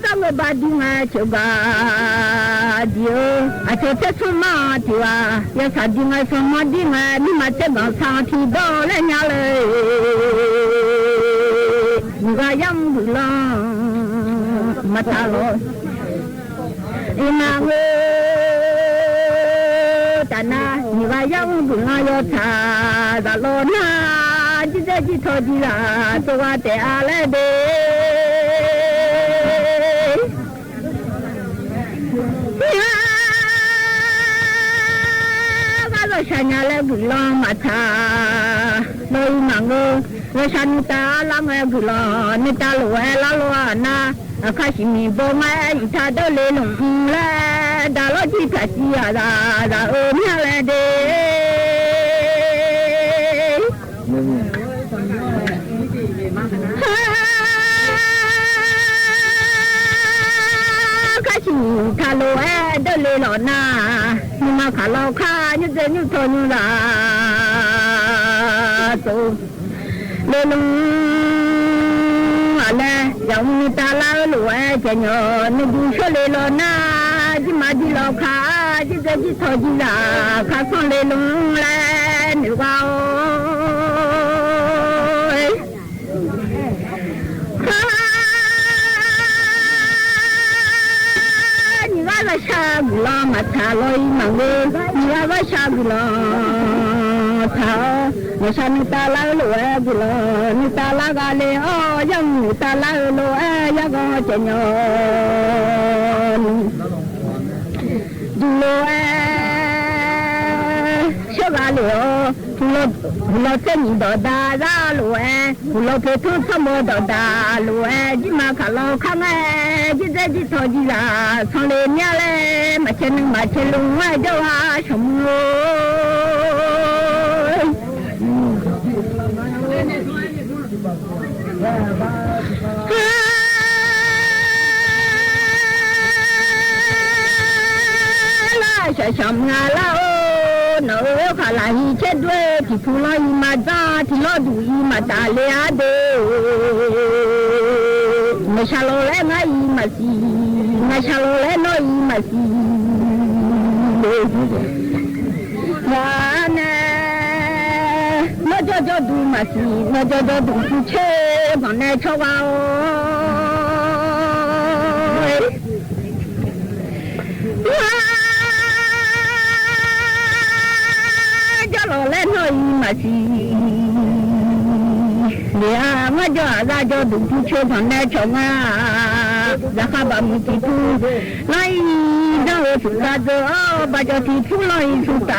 တၢ်ဂ့ၢ်ဘၣ်ဒ်ငဲဆိဘၣ် အဒံၣ်ဧၢ, အဆိဆဲးသူမါတံၢ်ဝါ, ယသးဒံၣ်ငါ သးမါဒံၣ်ငါ, မ့ၢ်မၤဆဲးဘၣ်ဆၣ်ထံဒီးလၢညါလၢ နဂါယါမုၢ်ဂုၢ်လီၤ မၤထၢလီၤ အံၤမၤဧၢ, တၢ်နါ နဂါယါမုၢ်ဂုၢ်လီၤ ယထၢဒၣ်လီၤနၤ, ဒ်သိးဒ်ထီၣ်ဒ်လၢ် သိးဝါတဲအါလဲၣ်ဒ့ ဂါလီၤဆၣ်ညါလၢဂုၢ်လီၤမၤထၢ လီၤအံၤမၤဧၢ, လီၤဆၣ်နုာ်တၢ်လၢငွဲဂုၢ်လီၤ နတၢ်လိာ်ဝဲလၢလိာ်အနါ, အခါဆံးမံၤဘိမး ယထၢဒိးလ့လိာ်အူလဲၣ်, ဒၣ်လီၤတံၢ်ဖျၢၣ်စံယၤ ဒၣ်ဒၣ်အၢမၠၣ်လဲၣ်ဒ့ ခါဆံးထၢလိာ်ဝဲဒိးလ့လီၤနၤ, နမၤခးလီၤခါ ညိၣ်စဲးညိၣ်ထီၣ်ညိၣ်လၢ်သိး လ့လိာ် အလဲၣ် ယၤမုၢ်နတၢ်လၢလိာ်ဝဲကညီ နဒုးဆိလ့လီၤနၤ, ဒ်မၤဒ်လီၤခါ ဒ်စဲးဒ်ထီၣ်ဒ်လၢ် ခါဆူလ့လိာ်လဲၣ် နဂါဧၢ နဂါလီၤဆၣ်ဂုၢ်လီၤမၤထၢလီၤအံၤမၤဧၢ, နဂါလီၤဆၣ်ဂုၢ်လီၤထၢအီၤ, လီၤဆၣ်နုာ်တၢ်လၢလိာ်ဝဲဂုၢ်လီၤ နုာ်တၢ်လၢဂၤလ့အီၤ, ယၤမုၢ်နတၢ်လၢလိာ်ဝဲ ယၤဂီၤကညီ ဒုးလိာ်ဝဲ ဆၢဂၤလ့အီၤ, ဟူလီၤ ဟူလီၤသ့ၣ်နံၤဒီးဒၣ်ဒၣ်လိာ်ဝဲ, ဟူလီၤဖဲထူထီၣ်မီၤဒီးဒၣ်လိာ်ဝဲ, ဒ်မၤခးလီၤခါငဲ ဒ်စဲးဒ်ထီၣ်ဒ်လၢ် ဆီလ့မၠၣ်လဲၣ် မၤဆဲးနုာ်မၤဆဲးလိာ်ဝဲ ဒိၣ်ဝါဆီၣ်မူဧၢ လၢဆၣ်ဆၣ်မုၢ်လၢ်အိၣ် နီၢ်ဧၢ ခးလၢဟံၣ်ဆဲးဒွဲၣ် ထံဖူလီၤအံၤမၤဒၣ် ထံလီၤဒူၣ်အံၤမၤတၢ်လ့အါဒ့ မၤဆၣ်လီၤလၢငါအံၤမၤစံၤ မၤဆၣ်လီၤလၢနီၢ်အံၤမၤစံၤ ယၤနဲ နီၢ်ကၠီကၠီဒူၣ်မၤစံၤ နီၢ်ကၠီကၠီဒူၣ်ထူဆၢ မၤနဲဆီဝါအိၣ် ယၤလီၤလၢနီၢ်အံၤမၤစံၤ လၢအမၤကၠီအဂၤကၠီဒူၣ်ထူဆၢ မၤနဲဆီဝါ ယၤဃးဘၣ်မုၢ်ထံထူ နီၢ်အံၤ ဒၣ်ဝဲသူၣ်တၢ်ဒိၣ်အီၤ ဘၣ်ကၠီထံထူလီၤအံၤသူၣ်တၢ်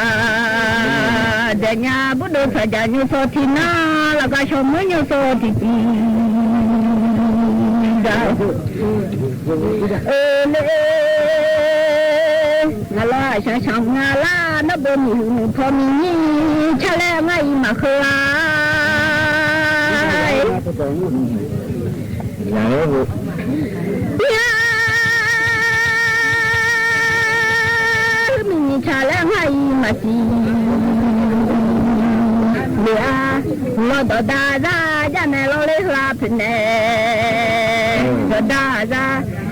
ဒဲးညါ ဘူးဒိၣ်သၣ်ဒၣ်ညိၣ်စီၤထံနါ လၢကဆီၣ်မုၢ်ညိၣ်စီၤထံထံ ဒၣ် အၢ လၢ နလီၤဆၣ်ဆၣ်မုၢ်လၢ် နဘိးမုၢ်ဟူးမုၢ်ဖီမုၢ်နံၤ ဆၣ်လၢအငါအံၤမၤဃၢၤဧါ ယၤ မုၢ်နံၤဆၣ်လၢအငါအံၤမၤစံၤ လၢ လီၤဒီးဒၣ်ဒၣ် ယၤနဲလီၤလၢဟြါဖဲနဲ ဒီးဒၣ်ဒၣ်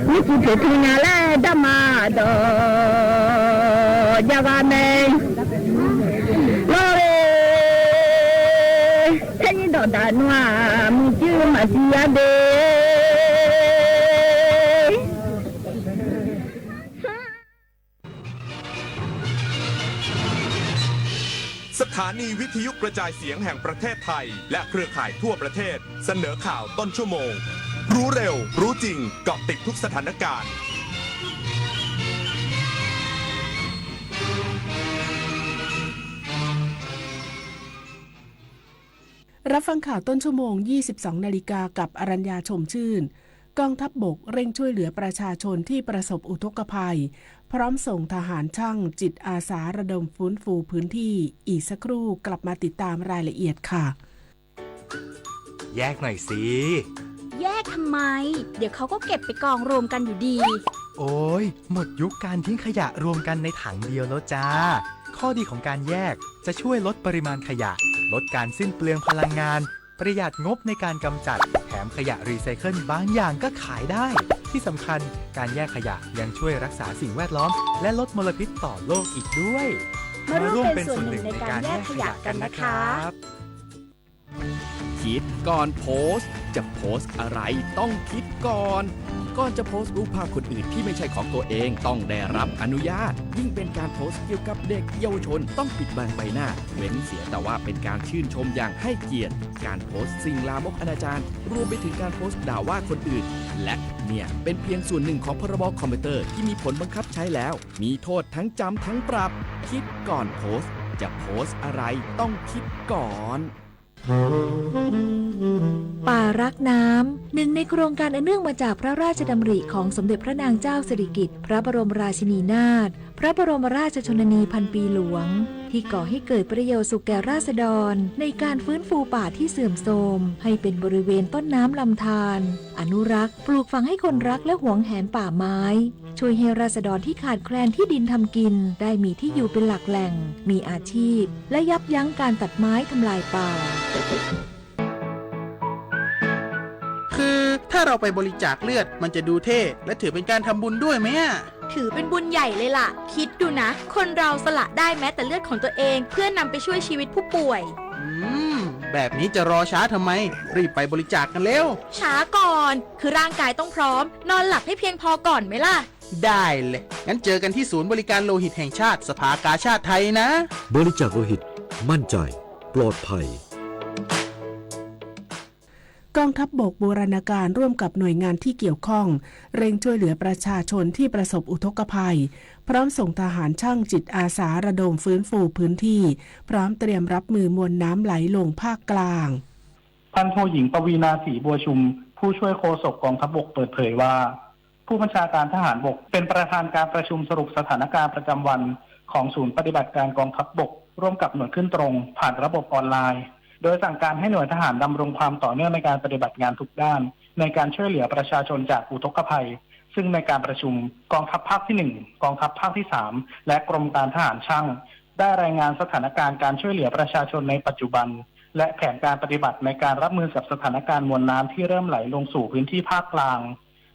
မုၢ်စံၣ်ဖဲထူညါလၢဒၣ်မၤဒီး ယၤဂၤမဲ လီၤလၢ ဖဲန့ၣ်ဒီးဒၣ်နွါ မုၢ်စံၣ်မၤစံၤယၤဒ့ สถานีวิทยุกระจายเสียงแห่งประเทศไทย และเครือข่ายทั่วประเทศ เสนอข่าวต้นชั่วโมง รู้เร็ว รู้จริง เกาะติดทุกสถานการณ์ รับฟังข่าวต้นชั่วโมง ยี่สิบสองนาฬิกา กับอรัญญา ชมชื่น กองทัพบกเร่งช่วยเหลือประชาชนที่ประสบอุทกภัย พร้อมส่งทหารช่างจิตอาสาระดมฟื้นฟูพื้นที่ อีกสักครู่กลับมาติดตามรายละเอียดค่ะ แยกหน่อยสิ แยกทำไม เดี๋ยวเขาก็เก็บไปกองรวมกันอยู่ดี โอ้ย หมดยุคการทิ้งขยะรวมกันในถังเดียวแล้วจ้า ข้อดีของการแยกจะช่วยลดปริมาณขยะ ลดการสิ้นเปลืองพลังงาน ประหยัดงบในการกำจัด แถมขยะรีไซเคิลบางอย่างก็ขายได้ ที่สำคัญ การแยกขยะยังช่วยรักษาสิ่งแวดล้อม และลดมลพิษต่อโลกอีกด้วย มาร่วมเป็นส่วนหนึ่งในการแยกขยะกันนะครับ คิดก่อนโพสต์ จะโพสต์อะไรต้องคิดก่อน ก่อนจะโพสต์รูปภาพคนอื่นที่ไม่ใช่ของตัวเอง ต้องได้รับอนุญาต ยิ่งเป็นการโพสต์เกี่ยวกับเด็กเยาวชน ต้องปิดบังใบหน้า เว้นเสียแต่ว่าเป็นการชื่นชมอย่างให้เกียรติ การโพสต์สิ่งลามกอนาจาร รวมไปถึงการโพสต์ด่าว่าคนอื่น และเนี่ยเป็นเพียงส่วนหนึ่งของ พรบ คอมพิวเตอร์ที่มีผลบังคับใช้แล้ว มีโทษทั้งจำทั้งปรับ คิดก่อนโพสต์ จะโพสต์อะไรต้องคิดก่อน ป่ารักน้ำ หนึ่งในโครงการอันเนื่องมาจากพระราชดำริของสมเด็จพระนางเจ้าสิริกิติ์ พระบรมราชินีนาถ พระบรมราชชนนีพันปีหลวง ที่ก่อให้เกิดประโยชน์สุขแก่ราษฎร ในการฟื้นฟูป่าที่เสื่อมโทรม ให้เป็นบริเวณต้นน้ำลำธาร อนุรักษ์ ปลูกฝังให้คนรักและหวงแหนป่าไม้ ช่วยให้ราษฎรที่ขาดแคลนที่ดินทำกิน ได้มีที่อยู่เป็นหลักแหล่ง มีอาชีพ และยับยั้งการตัดไม้ทำลายป่า คือถ้าเราไปบริจาคเลือด มันจะดูเท่ และถือเป็นการทำบุญด้วยไหมอะ ถือเป็นบุญใหญ่เลยล่ะ คิดดูนะ คนเราสละได้แม้แต่เลือดของตัวเอง เพื่อนำไปช่วยชีวิตผู้ป่วย อืม แบบนี้จะรอช้าทำไม รีบไปบริจาคกันเร็ว ช้าก่อน คือร่างกายต้องพร้อม นอนหลับให้เพียงพอก่อนไหมล่ะ ได้เลย งั้นเจอกันที่ศูนย์บริการโลหิตแห่งชาติ สภากาชาดไทยนะ บริจาคโลหิต มั่นใจ ปลอดภัย กองทัพบกบูรณาการร่วมกับหน่วยงานที่เกี่ยวข้อง เร่งช่วยเหลือประชาชนที่ประสบอุทกภัย พร้อมส่งทหารช่างจิตอาสาระดมฟื้นฟูพื้นที่ พร้อมเตรียมรับมือมวลน้ำไหลลงภาคกลาง พันโทหญิง ปวีณา ศรีบัวชุม ผู้ช่วยโฆษกกองทัพบกเปิดเผยว่า ผู้บัญชาการทหารบกเป็นประธานการประชุมสรุปสถานการณ์ประจำวันของศูนย์ปฏิบัติการกองทัพบก ร่วมกับหน่วยขึ้นตรงผ่านระบบออนไลน์ โดยสั่งการให้หน่วยทหารดำรงความต่อเนื่องในการปฏิบัติงานทุกด้าน ในการช่วยเหลือประชาชนจากอุทกภัย ซึ่งในการประชุม กองทัพภาคที่หนึ่ง กองทัพภาคที่สาม และกรมการทหารช่าง ได้รายงานสถานการณ์การช่วยเหลือประชาชนในปัจจุบัน และแผนการปฏิบัติในการรับมือกับสถานการณ์มวลน้ำที่เริ่มไหลลงสู่พื้นที่ภาคกลาง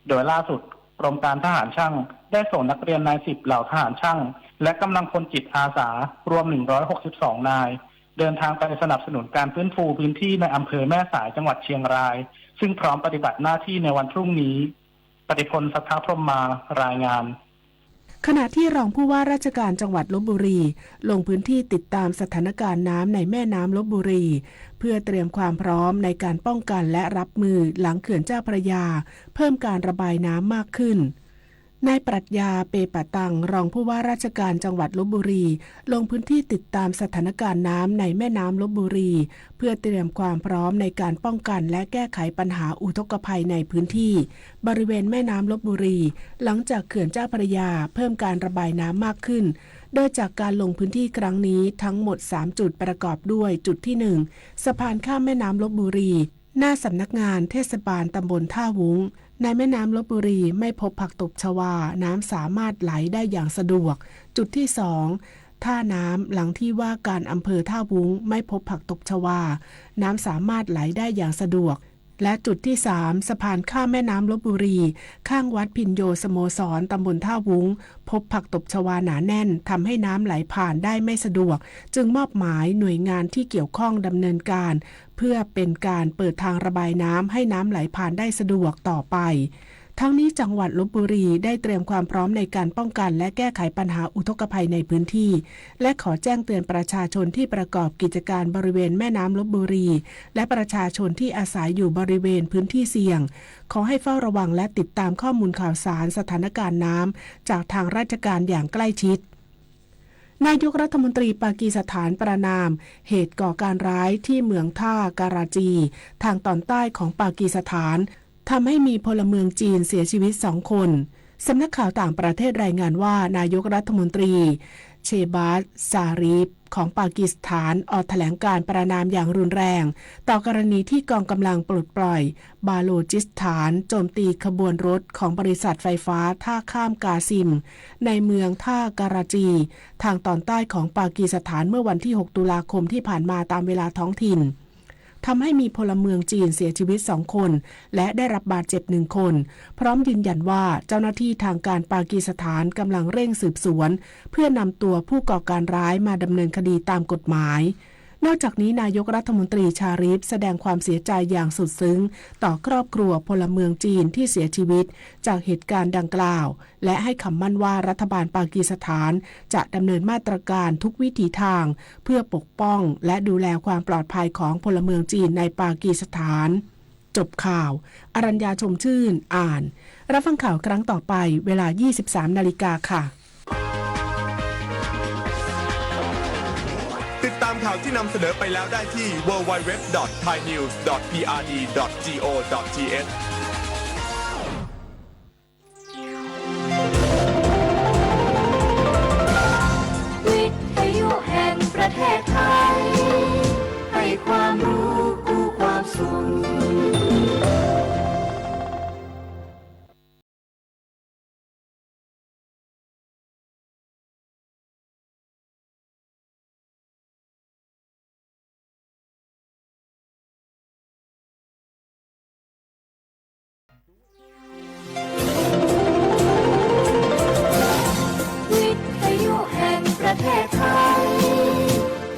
โดยล่าสุด กรมการทหารช่าง ได้ส่งนักเรียนนายสิบเหล่าทหารช่าง และกำลังพลจิตอาสา รวม หนึ่งร้อยหกสิบสอง นาย เดินทางไปสนับสนุนการฟื้นฟูพื้นที่ในอำเภอแม่สาย จังหวัดเชียงราย ซึ่งพร้อมปฏิบัติหน้าที่ในวันพรุ่งนี้ ปฏิพล สัทธพรหมมา รายงาน ขณะที่รองผู้ว่าราชการจังหวัดลพบุรี ลงพื้นที่ติดตามสถานการณ์น้ำในแม่น้ำลพบุรี เพื่อเตรียมความพร้อมในการป้องกันและรับมือหลังเขื่อนเจ้าพระยา เพิ่มการระบายน้ำมากขึ้น นายปรัชญา เปปะตัง รองผู้ว่าราชการจังหวัดลพบุรี ลงพื้นที่ติดตามสถานการณ์น้ำในแม่น้ำลพบุรี เพื่อเตรียมความพร้อมในการป้องกันและแก้ไขปัญหาอุทกภัยในพื้นที่บริเวณแม่น้ำลพบุรี หลังจากเขื่อนเจ้าพระยาเพิ่มการระบายน้ำมากขึ้น โดยจากการลงพื้นที่ครั้งนี้ทั้งหมดสามจุดประกอบด้วย จุดที่หนึ่ง สะพานข้ามแม่น้ำลพบุรี หน้าสำนักงานเทศบาลตำบลท่าวุ้ง ในแม่น้ำลพบุรีไม่พบผักตบชวา น้ำสามารถไหลได้อย่างสะดวก จุดที่สอง ท่าน้ำหลังที่ว่าการอำเภอท่าวุ้ง ไม่พบผักตบชวา น้ำสามารถไหลได้อย่างสะดวก และจุดที่สาม สะพานข้ามแม่น้ำลพบุรี ข้างวัดพิญโญสโมสร ตำบลท่าวุ้ง พบผักตบชวาหนาแน่น ทำให้น้ำไหลผ่านได้ไม่สะดวก จึงมอบหมายหน่วยงานที่เกี่ยวข้องดำเนินการ เพื่อเป็นการเปิดทางระบายน้ำให้น้ำไหลผ่านได้สะดวกต่อไป ทั้งนี้จังหวัดลพบุรีได้เตรียมความพร้อมในการป้องกันและแก้ไขปัญหาอุทกภัยในพื้นที่ และขอแจ้งเตือนประชาชนที่ประกอบกิจการบริเวณแม่น้ำลพบุรี และประชาชนที่อาศัยอยู่บริเวณพื้นที่เสี่ยง ขอให้เฝ้าระวังและติดตามข้อมูลข่าวสารสถานการณ์น้ำจากทางราชการอย่างใกล้ชิด นายกรัฐมนตรีปากีสถานประณามเหตุก่อการร้ายที่เมืองท่าการาจี ทางตอนใต้ของปากีสถาน ทำให้มีพลเมืองจีนเสียชีวิตสองคน สำนักข่าวต่างประเทศรายงานว่า นายกรัฐมนตรี เชบาซ ซารีฟ ของปากีสถาน ออกแถลงการประณามอย่างรุนแรง ต่อกรณีที่กองกำลังปลดปล่อยบาโลจิสถาน โจมตีขบวนรถของบริษัทไฟฟ้าท่าข้ามกาซิม ในเมืองท่าการาจี ทางตอนใต้ของปากีสถาน เมื่อวันที่หกตุลาคมที่ผ่านมาตามเวลาท้องถิ่น ทำให้มีพลเมืองจีนเสียชีวิตสองคน และได้รับบาดเจ็บหนึ่งคน พร้อมยืนยันว่าเจ้าหน้าที่ทางการปากีสถานกำลังเร่งสืบสวน เพื่อนำตัวผู้ก่อการร้ายมาดำเนินคดีตามกฎหมาย นอกจากนี้นายกรัฐมนตรีชาริฟแสดงความเสียใจอย่างสุดซึ้งต่อครอบครัวพลเมืองจีนที่เสียชีวิตจากเหตุการณ์ดังกล่าว และให้คำมั่นว่ารัฐบาลปากีสถานจะดำเนินมาตรการทุกวิถีทาง เพื่อปกป้องและดูแลความปลอดภัยของพลเมืองจีนในปากีสถาน จบข่าว อรัญญา ชมชื่น อ่าน รับฟังข่าวครั้งต่อไป เวลา ยี่สิบสามนาฬิกาค่ะ ติดตามข่าวที่นำเสนอไปแล้วได้ที่ ดับเบิลยู ดับเบิลยู ดับเบิลยู ดอท ไทยนิวส์ ดอท พี อาร์ ดี ดอท จี โอ ดอท ที เอช วิทยุแห่งประเทศไทย ให้ความรู้กู้ความสุข วิทยุแห่งประเทศไทย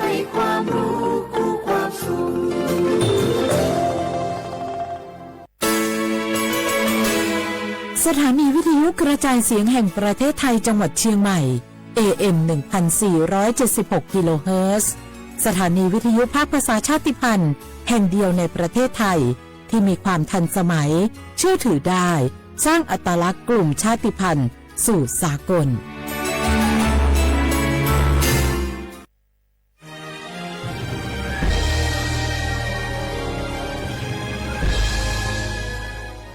ให้ความรู้กู้ความสุข สถานีวิทยุกระจายเสียงแห่งประเทศไทยจังหวัดเชียงใหม่ เอ เอ็ม หนึ่งพันสี่ร้อยเจ็ดสิบหก กิโลเฮิรตซ์ สถานีวิทยุภาคภาษาชาติพันธุ์แห่งเดียวในประเทศไทย ที่มีความทันสมัย เชื่อถือได้ สร้างอัตลักษณ์กลุ่มชาติพันธุ์สู่สากล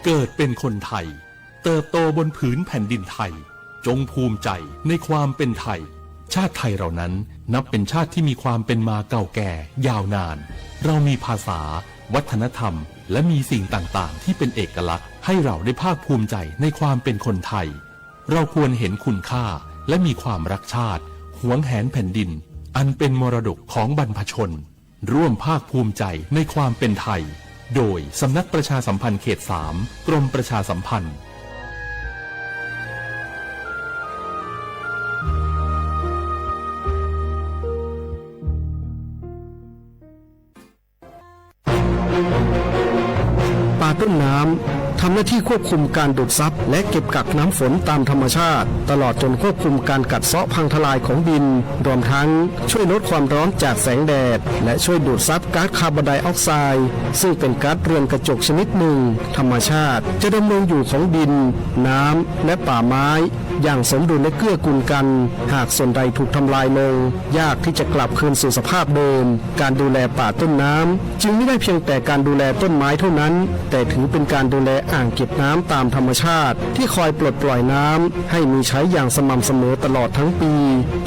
เกิดเป็นคนไทย เติบโตบนผืนแผ่นดินไทย จงภูมิใจในความเป็นไทย ชาติไทยเรานั้นนับเป็นชาติที่มีความเป็นมาเก่าแก่ยาวนาน เรามีภาษา วัฒนธรรม และมีสิ่งต่างๆ ที่เป็นเอกลักษณ์ ให้เราได้ภาคภูมิใจในความเป็นคนไทย เราควรเห็นคุณค่า และมีความรักชาติ หวงแหนแผ่นดิน อันเป็นมรดกของบรรพชน ร่วมภาคภูมิใจในความเป็นไทย โดยสำนักประชาสัมพันธ์เขตสาม กรมประชาสัมพันธ์ ป่าต้นน้ำทำหน้าที่ควบคุมการดูดซับและเก็บกักน้ำฝนตามธรรมชาติ ตลอดจนควบคุมการกัดเซาะพังทลายของดิน รวมทั้งช่วยลดความร้อนจากแสงแดด และช่วยดูดซับก๊าซคาร์บอนไดออกไซด์ ซึ่งเป็นก๊าซเรือนกระจกชนิดหนึ่ง ธรรมชาติจะดำรงอยู่ของดิน น้ำ และป่าไม้ อย่างสมดุลและเกื้อกูลกัน หากส่วนใดถูกทำลายลง ยากที่จะกลับคืนสู่สภาพเดิม การดูแลป่าต้นน้ำจึงไม่ได้เพียงแต่การดูแลต้นไม้เท่านั้น แต่ถือเป็นการดูแลอ่างเก็บน้ำตามธรรมชาติ ที่คอยปลดปล่อยน้ำให้มีใช้อย่างสม่ำเสมอตลอดทั้งปี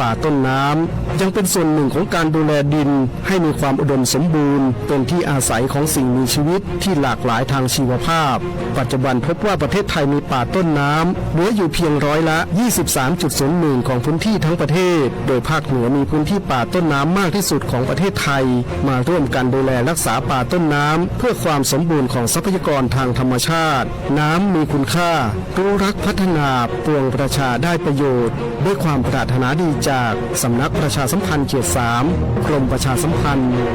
ป่าต้นน้ำยังเป็นส่วนหนึ่งของการดูแลดินให้มีความอุดมสมบูรณ์ เป็นที่อาศัยของสิ่งมีชีวิตที่หลากหลายทางชีวภาพ ปัจจุบันพบว่าประเทศไทยมีป่าต้นน้ำเหลืออยู่เพียงร้อยละ ยี่สิบสามจุดศูนย์หนึ่ง ของพื้นที่ทั้งประเทศ โดยภาคเหนือมีพื้นที่ป่าต้นน้ำมากที่สุดของประเทศไทย มาร่วมกันดูแลรักษาป่าต้นน้ำเพื่อความสมบูรณ์ของทรัพยากรทางธรรมชาติ น้ำมีคุณค่า รู้รักพัฒนา ปวงประชาได้ประโยชน์ ด้วยความปรารถนาดีจากสำนักประชาสัมพันธ์เขตสาม กรมประชาสัมพันธ์ หมู่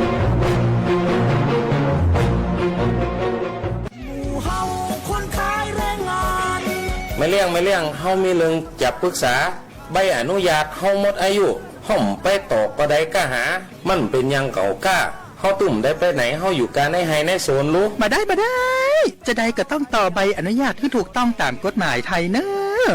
เฮาคนขายแรงงาน แม่เลี้ยง แม่เลี้ยง เฮามีเรื่องจะปรึกษา ใบอนุญาตเฮาหมดอายุ เฮาไปต่อก็ได้ก้าหา มันเป๋นหยังเก่าก้า เฮาตึงได้ไปไหน เฮาอยู่ก้าในไฮ่ในสวนลู บ่ได้ บ่ได้ จะใดก็ต้องต่อใบอนุญาตหื้อถูกต้องต๋ามกฎหมายไทยเน่อ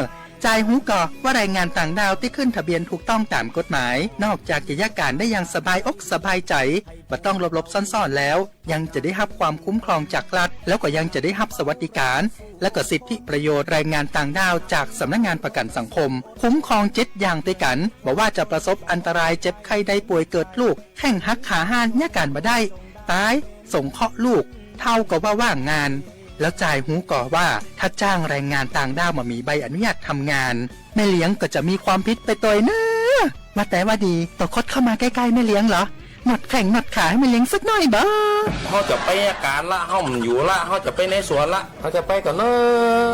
จายฮู้ก่อว่าแรงงานต่างด้าวตี้ขึ้นทะเบียนถูกต้องต๋ามกฎหมาย นอกจากจะเยียะก๋านได้อย่างสบายอกสบายใจ๋ บ่ต้องหลบๆ ซ่อนๆ แล้ว ยังจะได้ฮับความคุ้มครองจากรัฐ แล้วก็ยังจะได้ฮับสวัสดิการ และก็สิทธิประโยชน์แรงงานต่างด้าวจากสำนักงานประกันสังคม คุ้มครองเจ็ดอย่างตวยกั๋น บ่ว่าจะประสบอันตรายเจ็บไข้ได้ป่วยเกิดลูก แข้งหักขาห้าน เยียะก๋านบ่ได้ ต๋าย สงเคราะห์ลูก เฒ่าก็ว่าว่างงาน แล้วจายฮู้ก่อว่าถ้าจ้างแรงงานต่างด้าวบ่มีใบอนุญาตทำงาน แม่เลี้ยงก็จะมีความผิดไปตวยเน่อ ว่าแต่ว่าดี ต่อคดเข้ามาใก้ๆ แม่เลี้ยงเหรอ นวดแข้งนวดขาหื้อแม่เหล็งสักหน้อยบ่ เฮาจะไปก๋านละ เฮาบ่อยู่ละ เฮาจะไปในสวนละ เฮาจะไปก่อนเน่อ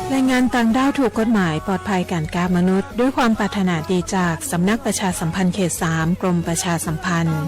แรงงานต่างด้าวถูกกฎหมายปลอดภัยการค้ามนุษย์ ด้วยความปรารถนาดีจากสำนักประชาสัมพันธ์เขตสาม กรมประชาสัมพันธ์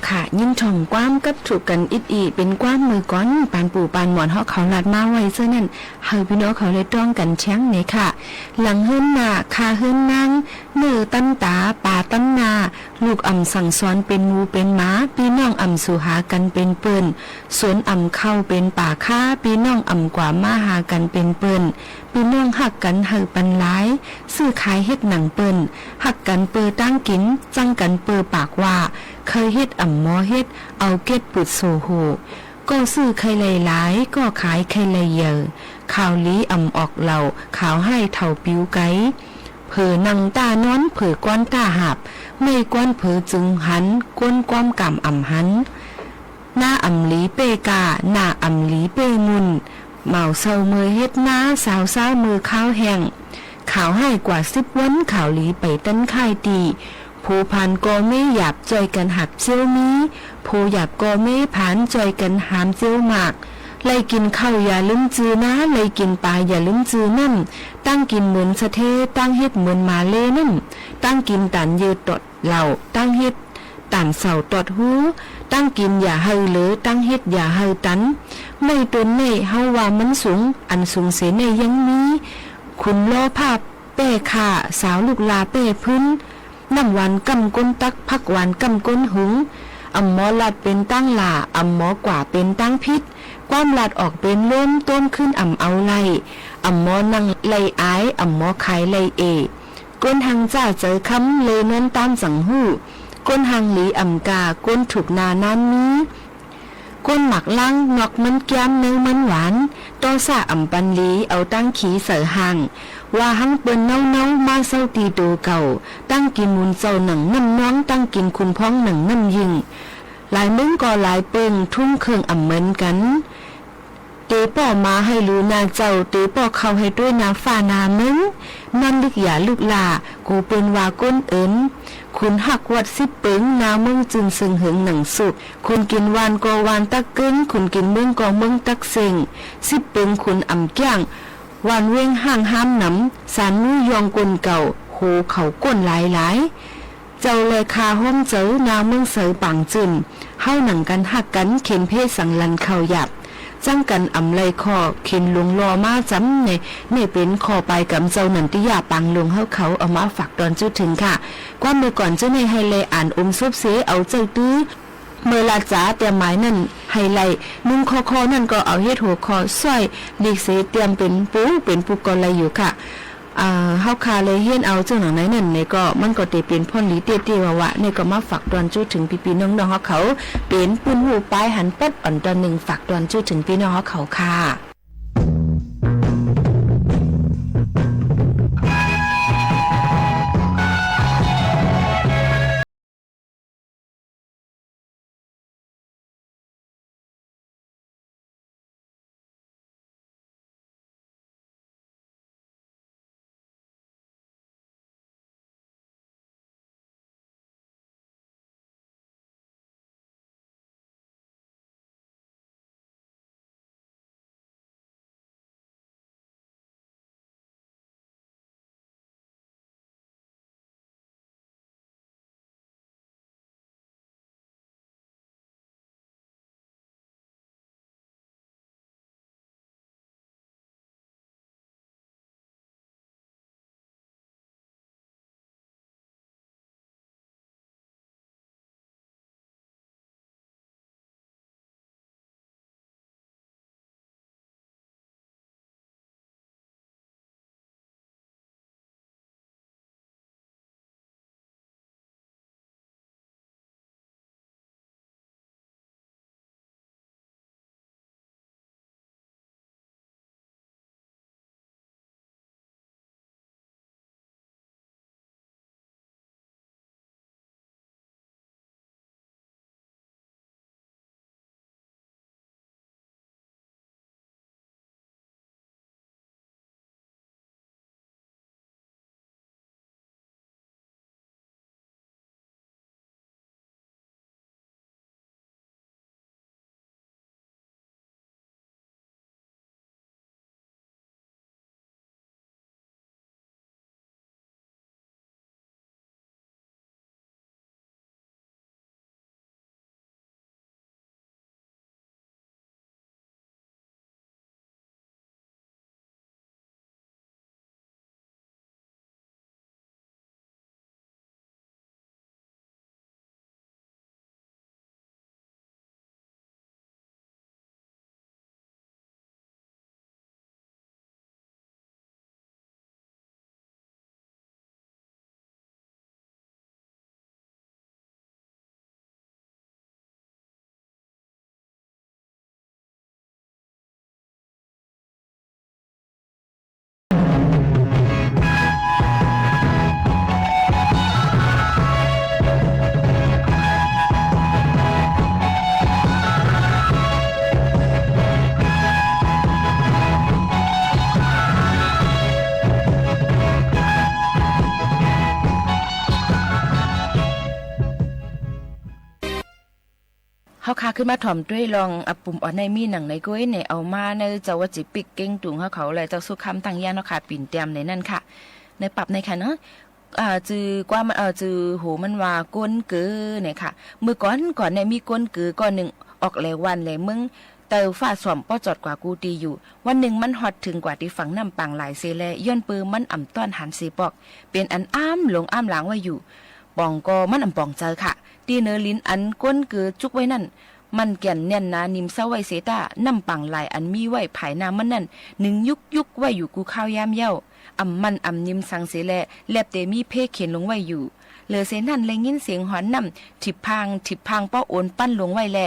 ค่ะ ยินถ่อมความกับถูกกั๋นอิดอี้ เป๋นความเมื่อก่อน ปานปู่ปานหมอนเฮาเขาลาดมาไว้เจ้านั้น หื้อปี้น้องเขาได้ต้องกั๋นแจ๊งเน่อค่ะ หลังเฮือนนา คาเฮือนนาง เน่อตันต๋า ป๋าตันนา ลูกอ่ำสั่งสอนเป๋นหมูเป๋นหมา ปี้น้องอ่ำสู่หากั๋นเป๋นเปิ้น สวนอ่ำเข้าเป๋นป่าคา ปี้น้องอ่ำกว่ามาหากั๋นเป๋นเปิ้น ปี้น้องฮักกั๋นหื้อปันหลาย ซื้อขายเฮ็ดหนังเปิ้น ฮักกั๋นเปื้อตังกิ๋น จังกั๋นเปื้อปากว่า ใค่เฮ็ดอ่ำหมอเฮ็ด เอาเก็ดปุดโสโห ก็ซื้อใค่ไหล่หลาย ก็ขายใค่ไหล่เยอะ ข่าวหลีอ่ำออกเล่า ข่าวฮ้ายเถ่าปิวไก๋ เผลอนั่งต้านอน เผลอก้อนต้าหาบ ไม่ก้อนเผลอจึงหัน ก้นความก๋ำอ่ำหัน หน้าอ่ำหลีเป้ก้า หน้าอ่ำหลีเป้มุ่น บ่าวเซาเมื่อเฮ็ดนา สาวซ้าเมื่อข้าวแห้ง ข่าวฮ้ายกว่าสิบวัน ข่าวหลีไปตันค่ายตี้ ผู้ผ่านก็เม้หยาบ จ้อยกั๋นหาบเซี้ยวมี ผู้หยาบก็เม้ผ่าน จ้อยกั๋นหามเซี้ยวหมาก ไล่กิ๋นข้าวอย่าลืมจื้อนา ไล่กิ๋นป๋าอย่าลืมจื้อน้ำ ตังกิ๋นเหมือนสะเท ตังเฮ็ดเหมือนหมาเล่น้ำ ตังกิ๋นต๋านเยอะตอด เหล่า ตังเฮ็ดต๋านเศร้าตอดฮู้ ตังกิ๋นอย่าหื้อเหลือ ตังเฮ็ดอย่าหื้อตัน ไม่ตนไม่เฮาว่ามันสูง อันสูงเสียในยังมี ขุนล้อผ้าแป้ข้า สาวลูกลาแป้พื้น น้ำหวานก้ำก้นตัก ผักหวานก้ำก้นหุง อ่ำหมอลาดเป๋นตังหล่า อ่ำหมอกว่าเป๋นตังผิด ความลาดออกเป๋นลม ต้มขึ้นอ่ำเอาไล่ อ่ำหมอนั่งไล่อาย อ่ำหมอขายไล่เอ คนหังจ้าเจอคำ เลยนอนตามจังฮู้ คนหังหลีอ่ำกา คนถูกหน้านั้นมี คนหมากล้างนอกมันแก้มในมันหวาน ต่อซ่าอ่ำปันหลี เอาตังขีใส่ห่าง ว่าหังเปิ้นเนาๆ มาเซาตี้โตเก่า ตังกิ๋นหมุนเจ้าหนังน้ำน้อง ตังกิ๋นขุนพ้องหนังน้ำยิ่ง หลายเมืองก็หลายเปิ้ง ทุ่งเคิงอ่ำเหมือนกั๋น เตป้อหมาหื้อลูหน้าเจ้า เตป้อข้าวหื้อต้วยหน้าฟ้าหน้าเมือง นอนลึกอย่าลึกหล้า กูเปิ้นว่าก้นเอิญ ขุนฮักวัดสิบเปิง หน้าเมืองจื้นเซิงเหิงหนังสุก ขุนกิ๋นหวานก็หวานตักเกิง ขุนกิ๋นเมืองก็เมืองตักเซ็ง สิบเปิงขุนอ่ำแก้ง หวานเว้งห้างห้ามหนำ สานมูยองก้นเก่า โหเขาก้นหลายๆ เจ้าแลข้าฮ้อมเจอ หน้าเมืองเสยป๋างจื้น เฮาหนังกั๋นฮักกั๋น เข็นเพสังหลันเข้าหยาบ จังกั๋นอ่ำไล่ข้อ เข็นหลวงล่อมาจ๋ำ เน่อ เน่อเป๋นข้อปายกำเจ้านันติยาปางหลวงเฮาเขาเอามาฝากตอนจู้เถิงค่ะ ความเมื่อก่อนเจ้าเน่อหื้อแลอ่านอมซบเส เอาเจ้าตื้อ เมื่อลาดจ๋าเตียมหมายนั้นหื้อไล่ นึ่งข้อข้อนั้นก็เอาเฮ็ดหัวข้อซ่อย หลีกเสเตียมเป๋นปูเป๋นปูก็ไล่อยู่ค่ะ อ่า เฮาข้าเลยเฮียนเอาเจ้าหนังในนั้นเน่อก็ มันก็เต๋เป๋นพ่อนหลีเต้ๆ วะๆ เน่อก็มาฝากตอนจู้เถิงปี้ๆ น้องๆ เฮาเขา เป๋นปุ้นหูปายหันป๊ดอ่อนตอนนึ่ง ฝากตอนจู้เถิงปี้น้องเฮาเขาค่ะ ค่ะ ขึ้นมาถ่อมตวยลอง อาปุ่มอ่อนในมีหนังไหนก้วย ในเอามาในเจ้าว่าจิปิ๊กเก้งตุงเฮาเขาและเจ้าสุขคำตั้งยาเนาะค่ะ ปิ่นเตียมในนั้นค่ะ ในปรับในค่ะเนาะ อ่า จื้อความมัน เอ่อ จื้อโหมันว่าก๊นเก๋อเนี่ยค่ะ เมื่อก่อนก่อนเนี่ยมีก๊นเก๋อก้อนนึ่ง ออกแหล่วันแหล่เมือง เติบฟ้าส่วมป้อจอดกว่ากู้ตี้อยู่ วันนึ่งมันฮอดเถิงกว่าตี้ฝั่งน้ำปางหลายเสียแล ย้อนเปื้อมันอ่ำต้อนหันเสียปอก เป๋นอันอ้ามหลงอ้ามหลางไว้อยู่ ป่องก็มันอ่ำป่องเจิงค่ะ ตี้เนินลิ้นอันก๊นเก๋อจุกไว้นั่น มันแก่นแน่นหนานิ่มเซ้าไว้เสียต้า น้ำปางหลายอันมีไว้ผายหน้ามันนั่น นึ่งยุกยุกไว้อยู่กู้ข้าวยามเย้า อ่ำมั่นอ่ำนิ่มสังเสียแล แลบเตมีเพเข็นลงไว้อยู่ เหลือเสียนั่นแลยินเสียงหอนน้ำ ถิบพาง ถิบพางป้อโอนปั้นลงไว้แล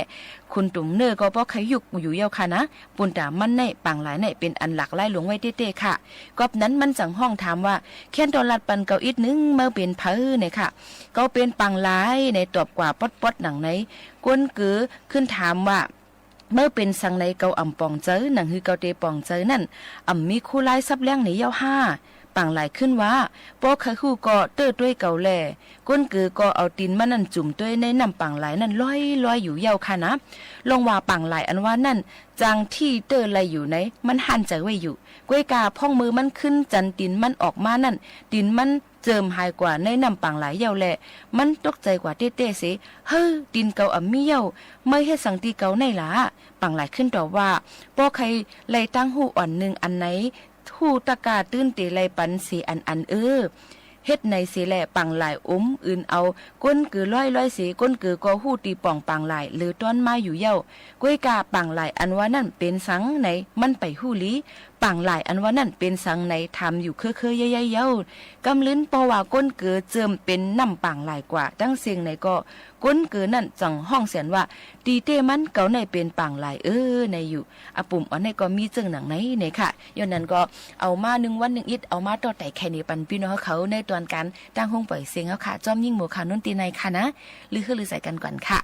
คนตุ่มเน่อก็ป้อใค่ยุกอยู่เย้าค่ะนะ ปูนต๋ามันในปางหลายในเป๋นอันหลากหลายลงไว้เต๊ๆ ค่ะ ก๊อบนั้นมันจั่งฮ้องถามว่า แค้นต่อลัดปันเกาอิดนึ่ง เมื่อเป๋นใผเนี่ยค่ะ เกาเป๋นปางหลายในตอบกว่าป๊อดๆ หนังใน ก๊นเก๋อขึ้นถามว่า เมื่อเป๋นสังในเกาอ่ำป่องเจิง หนังหื้อเกาเตป่องเจิงนั่น อ่ำมีคู่ลายสับแลงในเย้าห้า ปางหลายขึ้นว่า ป้อใค่ฮู้ก็เต๊อะตวยเกาแล ก๊นเก๋อก็เอาตี๋นมันนั่นจุ่มตวยในน้ำปางหลายนั่นลอยๆ อยู่เย้าค่ะนะ ลองว่าปางหลายอันว่านั่น จางตี้เต๊อะไหลอยู่ใน มันหั้นใจ๋ไว้อยู่ ก้วยก้าพ่องมือมันขึ้นจันตี๋นมันออกมานั่น ตี๋นมันเจิ่มหายกว่าในน้ำปางหลายเย้าแล มันตกใจ๋กว่าเต๊ๆ เส เฮ้อ ตี๋นเกาอ่ำมีเย้า เมื่อเฮ็ดสังตี้เกาในล่ะ ปางหลายขึ้นตอบว่า ป้อใค่ไหลตางฮู้อ่อนนึ่งอันใน ฮู้ตะก้าตื้นเตไหลปันเสอันๆ เออ เฮ็ดไหนเสแล ปางหลายอมอื่นเอาก๊นเก๋อลอยๆ เส ก๊นเก๋อก็ฮู้ตี้ป่องปางหลายเหลือต้อนมาอยู่เย้า ก้วยก้าปางหลายอันว่านั่นเป๋นสังในมันไปฮู้ลี้ ปางหลายอันว่านั่นเป๋นสังในถามอยู่เค้อๆ เย้ยๆ เย้า กำลึ้นป้อว่าก๊นเก๋อเจิ่มเป๋นน้ำปางหลายกว่า ตึงเสี้ยงในก็ ก๊นเก๋อนั่นจั่งฮ้องเสียงว่า ตี้เต๊มันเกาในเป๋นปางหลายเออ ในอยู่ อาปุ่มอ่อนในก็มีเจิ่งหนังในเนี่ยค่ะ ย้อนนั้นก็เอามานึ่งวันนึ่งอิด เอามาต่อไต่แค่นี้ปันปี้น้องเขาในตอนก๋านตั้งห้องป่อยเสียงเอาค่ะ จ้อมยิ่งหมู่ข่าวนุ่นตีในค่ะนะ ลือเฮือลือใจ๋กั๋นก่อนค่ะ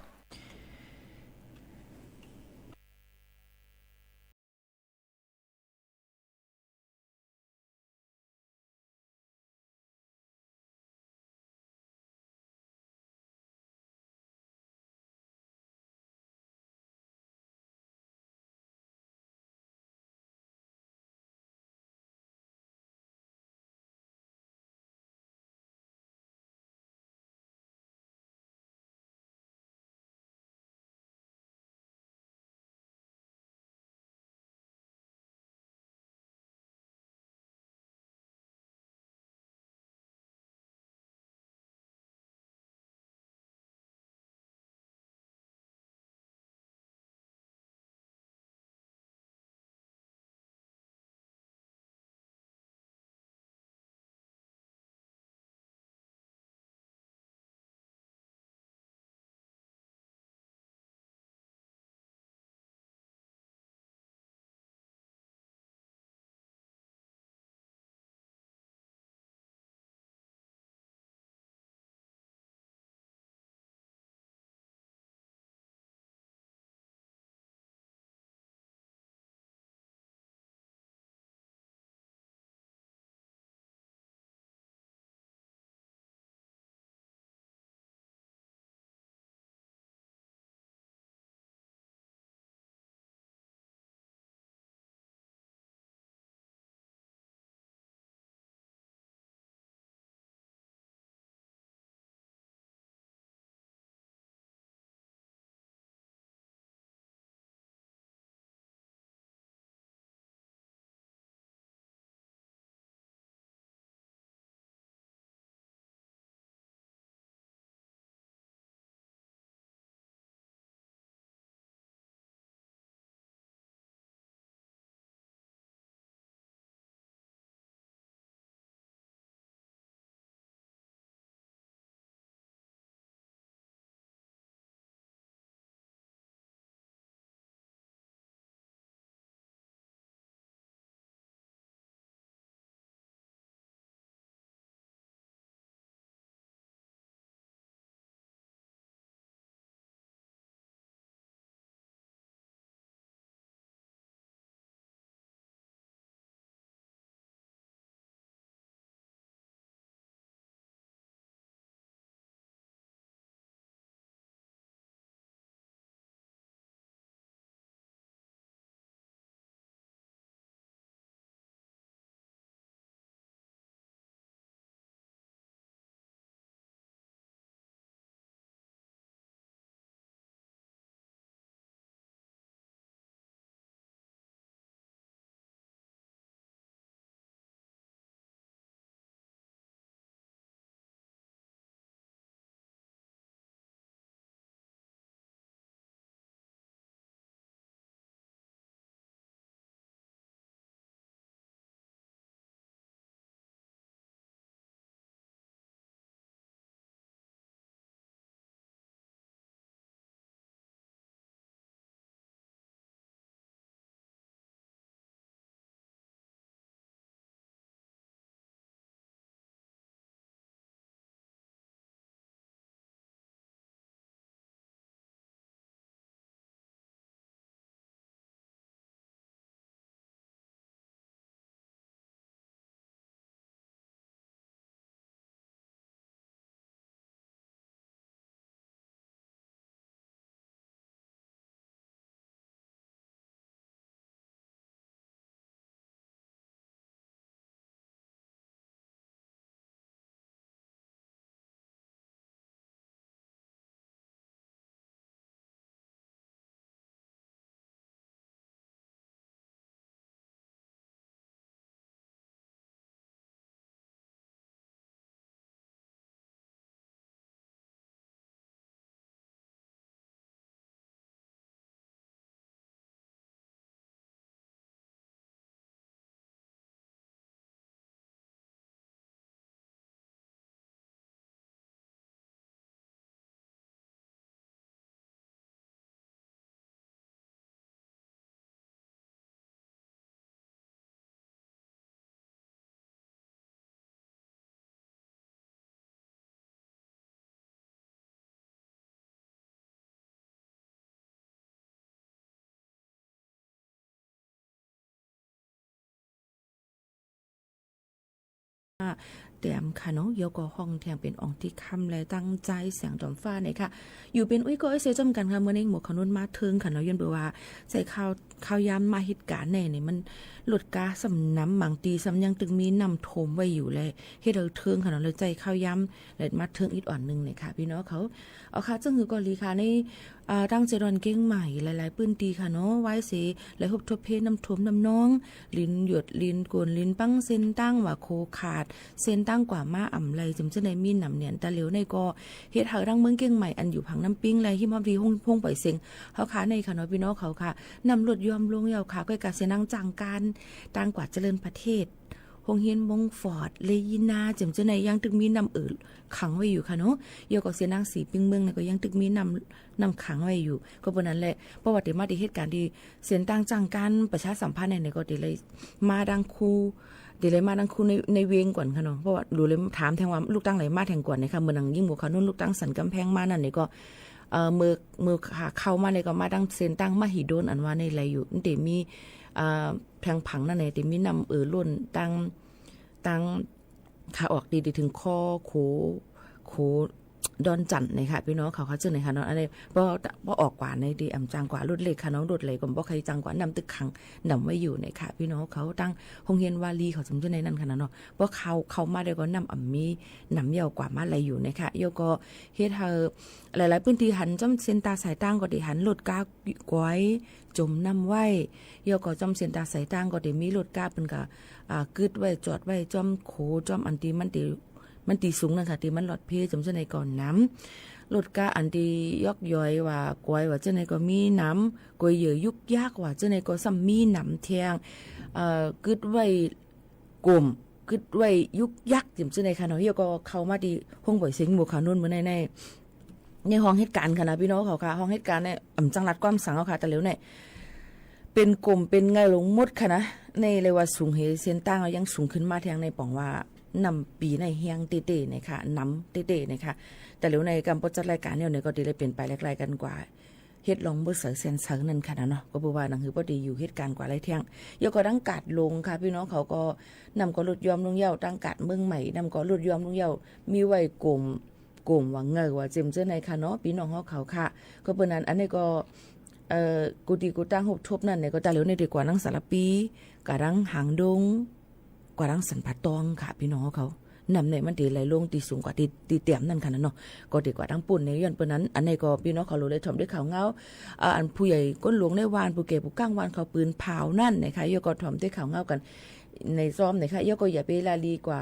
แตมค่ะเนาะ แล้วก็ฮ้องแทงเป๋นอ่องตี้ค่ำและตั้งใจ๋แสงดอมฟ้าเนี่ยค่ะ อยู่เป๋นอุ้ยก็เอ้ยเซจ้อมกั๋นค่ะ เมื่อนี้หมวกขาวนุ่นมาเถิงค่ะเนาะ ย้อนเปื้อว่าใจ๊ข้าว ข้าวยามมาเหตุก๋ารณ์เนี่ย เนี่ยมันรถก้าส่ำหนำ บางตี้ส่ำยังตึงมีน้ำท่วมไว้อยู่เลย เฮ็ดหื้อเถิงค่ะเนาะ เลยใจ๊ข้าวยาม เลยมาเถิงอีกอ่อนนึ่งเนี่ยค่ะ ปี้น้องเขา เอาค่ะ เจิ่งหื้อก่อหลีค่ะ ใน อ่า ตางเจดอนเจียงใหม่หลายๆ ปื้นตี้ค่ะเนาะ วายเส ไหลฮบทบเพน้ำท่วมน้ำนอง หลินหยด หลินโก๋น หลินปัง เส้นตางว่าโขขาด เส้นตางกว่ามาอ่ำไหล เจิ่มเจ้าใดมีหนำเนียน ตะเหลียวในก็เฮ็ดหื้อตางเมืองเจียงใหม่ อันอยู่ผางน้ำปิ้ง และฮิมฮอดตี้ห้วย ห้วยป่อยเซง เฮาค่ะ ในค่ะเนาะ ปี้น้องเขาค่ะ น้ำลดย่อมลงแล้วค่ะ ก้อยก่าเส้นตางจ้างก๋าน ตางกว่าเจริญประเทศ โฮงเฮียนมงฟอร์ด เลยีนา เจิ่มเจ้าใดยังตึงมีน้ำเอ่อขังไว้อยู่ค่ะเนาะ แล้วก็เส้นตางสีปิ้งเมืองเนี่ยก็ยังตึงมีน้ำ น้ำขังไว้อยู่ ก็เปื้อนั้นแหละ เพราะว่าเต๋มาเต๋เหตุก๋ารณ์ตี้เส้นตางจ้างก๋านประชาสัมพันธ์เนี่ย ก็เต๋เลยมาดังคู่ เต๋เลยมาดังคู่ใน ในเวงก่อนค่ะเนาะ เพราะว่าหลูเลยถามแทงว่าลูกตางไหนมาแทงก่อนเนี่ยค่ะ เมื่อหนังยิ่งหมวกขาวนุ่นลูกตางสันก๋ำแพงมานั่นเนี่ยก็ เอ่อ เมื่อ เมื่อขาเข้ามาเนี่ยก็มาตางเส้นตางมหิดล อันว่าในไหลอยู่ มันเต๋มี อ่า แผงผังนั่นเนี่ย เต๋มีน้ำเอ่อล้นตาง ตาง ขาออกตี้ ตี้เถิงคอโข โขดอนจั่นเนี่ยค่ะ ปี้น้องเขาค่ะ เจิ่งไหนค่ะเนาะ อันนี้ ปอ ปอออกกว่าในตี้อ่ำจ้างกว่ารถเล็กค่ะเนาะ รถไหลก็บ่ใค่จ้างกว่า น้ำตึกขังหนำไว้อยู่เนี่ยค่ะ ปี้น้องเขา ตางโฮงเฮียนวาลีเขาเจิ่มเจ้าใดนั่นค่ะเนาะ ปอเข้า เข้ามาได้ก็น้ำอ่ำมีหนำเย้ากว่ามาไหลอยู่เนี่ยค่ะ แล้วก็เฮ็ดหื้อหลายๆ ปื้นตี้หันจ้อมเส้นตางสายตางก็ได้หันรถก้าก๋วยจ๋มน้ำไว้ แล้วก็จ้อมเส้นตางสายตางก็ได้มีรถก้าเปิ้นก็ อ่า กึ๊ดไว้จอดไว้จ้อมโข จ้อมอันตี้มันตี้ มันตี้สูงนั่นค่ะ ตี้มันลอดเพ เจิ่มเจ้าใดก่อนหนำ รถก้าอันตี้ยอกย้อยว่าก๋วยว่าเจ้าใดก็มีหนำ ก๋วยเหยื่อยุกยักว่าเจ้าใดก็ส่ำมีหนำแทง เอ่อ กึ๊ดไว้ก้ม กึ๊ดไว้ยุกยัก เจิ่มเจ้าใดค่ะเนาะ แล้วก็เข้ามาตี้ห้วยป่อยเซงหมวกขาวนุ่นเมื่อใน ใน ในห้องเหตุก๋ารณ์ค่ะนะ ปี้น้องเขาค่ะ ห้องเหตุก๋ารณ์เนี่ย อ่ำจังลัดความสังเอาค่ะ ตะเหลียวเนี่ย เป๋นก้มเป๋นเงาลงหมดค่ะนะ ในเลยว่าสูงเหเส้นตางเอายังสูงขึ้นมาแทงใน ป๋องว่าน้ำปี๋ในแฮงเต๊ๆ เนี่ยค่ะ หนำเต๊ๆ เนี่ยค่ะ ตะเหลียวในกำปอจัดรายก๋านเนี่ย เนี่ยก็ตี้เลยเป๋นไปแหลกๆ กั๋นกว่า เฮ็ดลองเบ้อเสาแสนเสานั่นค่ะนะเนาะ ก็เปื้อว่าหนังหื้อปอดีอยู่เหตุก๋ารณ์กว่าหลายแทง แล้วก็ตางกาดหลงค่ะ ปี้น้องเขาก็น้ำก็ลดย่อมลงเย้า ตางกาดเมืองใหม่น้ำก็ลดย่อมลงเย้า มีไว้ก้ม ก้มว่าเงาว่าเจิ่มเจ้าใดค่ะเนาะ ปี้น้องเฮาเขาค่ะ ก็เปื้อนั้นอันนี้ก็ เอ่อ กู้ตี้กู้ตางฮบทบนั่นเนี่ย ก็ตะเหลียวในตี้กว่าตางสารภี กว่าตางหางดง กว่าตางสันป่าตองค่ะ ปี้น้องเฮาเขา น้ำเนี่ยมันตี้ไหลลงตี้สูงกว่าตี้ ตี้แตมนั่นค่ะนะเนาะ ก็ตี้กว่าตางปู๊นเนี่ย ย้อนเปื้อนั้น อันนี้ก็ปี้น้องเขาหลูเลยถ่อมด้วยข่าวเงา อ่า อันผู้ใหญ่ก้นหลวงในวาน ผู้แก่ผู้ก้างวานเขาปืนเผานั่นนะคะ แล้วก็ถ่อมด้วยข่าวเงากั๋นในจ้อมนะคะ แล้วก็อย่าไปละลีกว่า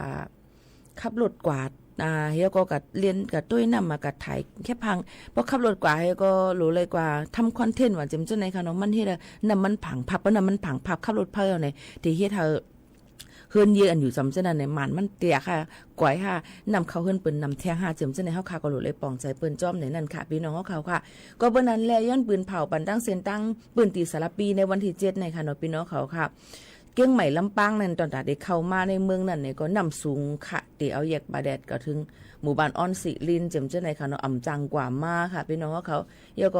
ขับรถกวาด อ่า แล้วก็กะเลียนกะต้วยน้ำมากะถ่ายแค่พัง ปอขับรถกวาดแล้วก็หลูเลยกว่าทำคอนเทนต์ว่าเจิ่มเจ้าใดค่ะเนาะ มันเฮ็ดหื้อน้ำมันผังพับ ปอน้ำมันผังพับ ขับรถไปเอาเนี่ย ตี้เฮ็ดหื้อ เฮือนเยอะอันอยู่จ้ำเจ้านั้นเนี่ย ม่านมันแตกค่ะ ก๋วยค่ะ น้ำเข้าเฮือนเปิ้นหนำแทงค่ะ เจิ่มเจ้าใดเฮาค่ะก็หลูเลยป๋องใจ๋เปิ้นจ้อมในนั้นค่ะ ปี้น้องเฮาเขาค่ะ ก็เปื้อนั้นแหละ ย้อนปืนเผาปันตางเส้นตางปื้นตี้สารภีในวันตี้เจ็ดในค่ะเนาะ ปี้น้องเขาค่ะ เจียงใหม่ลำปางนั่น ตอนตาได้เข้ามาในเมืองนั่นเนี่ยก็น้ำสูงค่ะ ตี้เอาแยกป่าแดดก็เถิงหมู่บ้านอ่อนสิรินทร์ เจิ่มเจ้าใดค่ะเนาะ อ่ำจังกว่ามาค่ะ ปี้น้องเฮาเขา แล้วก็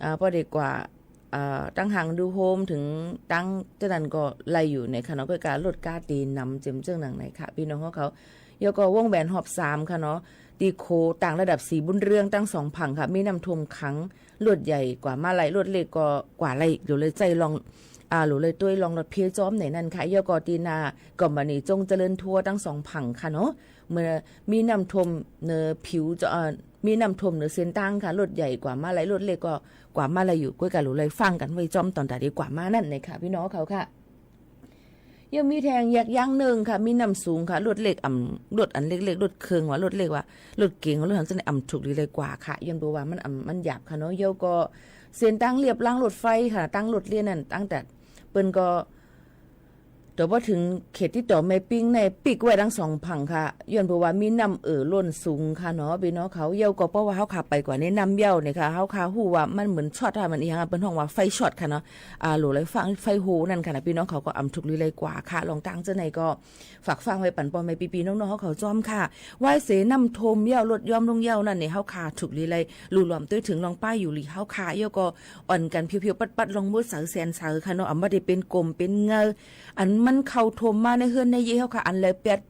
อ่า ปอได้กว่า อ่า ตางหางดูโฮมเถิงตางเจ้านั้นก็ไหลอยู่เนี่ยค่ะเนาะ ก้อยก่ารถก้าตี้หนำเจิ่มเจ้าหนังไหนค่ะ ปี้น้องเฮาเขา แล้วก็วงแหวนฮอบสามค่ะเนาะ ตี้โขต่างระดับสีบุญเรืองตังสองฝั่งค่ะ มีน้ำท่วมขัง รถใหญ่กว่ามาไหล รถเล็กก็กว่าไหล หลูเลยใจ๊ลอง อ่า หลูเลยต้วยลองรถเพจ้อมในนั้นค่ะ แล้วก็ตี้หน้าคอมพานีจงเจริญทัวร์ตังสองฝั่งค่ะเนาะ เมื่อมีน้ำท่วมเหนือผิวจะ เอ่อ มีน้ำท่วมเหนือเส้นตางค่ะ รถใหญ่กว่ามาไหล รถเล็กก็กว่ามาไหลอยู่ ก้อยก่าหลูเลยฟังกั๋นไว้จ้อมตอนตาได้กว่ามานั่นนะคะ ปี้น้องเขาค่ะ ยังมีแทงแยกยางเนิงค่ะ มีน้ำสูงค่ะ รถเล็กอ่ำ รถอันเล็กๆ รถเคิงว่ะ รถเล็กว่ะ รถเก๋งว่ะ รถหันเส้นอ่ำถูกหลีเลยกว่าค่ะ ย้อนเปื้อว่ามันอ่ำ มันหยาบค่ะเนาะ แล้วก็เส้นตางเลียบรางรถไฟค่ะ ตางรถเลียวนั่น ตั้งแต่เปิ้นก็ แต่ปอเถิงเขตตี้ต่อแม่ปิงในปิกไว้ตังสองฝั่งค่ะ ย้อนเปื้อว่ามีน้ำเอ่อล้นสูงค่ะเนาะ ปี้น้องเขา แล้วก็เพราะว่าเฮาค่ะไปกว่าในน้ำเย้าเนี่ยค่ะ เฮาค่ะฮู้ว่ามันเหมือนช็อตค่ะ มันอีหยังอะ เปิ้นฮ้องว่าไฟช็อตค่ะเนาะ อ่า หลูเลยฟังไฟโฮนั่นค่ะนะ ปี้น้องเขาก็อ่ำถูกหลีเลยกว่าค่ะ ลองตางเจ้าใดก็ ฝากฟังไว้ปันป้อแม่ปี้ๆ น้องๆ เฮาเขาจ้อมค่ะ วายเสน้ำท่วมเย้า ลดย่อมลงเย้านั่นเนี่ย เฮาค่ะถูกหลีเลย หลู่หลอมต้วยเถิงลองป้ายอยู่หลีเฮาค่ะ แล้วก็อ่อนกั๋นเพียวๆ ปัดๆ ลองเบ้อเสาแสนเสาค่ะเนาะ อ่ำบ่ได้เป๋นก้มเป๋นเงา อันมันเข้าท่วมมาในเฮือนในเย้ยเฮาค่ะ อันแลเปียด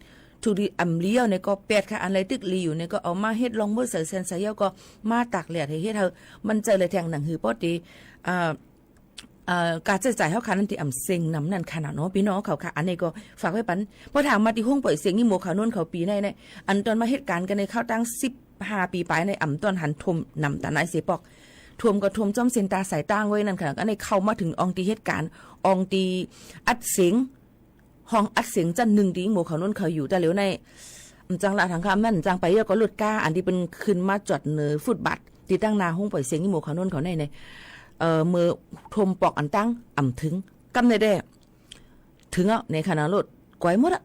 ถูกดีอ่ำเลี้ยวเนี่ยก็แปดค่ะ อันใดตึกหลีอยู่เนี่ยก็เอามาเฮ็ดลองเบิ่งใส่แซนใส่เย้าก็มาตากแดดหื้อเฮ็ดหื้อมันใจ๊เลยแทงหนังหื้อปอดี อ่า อ่า ก้าใจ๊จ่ายเฮาค่ะ นั้นตี้อ่ำเซ็งนำนั้นค่ะนะเนาะ ปี้น้องเขาค่ะ อันนี้ก็ฝากไว้ปัน พอถามมาตี้โฮงป่อยเสียงอี่หมู่เขาโน้นเขาปี๋ไหนเนี่ย อันต๋อนมาเฮ็ดก๋านกั๋นในคราวตั้งสิบห้าปี๋ป๋ายในอ่ำต้อนหันท่วมนำต๋าไหนเสียปอก ท่วมก็ท่วมจ้อมเส้นต๋าสายตางไว้นั่นค่ะ อันนี้เข้ามาเถิงอ่องตี้เฮ็ดก๋าน อ่องตี้อัดเสียง ห้องอัดเสียงจั้นนึ่งตี้อี่หมู่เขาโน้นเขาอยู่ ต๋าเหลียวใน อืม จั้งละทางข้ามนั่น จั้งไปเย้าก็รถก้า อันตี้เปิ้นขึ้นมาจอดเหนือฟุตบาท ตี้ตั้งหน้าโฮงป่อยเสียงอี่หมู่เขาโน้นเขาในเนี่ย เอ่อ เมื่อท่วมปอกอันตั้งอ่ำเถิง ก้ำในแด่ เถิงเอาในค่ะนะ รถก๋อยหมดอะ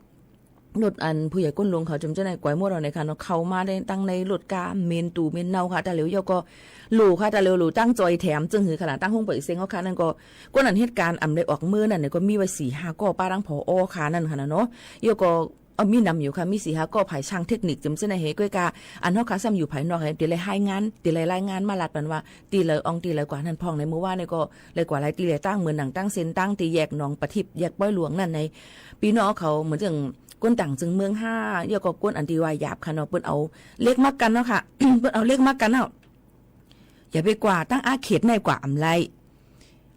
รถอันผู้ใหญ่ก้นหลวงเขาจำเจ้าในก๋อยหมดเอาในค่ะเนาะ เข้ามาได้ตั้งในรถก้า เหม็นตู่เหม็นเน่าค่ะ ต๋าเหลียวเย้าก็หลู่ค่ะ ต๋าเหลียวหลู่ตั้งจอยแถม จึงหื้อขนาดตั้งโฮงป่อยเสียงเอาค่ะ นั่นก็ ก้นอันเหตุก๋ารณ์อ่ำได้ออกเมื่อนั้นเนี่ยก็มีไว้สี่ห้าก้อ ป้าตั้ง ผอ ค่ะ นั่นค่ะนะเนาะ เย้าก็ เอ้อ มีนำอยู่ค่ะ มีสี่ห้าก้อ ฝ่ายช่างเทคนิคจำเจ้าในเหตุ ก้อยก้า อันเฮาค่ะซ้ำอยู่ภายนอกเหตุ ตี้ได้รายงาน ตี้ได้รายงานมาลาดปันว่า ตี้เหลืออ่องตี้เหลือกว่านั้นพ่องในเมื่อวานเนี่ยก็ เหลือกว่าหลายตี้หลายตั้ง เหมือนหนังตั้งเส้นตั้งตี้แยกหนองประทิบ แยกป้อยหลวงนั่นใน ปี้น้องเขาเหมือนเจิ่งก้นต่างเจิ่งเมืองห้า เย้าก็ก้นอันตี้ว่าหยาบค่ะเนาะ เปิ้นเอาเหล็กมากั้นเนาะค่ะ เปิ้นเอาเหล็กมากั้นเนาะ อย่าไปกว่าตั้งอาเขตในกว่าอ่ำไร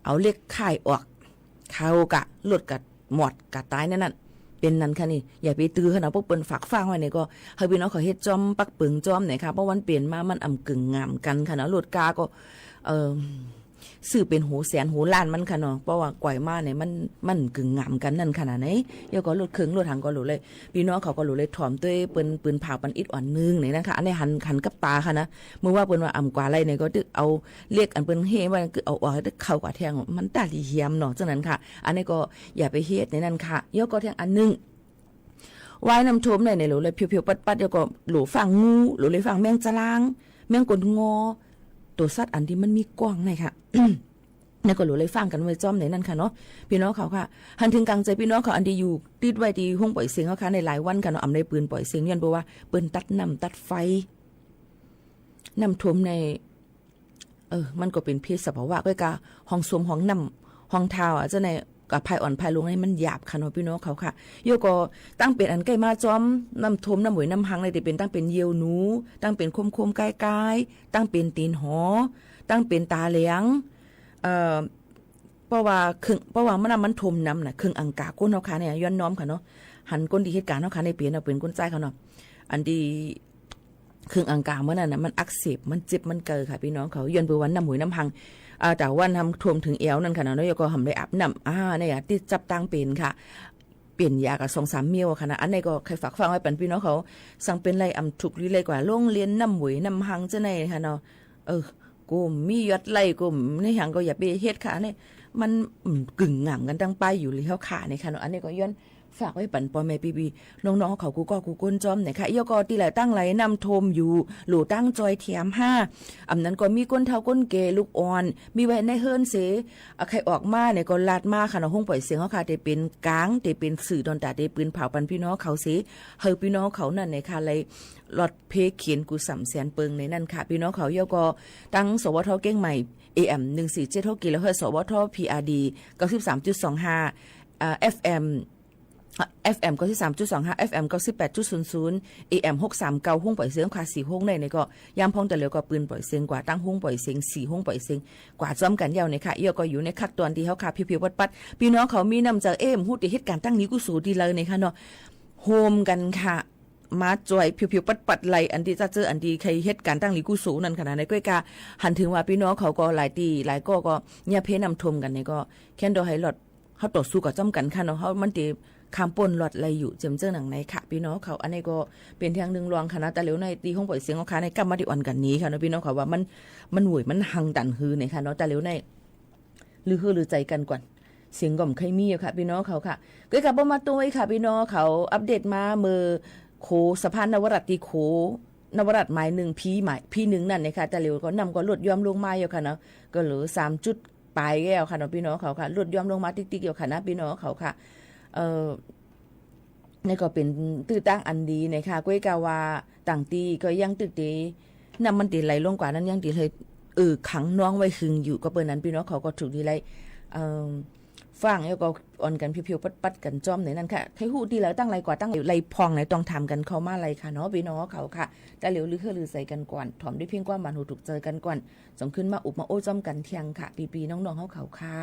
เอาเหล็กค่ายออก เขากะรถกะหมอดกะต๋ายนั่นนั่น เป๋นนั้นค่ะนี่ อย่าไปตื้อค่ะเนาะ พวกเปิ้นฝากฟังไว้เนี่ยก็ หื้อปี้น้องเขาเฮ็ดจ้อมปักเปิงจ้อมเนี่ยค่ะ เพราะวันเป๋นมามันอ่ำกึ่งงามกั๋นค่ะเนาะ รถก้าก็ เอ่อ ซื้อเป๋นโหแสนโหล้านมันค่ะเนาะ เพราะว่าก๋อยมาเนี่ยมัน มันกึ่งงามกั๋นนั่นขนาดไหน เย้าก็รถเคิงรถหางก็หลู่เลย ปี้น้องเขาก็หลู่เลยถ่อมตวยเปิ้น ปืนผ่าปันอิดอ่อนนึ่งเนี่ยนะคะ อันนี้หัน หันกับต๋าค่ะนะ เมื่อว่าเปิ้นว่าอ่ำกว่าไรเนี่ยก็ตึกเอาเหล็กอันเปิ้นเฮ่ไว้ก็เอาออก ตึกเข้ากว่าแทง มันต๋าดีเหียมเนาะ จังนั้นค่ะ อันนี้ก็อย่าไปเฮ็ดในนั้นค่ะ เย้าก็แทงอันนึ่ง วายน้ำท่วมในเนี่ยหลู่เลยเผียวๆปัดๆ เย้าก็หลู่ฟังงู หลู่เลยฟังแมงจาลาง แมงก๋นงอ ตั๋วสัตว์อันตี้มันมีก้องในค่ะ เนี่ยก็หลู่เลยฟังกั๋นไว้จ้อมในนั้นค่ะเนาะ ปี้น้องเขาค่ะ หันเถิงกังใจ๋ปี้น้องเขาอันตี้อยู่ติดไว้ตี้โฮงป่อยเสียงเขาค่ะ ในหลายวันค่ะเนาะ อ่ำได้ปืนป่อยเสียง ย้อนเปิ้นว่าเปิ้นตัดน้ำตัดไฟ น้ำท่วมใน เออ มันก็เป๋นเพศสภาวะ ก้อยก้า ห้องส้วม ห้องน้ำ ห้องถ่ายอะ เจ้าใน กะภายอ่อนภายลงนี่มันหยาบค่ะเนาะ ปี้น้องเขาค่ะ เย้าก็ตั้งเป๋นอันใก้มาจ้อม น้ำท่วม น้ำห้วยน้ำฮังในตี้เป๋นตั้งเป๋นเยี่ยวหนู ตั้งเป๋นโคมๆก้ายๆ ตั้งเป๋นตี๋นหอ ตั้งเป๋นต๋าแหลง เอ่อ เพราะว่าเคิ่ง เพราะว่ามันน้ำมันท่วมนำน่ะ เคิ่งอังก๋าก้นเขาค่ะเนี่ย ย้อนน้อมค่ะเนาะ หันก้นตี้เหตุก๋ารณ์เขาค่ะในเป๋นเอาเป๋นก้นใจ๊เขาเนาะ อันตี้ เคิ่งอังก๋าเมื่อนั้นน่ะ มันอักเสบ มันเจ็บ มันเกาค่ะ ปี้น้องเขา ย้อนเปิ้นว่าน้ำห้วยน้ำฮัง อ่า ต๋าวันน้ำท่วมเถิงแอวนั่นค่ะเนาะ เย้าก็หำได้อาบน้ำ อ่า เนี่ย ตี้จับตั้งเป๋นค่ะ เป๋นยากะสองสามเมี้ยวค่ะนะ อันนี้ก็ใค่ฝากฟังไว้ปันปี้น้องเขา สังเป๋นไรอ่ำถูกลีเลยกว่า โฮงเรียนน้ำห้วยน้ำฮังเจ้าในค่ะเนาะ เออ กูมียอดไลก์ กูในหังก็อย่าไปเฮ็ดค่ะ อันนี้มัน อืม กึ่งงามกั๋นตั้งป้ายอยู่หรือเฮาค่ะ เนี่ยค่ะเนาะ อันนี้ก็ย้อน ฝากไว้ปันป้อแม่ปี้ๆ น้องๆ เขากู้ก้อกู้ก้นจ้อมเนี่ยค่ะ เย้าก็ตี้หลายตั้งหลายน้ำท่วมอยู่ หลู่ตั้งจอยแถมห้า อ่ำนั้นก็มีก้นเฒ่าก้นแก่ลูกอ่อน มีไว้ในเฮือนเส อ่ะ ใค่ออกมาเนี่ยก็ลาดมาค่ะเนาะ โฮงป่อยเสียงเขาค่ะ ตี้เป๋นก๋าง ตี้เป๋นสื่อตอนต๋า ตี้ปืนผ่าปันปี้น้องเขาเส หื้อปี้น้องเขานั่นเนี่ยค่ะ เลยลอดเพเขียนกู้ส่ำแสนเปิงในนั้นค่ะ ปี้น้องเขา เย้าก็ตั้ง สวท เกียงใหม่ เอเอ็ม หนึ่งสี่เจ็ดหก กิโลเฮิรตซ์ สวท พีอาร์ดี เก้าสิบสามจุดสองห้า อ่า เอฟเอ็ม เอฟเอ็ม เก้าสิบสามจุดสองห้า เอฟเอ็ม เก้าสิบแปดจุดศูนย์ศูนย์ เอเอ็ม หกสามเก้า โฮงป่อยเสียงค่ะ สี่โฮงในเนี่ยก็ ยามพ่องต๋าเหลียวก็ปืนป่อยเสียงกว่า ตั้งโฮงป่อยเสียง สี่โฮงป่อยเสียงกว่าจ้อมกั๋นเย้าเนี่ยค่ะ เย้าก็อยู่ในขั้นต๋อนตี้เฮาค่ะ เผียวๆปัดๆ ปี้น้องเขามีน้ำใจ๋ เอ๊ะ ฮู้ตี้เหตุก๋ารณ์ตั้งหลีกู้สูตี้เลยเนี่ยค่ะเนาะ โฮมกั๋นค่ะ มาจ้อยเผียวๆปัดๆ ไล่ อันตี้จะเจอ อันตี้ใค่เหตุก๋ารณ์ตั้งหลีกู้สูนั่นค่ะนะ ในก้อยก้า หันเถิงว่าปี้น้องเขาก็หลายตี้ หลายก้อก็ เนี่ย เพน้ำท่วมกั๋นเนี่ยก็ แค่นดอกให้ลอด เฮาต่อสู้กั๋นจ้อมกั๋นค่ะเนาะ เฮามันตี้ข้ามป๊นลอดไล่อยู่ เจิมเจ้าหนังในค่ะ ปี้น้องเขา อันนี้ก็เป๋นแทงนึ่งลองค่ะนะ ต๋าเหลียวในตี้โฮงป่อยเสียงเขาค่ะ ในกลับมาตี้อ่อนกั๋นนี้ค่ะเนาะ ปี้น้องเขา ว่ามัน มันหวยมันหังตันหื้อเนี่ยค่ะเนาะ ต๋าเหลียวใน ลือหื้อลือใจ๋กั๋นก่อน เสียงก็บ่ใค่มีอยู่ค่ะ ปี้น้องเขาค่ะ ก้อยก้า บ่มาตวยค่ะ ปี้น้องเขา อัปเดตมาเมื่อโขสะพานนวรัตน์ตี้โข นวรัตน์หมายนึ่ง พีหมาย พีนึ่งนั่นเนี่ยค่ะ ต๋าเหลียวก็น้ำก็ลดย่อมลงมาอยู่ค่ะเนาะ ก็เหลือสามจุด ป๋ายแล้วค่ะเนาะ ปี้น้องเขาค่ะ ลดย่อมลงมาติ๊กๆ อยู่ค่ะนะ ปี้น้องเขาค่ะ เอ่อ นี่ก็เป๋นตื้อตั้งอันดีนะคะ ก้อยก้าว่าต่างตี้ก็ยังตึกตี้ น้ำมันตี้ไหลลงกว่านั้นยังตี้เลย เออ ขังน้องไว้หึงอยู่ ก็เปิ้นนั้นปี้น้องเขาก็ถูกดีไล่ เอ่อ ฟังแล้วก็อ่อนกั๋นเผียวๆ ปัดๆ กั๋นจ้อมในนั้นค่ะ ใค่ฮู้ดีแล้ว ตังไหนกว่าตังไหนพ่องไหน ต้องถามกั๋นเข้ามาเลยค่ะเนาะ ปี้น้องเขาค่ะ แต่เหลียวลือเฮือลือใจ๋กั๋นก่อน ถ่อมด้วยเพลงความหวานหูถูกใจ๋กั๋นก่อน จ๋องขึ้นมาอุบมาโอ้จ้อมกั๋นเตียงค่ะ ปี้ๆ น้องๆ เฮาเขาค่ะ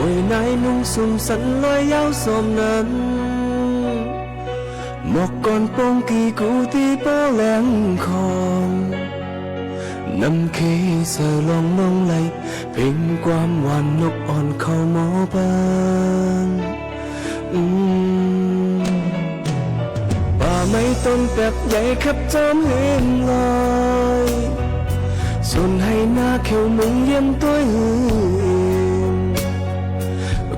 บวยนายนุ่งสุงสันลอยยาวสมนั้น หมอกก้อนโป่งกี่กูตี้ป้อแหลมคอง น้ำเคยเสอลองน้องไหล เพลงความหวานนกอ่อนเข้าหมอปาน อืม ป่าไม้ ต้นแปบใหญ่แคบจอมหื้นลอย ส่วนไฮ่นาเขียวมุงเยี่ยมตวยหื้น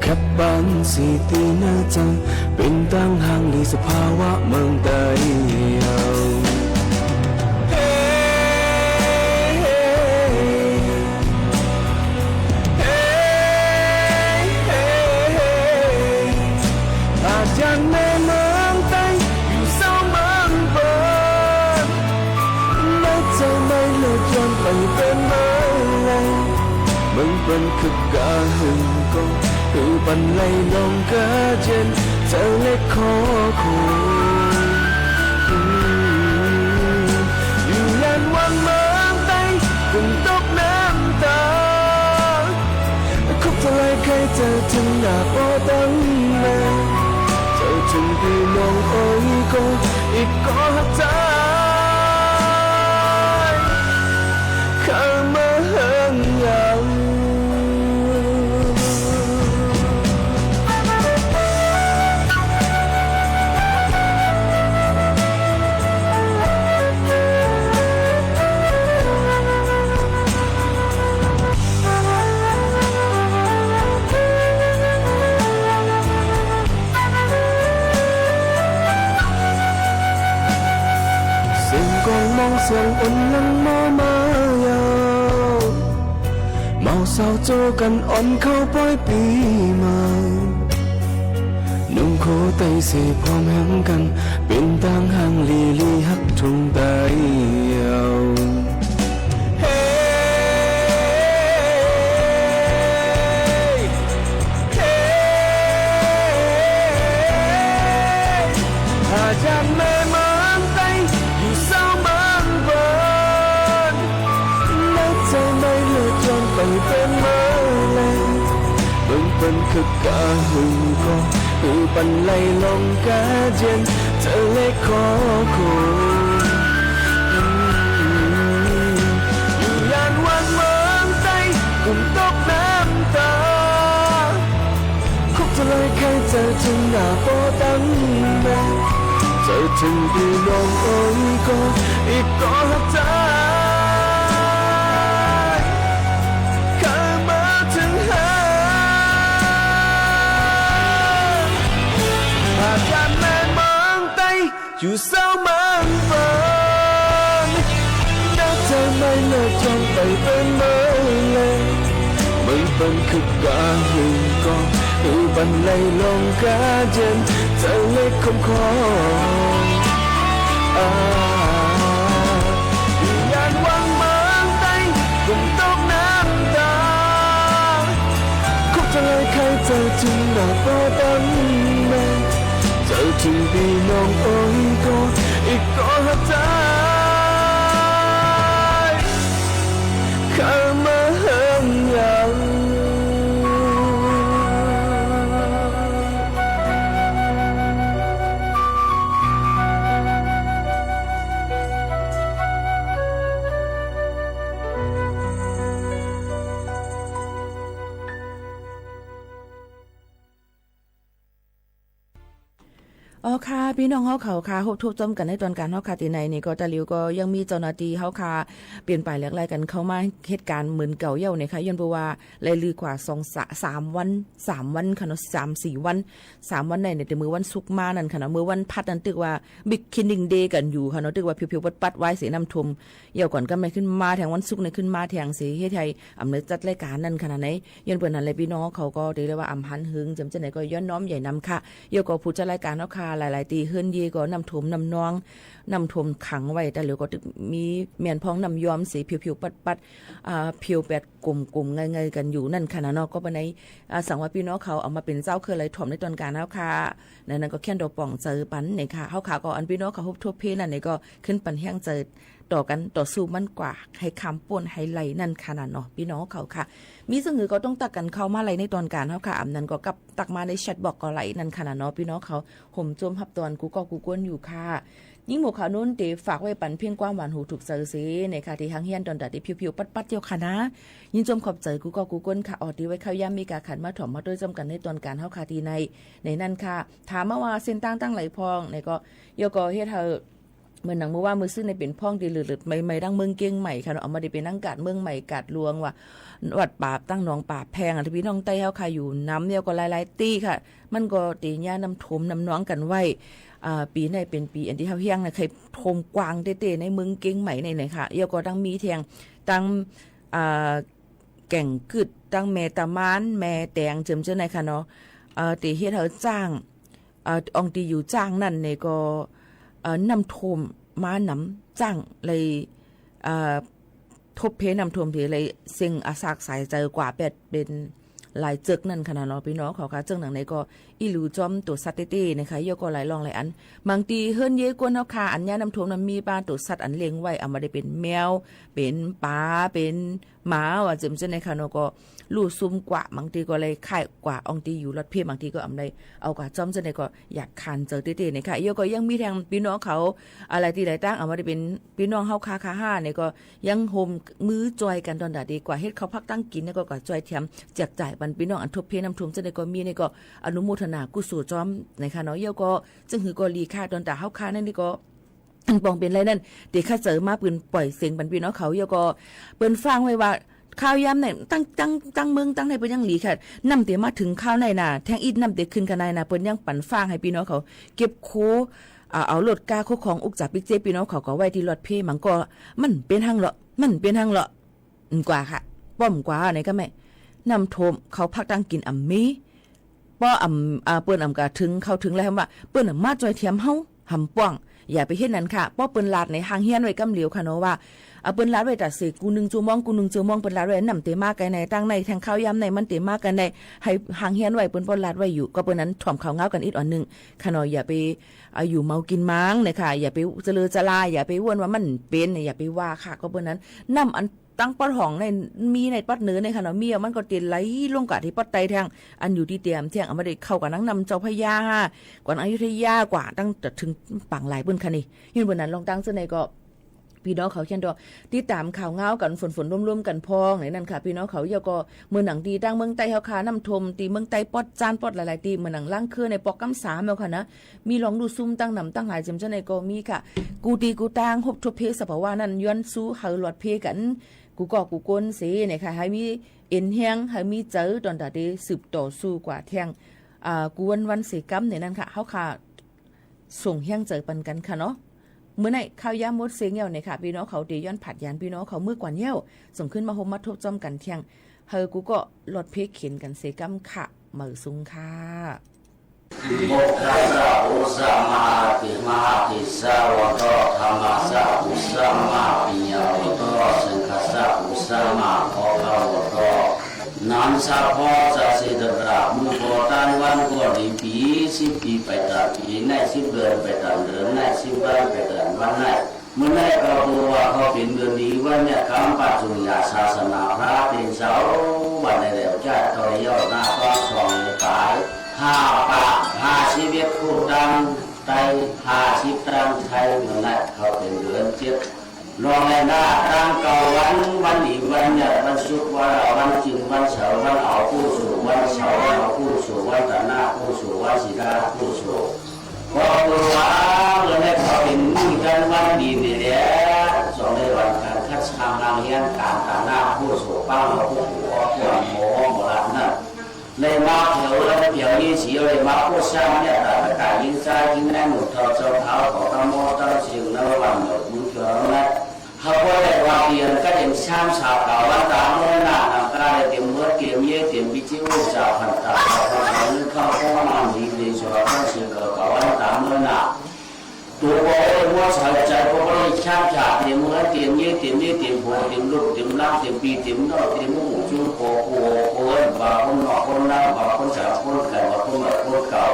แคบบ้านสี่ตี้เน่อจัง เป๋นตางห่างหลีสภาวะเมืองใต้เฮา เฮ้ เฮ้ เฮ้ เฮ้ เฮ้ อาจารย์แม่เมืองใต้ อยู่เซาเมืองเปิ้น เน่อเจ้า ไม่เลิกย้อนไปเป๋นเมืองแล เมืองเปิ้นคึกกาหื้นก่อ หื้อปันไหลลงกาเจียน เจ้าเล็กขอคง อืม อยู่ย่านวังเมืองใต้ กุ่มตกน้ำตา คุกเท่าไรใค่เจ้าเถิงหน้าป้อตังแม่ เจ้าเถิงปี้น้องอ้อยก่อ อีกก่อฮักจาย เข้ามาเฮิงเฮา เสียงกลองมองเสียงอ่อนหลั่งมอมาเยาว์ เมาเศร้าโจ้กั๋นอ่อนเข้าป้อยปี๋ใหม่ หนุ่มโขใต้เสพร้อมแหมกั๋น เป๋นตางห่างหลีหลีฮักทุ่งใต้เฮา เฮ้ เฮ้ อาจารย์แม่เมืองใต้ อยู่เซาเมืองเปิ้น เน่อเจ้า ไม่เลิกย้อนไปเป๋นเมืองแล เมืองเปิ้นคึกกาหื้นก่อ หื้อปันไหลลงกาเจียน เจ้าเล็กขอคง อืม อยู่ย่านวังเมืองใต้ กุ่มตกน้ำตา คุกเท่าไรใค่เจ้าเถิงหน้าป้อตังแม่ เจ้าเถิงปี้น้องอ้อยก่อ อีกก่อฮักจาย เข้ามาเถิงเฮา อาจารย์แม่เมืองใต้ อยู่เซาเมืองเปิ้น เน่อเจ้า ไม่เลิกย้อนไปเป๋นเมืองแล เมืองเปิ้นคึกกาหื้นก่อ หื้อปันไหลลงกาเจียน เจ้าเล็กคมคอ อ่า อยู่ย่านวังเมืองใต้ กุ่มตกน้ำตา คุกเท่าไรใค่เจ้าเถิงหน้าป้อตังแม่ เจ้าเถิงปี้น้องอ้อยก่อ อีกก่อฮักจาย เข้ามาเฮิงเฮา อ๋อค่ะ ปี้น้องเฮาเขาค่ะ ฮบทบจ้อมกั๋นในตอนก๋านเฮาค่ะ ตี้ในนี่ก็ตะหลิวก็ยังมีเจ้าหน้าตี้เฮาค่ะ เปลี่ยนฝ่ายแหลกหลายกั๋นเข้ามาเหตุก๋ารณ์เหมือนเก่าเย้าเนี่ยค่ะ ย้อนเปื้อว่า ไล่ลือกว่าสอง สะ สามวัน สามวันค่ะเนาะ สามสี่วัน สามวันได้เนี่ย แต่มื้อวันศุกร์มานั่นค่ะเนาะ มื้อวันพัดนั่นตึกว่า Big Cleaning Day กั๋นอยู่ค่ะเนาะ ตึกว่าเผียวๆ ปัดๆ ไว้เสน้ำท่วม เย้าก่อนก็ไม่ขึ้นมาแทง วันศุกร์เนี่ยขึ้นมาแทงเส เฮ็ดหื้ออำเนินจัดรายก๋านนั่นค่ะนะ ในย้อนเปื้อนั้นแหละ ปี้น้องเขาก็ได้เลยว่าอำหันเหิง จำจะไหนก็ย้อนน้อมใหญ่นำค่ะ เย้าก็ผู้จัดรายก๋านเฮาค่ะ หลายๆ ตี้เฮือนเย่ก็น้ำท่วมน้ำนอง น้ำท่วมขังไว้ ตะหลิวก็ตึกมีแม่นพ่องน้ำย้อมเส เผียวๆ ปัดๆ อ่า เผียวแปดกลุ่มๆ ไงๆ กั๋นอยู่นั่นค่ะนะเนาะ ก็เปื้อใน อ่า สังว่าปี้น้องเขาเอามาเป๋นเจ้าเคืองไล่ถ่อมในตอนก๋านเฮาค่ะ ในนั้นก็แค่นโดป่องเจอปันเนี่ยค่ะ เฮาค่ะก็อันปี้น้องเขาฮบทบเพนั่นเนี่ยก็ขึ้นปันแฮงเจอ ต่อกั๋นต่อสู้มันกว่า หื้อข้ามป๊นหื้อไล่นั่นค่ะนะเนาะ ปี้น้องเขาค่ะ มีเสนอก็ต้องตักกั๋นเข้ามาไล่ในตอนก๋านเฮาค่ะ อำนั้นก็กลับตักมาในแชทบอกก็ไล่นั่นค่ะนะเนาะ ปี้น้องเขา ผมจมฮับตอนกู้ก็กู้ก้นอยู่ค่ะ ญิงหมวกขาวนุ้นเต๋ฝากไว้ปั๋นเพียงความหวานหูถูกใจ๋เสน่ห์ค่ะ ตี้หังเฮียนตอนตาตี้ผิวๆ ปัดๆ เย้าค่ะนา ยินจมขอบใจ๋กู้ก้อกู้ก้นค่ะ อ๋อ ตี้ไว้คราวยามมีก๋าขันมาถ่อมมาตวยจ้ำกั๋นในตอนก๋านเฮาค่ะ ตี้ใน ในนั้นค่ะ ถามมาว่าเส้นตางตังไหนพ่อง ในก็ เย้าก็เฮ็ดหื้อ เหมือนหนังเมื่อวานเมื่อซืนในเป๋นพ่องตี้เลิศๆ ใหม่ๆ ตังเมืองเกียงใหม่ค่ะเนาะ เอามาได้เป๋นอากาศเมืองใหม่ กาดหลวงว่า วัดป่าตังหนองป่าแพงอะ ตี้ปี้น้องใต้เฮาค่ะอยู่นำ เย้าก็หลายๆ ตี้ค่ะ มันก็เต๋เยียะน้ำท่วมน้ำนองกั๋นไว้ อ่า ปี๋ในเป๋นปี๋อันตี้เฮาเฮี้ยงนะ ใค่ท่วมกว้างเต๊ๆ ในเมืองเกียงใหม่ใน ในค่ะ เย้าก็ตังมีแทง ตัง อ่า แก่งกึ๊ด ตังแม่ตะมาน แม่แตง เจิมเจ้าในค่ะเนาะ เอ่อ เต๋เฮ็ดหื้อจ้าง เอ่อ อ่องตี้อยู่จ้างนั้นในก็ เอ่อ น้ำท่วมมาหนำ จ้างเลย เอ่อ ทบเพน้ำท่วมเต๋เลยเซ็งอาสากสายใจ๋กว่าแปดเป๋น หลายเจิกนั้นค่ะนาเนาะ ปี้น้องเขาค่ะ เจิ่งหนังในก็ อี้หลูจ้อมตั๋วสัตว์เต๊ๆ นะคะ เย้าก็หลายร่องหลายอัน บางตี้เฮือนเย้ยกวนเฮาค่ะ อันเยียะน้ำท่วมนั้นมีป้าตั๋วสัตว์อันเลี้ยงไว้ เอามาได้เป๋นแมว เป๋นป๋า เป๋นหมา ว่าเจิมเจ้าในค่ะเนาะ ก็ลู่ซุ่มกว่า บางตี้ก็เลยค่ายกว่า อ่องตี้อยู่รอดเพียง บางตี้ก็อำได้เอากว่าจ้อมเจ้าในก็อยากขานเจิงเต๊ๆ นะคะ เย้าก็ยังมีแทงปี้น้องเขา อะไรตี้หลายตาง เอามาได้เป๋นปี้น้องเฮาค่ะ ค่ะห้าในก็ ยังโฮมมือจ้อยกั๋นตอนตาตี้กว่าเฮ็ดข้าวผักตั้งกิ๋น แล้วก็กว่าจ้อยแถมแจกจ่ายปันปี้น้องอันทบเพน้ำท่วมเจ้าในก็มี ในก็อนุโมทนากุศลจ้อมนะคะเนาะ เย้าก็เจิ่งหื้อก็หลีค่ะ ตอนตาเฮาค่ะนั้นนี่ก็ อันปองเป๋นไรนั้น เต๋ข้าเจ๋อมาปืนป่อยเสียงปันปี้น้องเขา เย้าก็เปิ้นฟังไว้ว่า คราวยามใน ตัง ตัง ตังเมืองตังในเปิ้นยังหลีค่ะ น้ำเต๋มาเถิงคราวในนา แทงอิดน้ำเต๋ขึ้นค่ะในนา เปิ้นยังปันฟังหื้อปี้น้องเขา เก็บโค อ่า เอารถก้าโคของอุกจ๋าปิ๊กเจ๊ปี้น้องเขาก็ไว้ตี้รอดเพียง มันก็ มันเป๋นหั้งเลาะ มันเป๋นหั้งเลาะ อืม กว่าค่ะ ป้อมกว่าในก็แม่ น้ำท่วมข้าวผักตั้งกิ๋นอำมี ป้ออำ อ่า เปิ้นอำกาเถิง เข้าเถิงแล้วว่า เปิ้นอำมาจ้อยแถมเฮา หำป้อง อย่าไปเฮ็ดนั้นค่ะ ป้อเปิ้นลาดในหังเฮียนไว้กำเหลียวค่ะเนาะว่า อ่า เปิ้นลาดไว้ตาเสก กู้นึ่งจั่วโมง กู้นึ่งจั่วโมง เปิ้นลาดไว้น้ำเต๋มาไกลใน ตังในแทงคราวยามในมันเต๋มาไกลใน หื้อหังเฮียนไว้ เปิ้นป้อลาดไว้อยู่ ก็เปิ้นนั้นถ่อมข่าวเหงากั๋นอิดอ่อนนึ่งค่ะเนาะ อย่าไป อ่า อยู่เมากิ๋นหมางนะคะ อย่าไปเจริญจลา อย่าไปว่นว่ามันเป๋น อย่าไปว่าค่ะ ก็เปิ้นนั้น น้ำอัน ตังปอดห้องใน มีในปอดเหนือในค่ะเนาะ มี มันก็เต๋ไหลลงกาตี้ปอดใต้แทง อันอยู่ตี้เตียมแทง เอามาได้เข้ากั๋นตังน้ำเจ้าพระยา กว่าตังอยุธยา กว่าตังจะเถิงปางหลายเปิ้นค่ะนี่ ย้อนเปิ้นนั้นลองตังเจ้าในก็ ปี้น้องเขาเขียนตัว ติดต๋ามข่าวเหงากั๋น ฝนๆ ร่มๆ กั๋นพ่องในนั้นค่ะ ปี้น้องเขา เย้าก็เมืองหนังตี้ตังเมืองใต้เฮาค่ะ น้ำท่วมตี้เมืองใต้ปอดจานปอดหลายๆ ตี้ เมืองหนังล่างเครือในปอกกำสามเฮาค่ะนะ มีร่องลู่ซุ่มตังหนำตังหลาย เจิมเจ้าในก็มีค่ะ กู้ตี้กู้ตาง ฮบทบเพสภาวะนั้น ย้อนสู้หื้อรอดเพียงกั๋น กู้ก้อกู้ก้นเสนะคะ หื้อมีเอ็นแฮง หื้อมีใจ๋ ตอนตาตี้สืบต่อสู้กว่าแทง อ่า กู้วันๆ เสก้ำในนั้นค่ะ เฮาค่ะ ส่งแฮงใจ๋ปันกั๋นค่ะเนาะ เมื่อในคราวยามหมดเสียงเย้าในค่ะ ปี้น้องเขาเต๋ย้อนผัดยานปี้น้องเขาเมือกวนเย้า ส่งขึ้นมาฮบมาทบจ้อมกั๋นแทง หื้อกู้ก้อรอดเพียงเข็นกั๋นเสก้ำค่ะ เหมยสูงค่ะ Buddhassa puja mahāti mahātejavado, dhammassapuja mahāpiññavado, saṅghassapujamahābhāgavado. นั้นเฉพาะจะสิทธิ์ตราบมื้อก่อต้านวันก่อดีปี๋ สิบปี๋ไปต๋ามปี๋ใน สิบเดือนไปต๋ามเดือนใน สิบวันไปต๋ามวันใน เมื่อในก็ฮู้ว่าเขาเป๋นเดือนดีวันเมียะ กำปัดสุริยะศาสนาพระเป๋นเสา วันในแหลวจ้าต่อเย้าหน้าต้องสองปาย ห้าปะ ห้าสิบเอ็ดคู่ตังไต ห้าสิบตังไทย เมื่อในเขาเป๋นเดือนเจ็ด ลองในหน้าตั้งเก้าวัน วันดีวันเมียะ วันศุกร์ วันอาทิตย์ วันจึง วันเสาร์ วันเอากุศล วันเสาร์ วันเอากุศล วันตะหน้ากุศล วันสีดากุศล ก็คือว่าเมื่อในเขาเป๋นมื้อจันทร์วันดีนี่แหละ สองในวันการคัดสรรหาเฮียนการตะหน้ากุศล ปังเอากุศลออกควรหมอหมอลำนั้น เลยมาแถวนั้นแถวนี้สิเลยมาโพสต์สร้างเนี่ย ตาตะกายยิงซ้ายยิงแน่หนุ่มเท่าเจ้าเท้าของตะโมตั้งเสียงนรวันเหนือมือเถื่อนนั้น เขาก็ได้ว่าเปลี่ยนก็เห็นสร้างสาวเก่าวันตามเมื่อหน้าหนังกาได้เตรียมเมื่อเตรียมเย่เตรียมพิจิตรสาวพันตาเขาก็สอนนึกเข้าข้อมาหนีเรียนสอนตั้งเสียงเก่าเก่าวันตามเมื่อหน้า ตัวก็เลยว่าใส่ใจก็เลยช่างจากเตรียมเมื่อเตรียมเย่เตรียมเย่เตรียมหัวเตรียมลูกเตรียมร่างเตรียมปีเตรียมนอกเตรียมหมู่จุ่มโคโคโคเอิ้นว่าคนนอกคนหน้าว่าคนสาวคนไกลว่าคนใหม่คนเก่า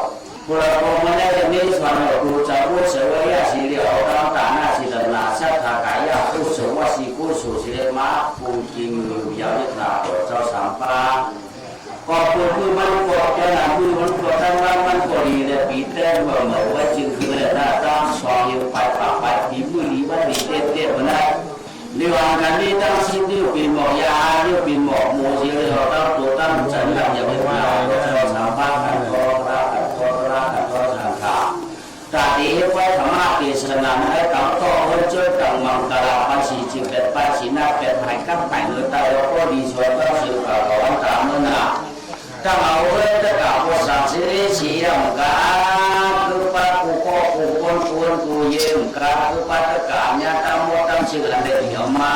พวกเราก็มาได้เรียนสอนเราครูจะพูดเสวยยาสีเหลียวตามตาหน้าสีตนาสัทธากายาพูดเสวสีกู้สูสีเลยมาปูจริงอยู่ยาวนิทราตัวเจ้าสามปาง ก็คือคือมันก็จะหนาคือมันก็ทั้งวันมันก็ดีเลยปีแต้มว่าเหมือนว่าจึงคือเลยหน้าตาสองอยู่ปลายป สี่สิบแปด ปานสีหน้าแปด หายกำหายเงือตาย แล้วก็ดีชวนก็สืบข่าวเขาวันตามเมื่อน่ะ ตั้งเอาเว้ย ตะกะโพธิ์สัตว์สิริสีย่ำกา คือปะกูก็กูคนควรกูเยี่ยมกา คือปะตะกะเนี่ย ตั้งหมดตั้งชื่ออันเดียวเหี่ยวมา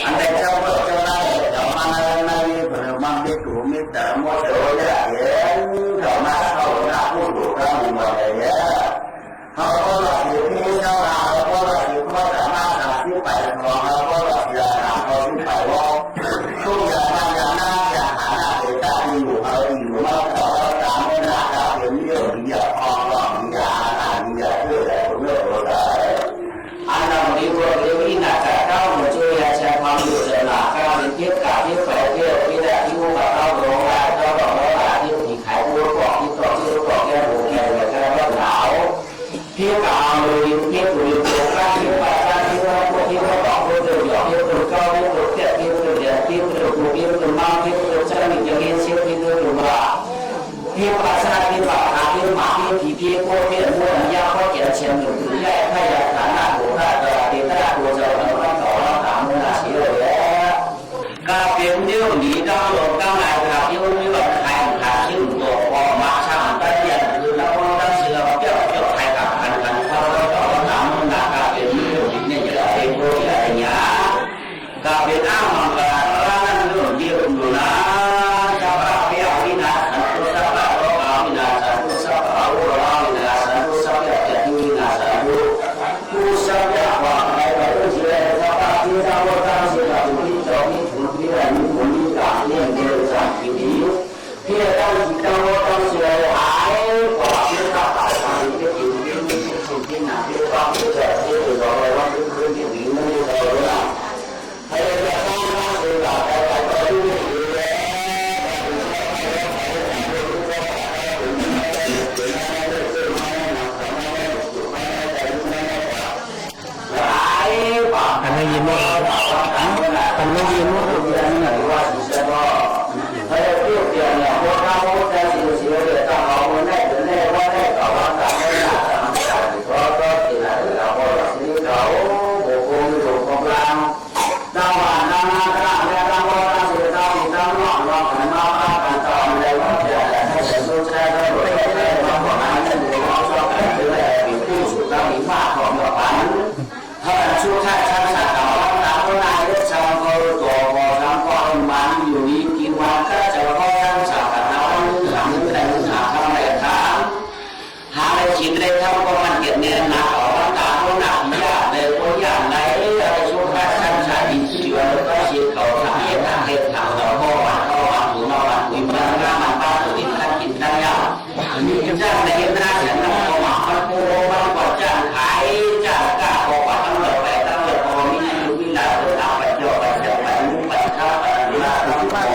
อันใดเจ้าเบิกเจ้าได้เจ้ามาในในนี้เผลอมันไม่ถูกไม่แต่หมดเลย เห็นเขามาเข้าหน้าผู้ถูกก็มีหมดเลยเนี่ย เขาก็ละสิบนี้เจ้าลา เขาก็ละสิบข้อสามารถสามสิบไปสอง เขาก็ละเสียสาม เขาสิบไปว่า ทุกอย่างมันอย่างนั้นอย่างหาหน้าเสียตาที่อยู่ เขาที่อยู่มาต่อแล้วตามเมื่อหน้าตาเป็นเรื่องดีอย่างพอหลอกดีอย่างอาหารดีอย่างเพื่ออะไรผมเลือกตัวตาย อันนั้นดีกว่าเรื่องนี้นะ จากเก้าหมื่นจุลยาชาความอยู่เสนา เก้าเป็นเทียบกับเทียบไปเทียบที่ได้ที่ว่าเก้าร้อยเก้าร้อยเก้าร้อยเทียบที่ขายตัวกล่องที่กล่องที่กล่องแก้วหูแก้วเลยก็เริ่มหนาว เทียบกับเอาเลยเทียบตัวเดียวกัน เทียบไปสร้างเทียบว่าพวกเทียบว่าของพวกเดียวเทียบตัวเก้าเทียบตัวเจ็ดเทียบตัวเดียวเทียบตัวตัวเทียบตัวมังเทียบตัวเจ้าหนึ่งจะเรียนเทียบเทียบตัวว่า เทพประสาท เทพประธาน เทพหมา เทพผี เทพโคตร เทพมวล ยาข้อเขียนเชียงหนึ่ง ถึงได้พยาฐานะโหราจารย์ เตตระ ตัวเจ้าหน้าที่ ต่อหน้าตาเมื่อเสียแล้ว กาเป๋นเรื่องดีตั้งโลกตั้งหลาย กาเป๋นเรื่องขายขาดชิ้นตัวพอมาช่างตั้งเรียน คือนักร้องตั้งเสือเปรี้ยวเปรี้ยวขายกับขันขัน เพราะเราต่อหน้าเมื่อหน้ากาเป๋นเรื่องดีเนี่ย อย่าเป็นพวกอย่าเป็นยา กาเป๋นอ้างมังคลา พระนั้นเรื่องเดียวอยู่นะ สัพพะเทวาวินาศสันตุ สัพพะโรคาวินาศสันตุ สัพพะโรคาวินาศสันตุ สัพพะจัตตุวินาศสันตุ ผู้สัพพะความตายไปด้วยเสีย สัพพะที่ทั้งหมดทั้งสิ้น ที่เจ้าที่ถูกที่ได้มีผลมีกรรมเลี้ยงเดือนสามปีนี้ ที่ได้ตั้งจิตตั้งรถตั้งเสียหายกว่าที่ข้าพเจ้าทำที่กินที่มีที่กินที่หนักที่ต้องที่เกิดที่อยู่รอไว้วันที่คืนที่หนีไม่ได้เลยนะ อันนี้ยินบ่ อันนี้ยินบ่ ถ้าอันสุขะชั้นสามัญ ตามหัวหน้ายศ สาม ก็ตัว ก็ สาม ก็ มันอยู่ดีกินวัน ก็จะ ก็ ชั้นสามัญ หาเงินได้เงินหาทำได้ทำ หาได้กินได้ทำ ก็มันเก็บเงินหนัก เอาวันตา ก็หนักยากเลย ก็ยากไหน อะไรสุขะชั้นสามัญ ที่อยู่ในประเทศเขา ทำเอง ทำเอง ทำเรา ก็วัน ก็วัน ถูกมาวัน ถูกมา มัน มัน มัน ถูกกิน ทั้งกิน ทั้งยาก มีจังในหน้าฉันนำความหวังมันโกงมันกว่าจ้างขายจ้างกล้าบอกว่าทั้งหมดไปทั้งหมดพอมีอยู่มีหลายคนเอาไปเที่ยวไปเที่ยวไปมุ้งไปท่าไปอยู่หน้าทั้งหมด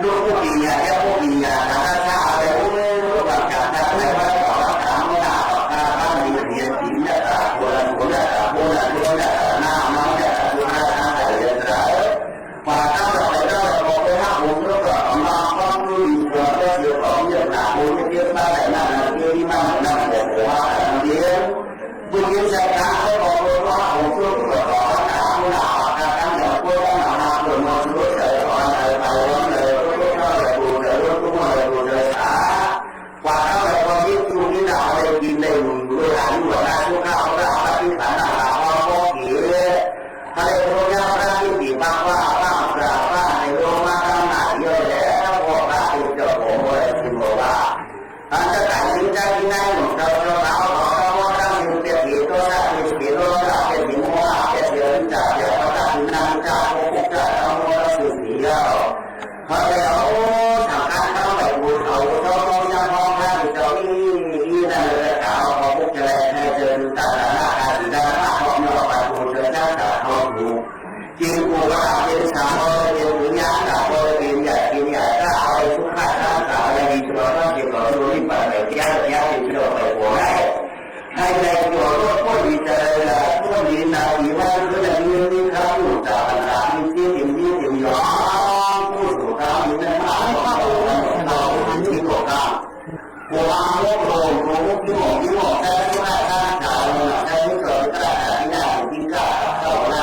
ลูกผู้ปีญาแค่ผู้ปีญาทางด้านชาติอะไรพวกนี้รู้หลักการได้ไหมว่าต่อหลักการเมื่อหน้าต่อการบ้านมีเรียนศิลป์เนี่ยโบราณโบราณโบราณโบราณหน้ามันเนี่ยโบราณทางเรียนอะไร ฝ่ายตั้งแต่ไปตั้งแต่พอไปห้าองค์แล้วก็มาฟังดูดีกว่าก็เสียของเรื่องหนาองค์เรื่องบ้านไหนนั่นนะเรื่องนี้นั่นนั่นบอกว่าอะไรเรื่องบุญยืนใส่ตาเขาบอกว่าองค์เรื่องก็ต่อหน้าหน้าการตั้งอย่างพวกตั้งหน้าเกิดมาช่วยใส่ก่อนอะไรไปวันเลยก็เลยบุญเลยก็เลยบุญเลยสา กว่าเท่าไหร่ก็ยึดอยู่นี่นะ อะไรกินได้อยู่ด้วยอายุวันนาสุขะพระปฏิปันนาลาภะก็เก๋อะไรพวกนี้พระที่ปีบังว่าบ้างกราบบ้างในโลกมาตั้งนานเยอะแล้ว พวกพระเป็นเจ้าของอะไรกินบอกว่า อันจะแต่งยืนใจที่นั่งเจ้าเจ้าสาวของเจ้าพ่อตั้งยืนเปรียบเทียบตัวชาติเปรียบเทียบตัวชาติเปรียบเทียบโมหะเปรียบเทียบจักรเปรียบพระตักนั่งจักรพระพุทธเจ้าทั้งหมดทั้งสิ้นเดียว พระเจ้าสังฆะทั้งหลายบูชาเจ้าต้องยังพร้อมพระเจ้าอี้อี้นั่นเลยกล่าวขอพวกจะแลให้เจอดูตัณหาอาทิตย์หน้าพร้อมยอดปัจจุบันเจอหน้าตาเขาถูกกินกูว่าเป็นสาวเป็นวิญญาณตาบริเวณใหญ่กินใหญ่ก็เอาไปทุกข์ฆ่าช้างตาอะไรดีตัวก็เก็บเอาตัวนี้ไปไปแก้วแก้วเป็นเรื่องไปโผล่ได้ ให้ได้ตัวรถพ้นดีใจละพ้นดีนาทีวันเพื่อนยืนนี้ครับอยู่จากปัญหาที่ที่ถึงที่ถึงยอมผู้สู่ทางนี้นั้นมาขอเราเราที่ตัวกลางหัวมุกโลงหัวมุกที่หมอกที่หมอกได้ที่ว่าท่านสาวเราใช้ที่เกิดได้ที่ได้ที่กล้าเข้าหน้า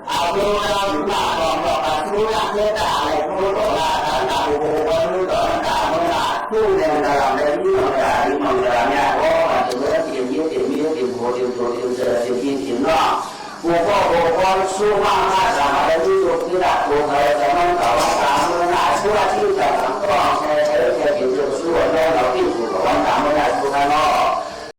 အကျိးအကျိး မၢ် ကီၢ် ကီၢ် ပၢ် သူ လၢ သ့ တၢ် လႄႈ ၽူၣ် တီႇ လႃႉ တၢ် တၢ် ၽူၣ် ၽူၣ် ၽူၣ် သူ တီႇ တၢ် မၢ် လႃႉ သူ မင်ႇၵလႃႇ လႄႈ မီး မင်ႇၵလႃႇ လီ မင်ႇၵလႃႇ မျၢတ်ႈ ဢေႃႈ ပၢ် သူ လႄႈ တဵမ် ယိပ်း တဵမ် ယိပ်း တဵမ် ၽူဝ် တဵမ် တူဝ် တဵမ် ၸႂ် တဵမ် ပီႈ တဵမ် ၼွင်ႉ ၵူႈၵေႃႉ ၵူႈၵူၼ်း သူ မၢ် မႃး တၢ် မႃး လႄႈ မီး တူဝ် ၶိူဝ်း တၢ် တူဝ် ၶႂ်ႈ ၸႂ် မၼ်း တႃႇ ဝႃႈ တႃႇ မိူဝ်း ၼႃႈ သူ လႃႉ တီႈ တၢင်ႇ ၵေႃႉ ၶႂ်ႈ ၶႂ်ႈ ၶႂ်ႈ ပဵၼ် ၸိူဝ်း သူ ဢွၼ် ၼွင်ႉ ၼေႃႈ ပီႈ ၽူႈ ၵႂၢမ်း တၢင်ႇ မိူဝ်း ၼႃႈ သူ ၶႃႈ ၼေႃႈ။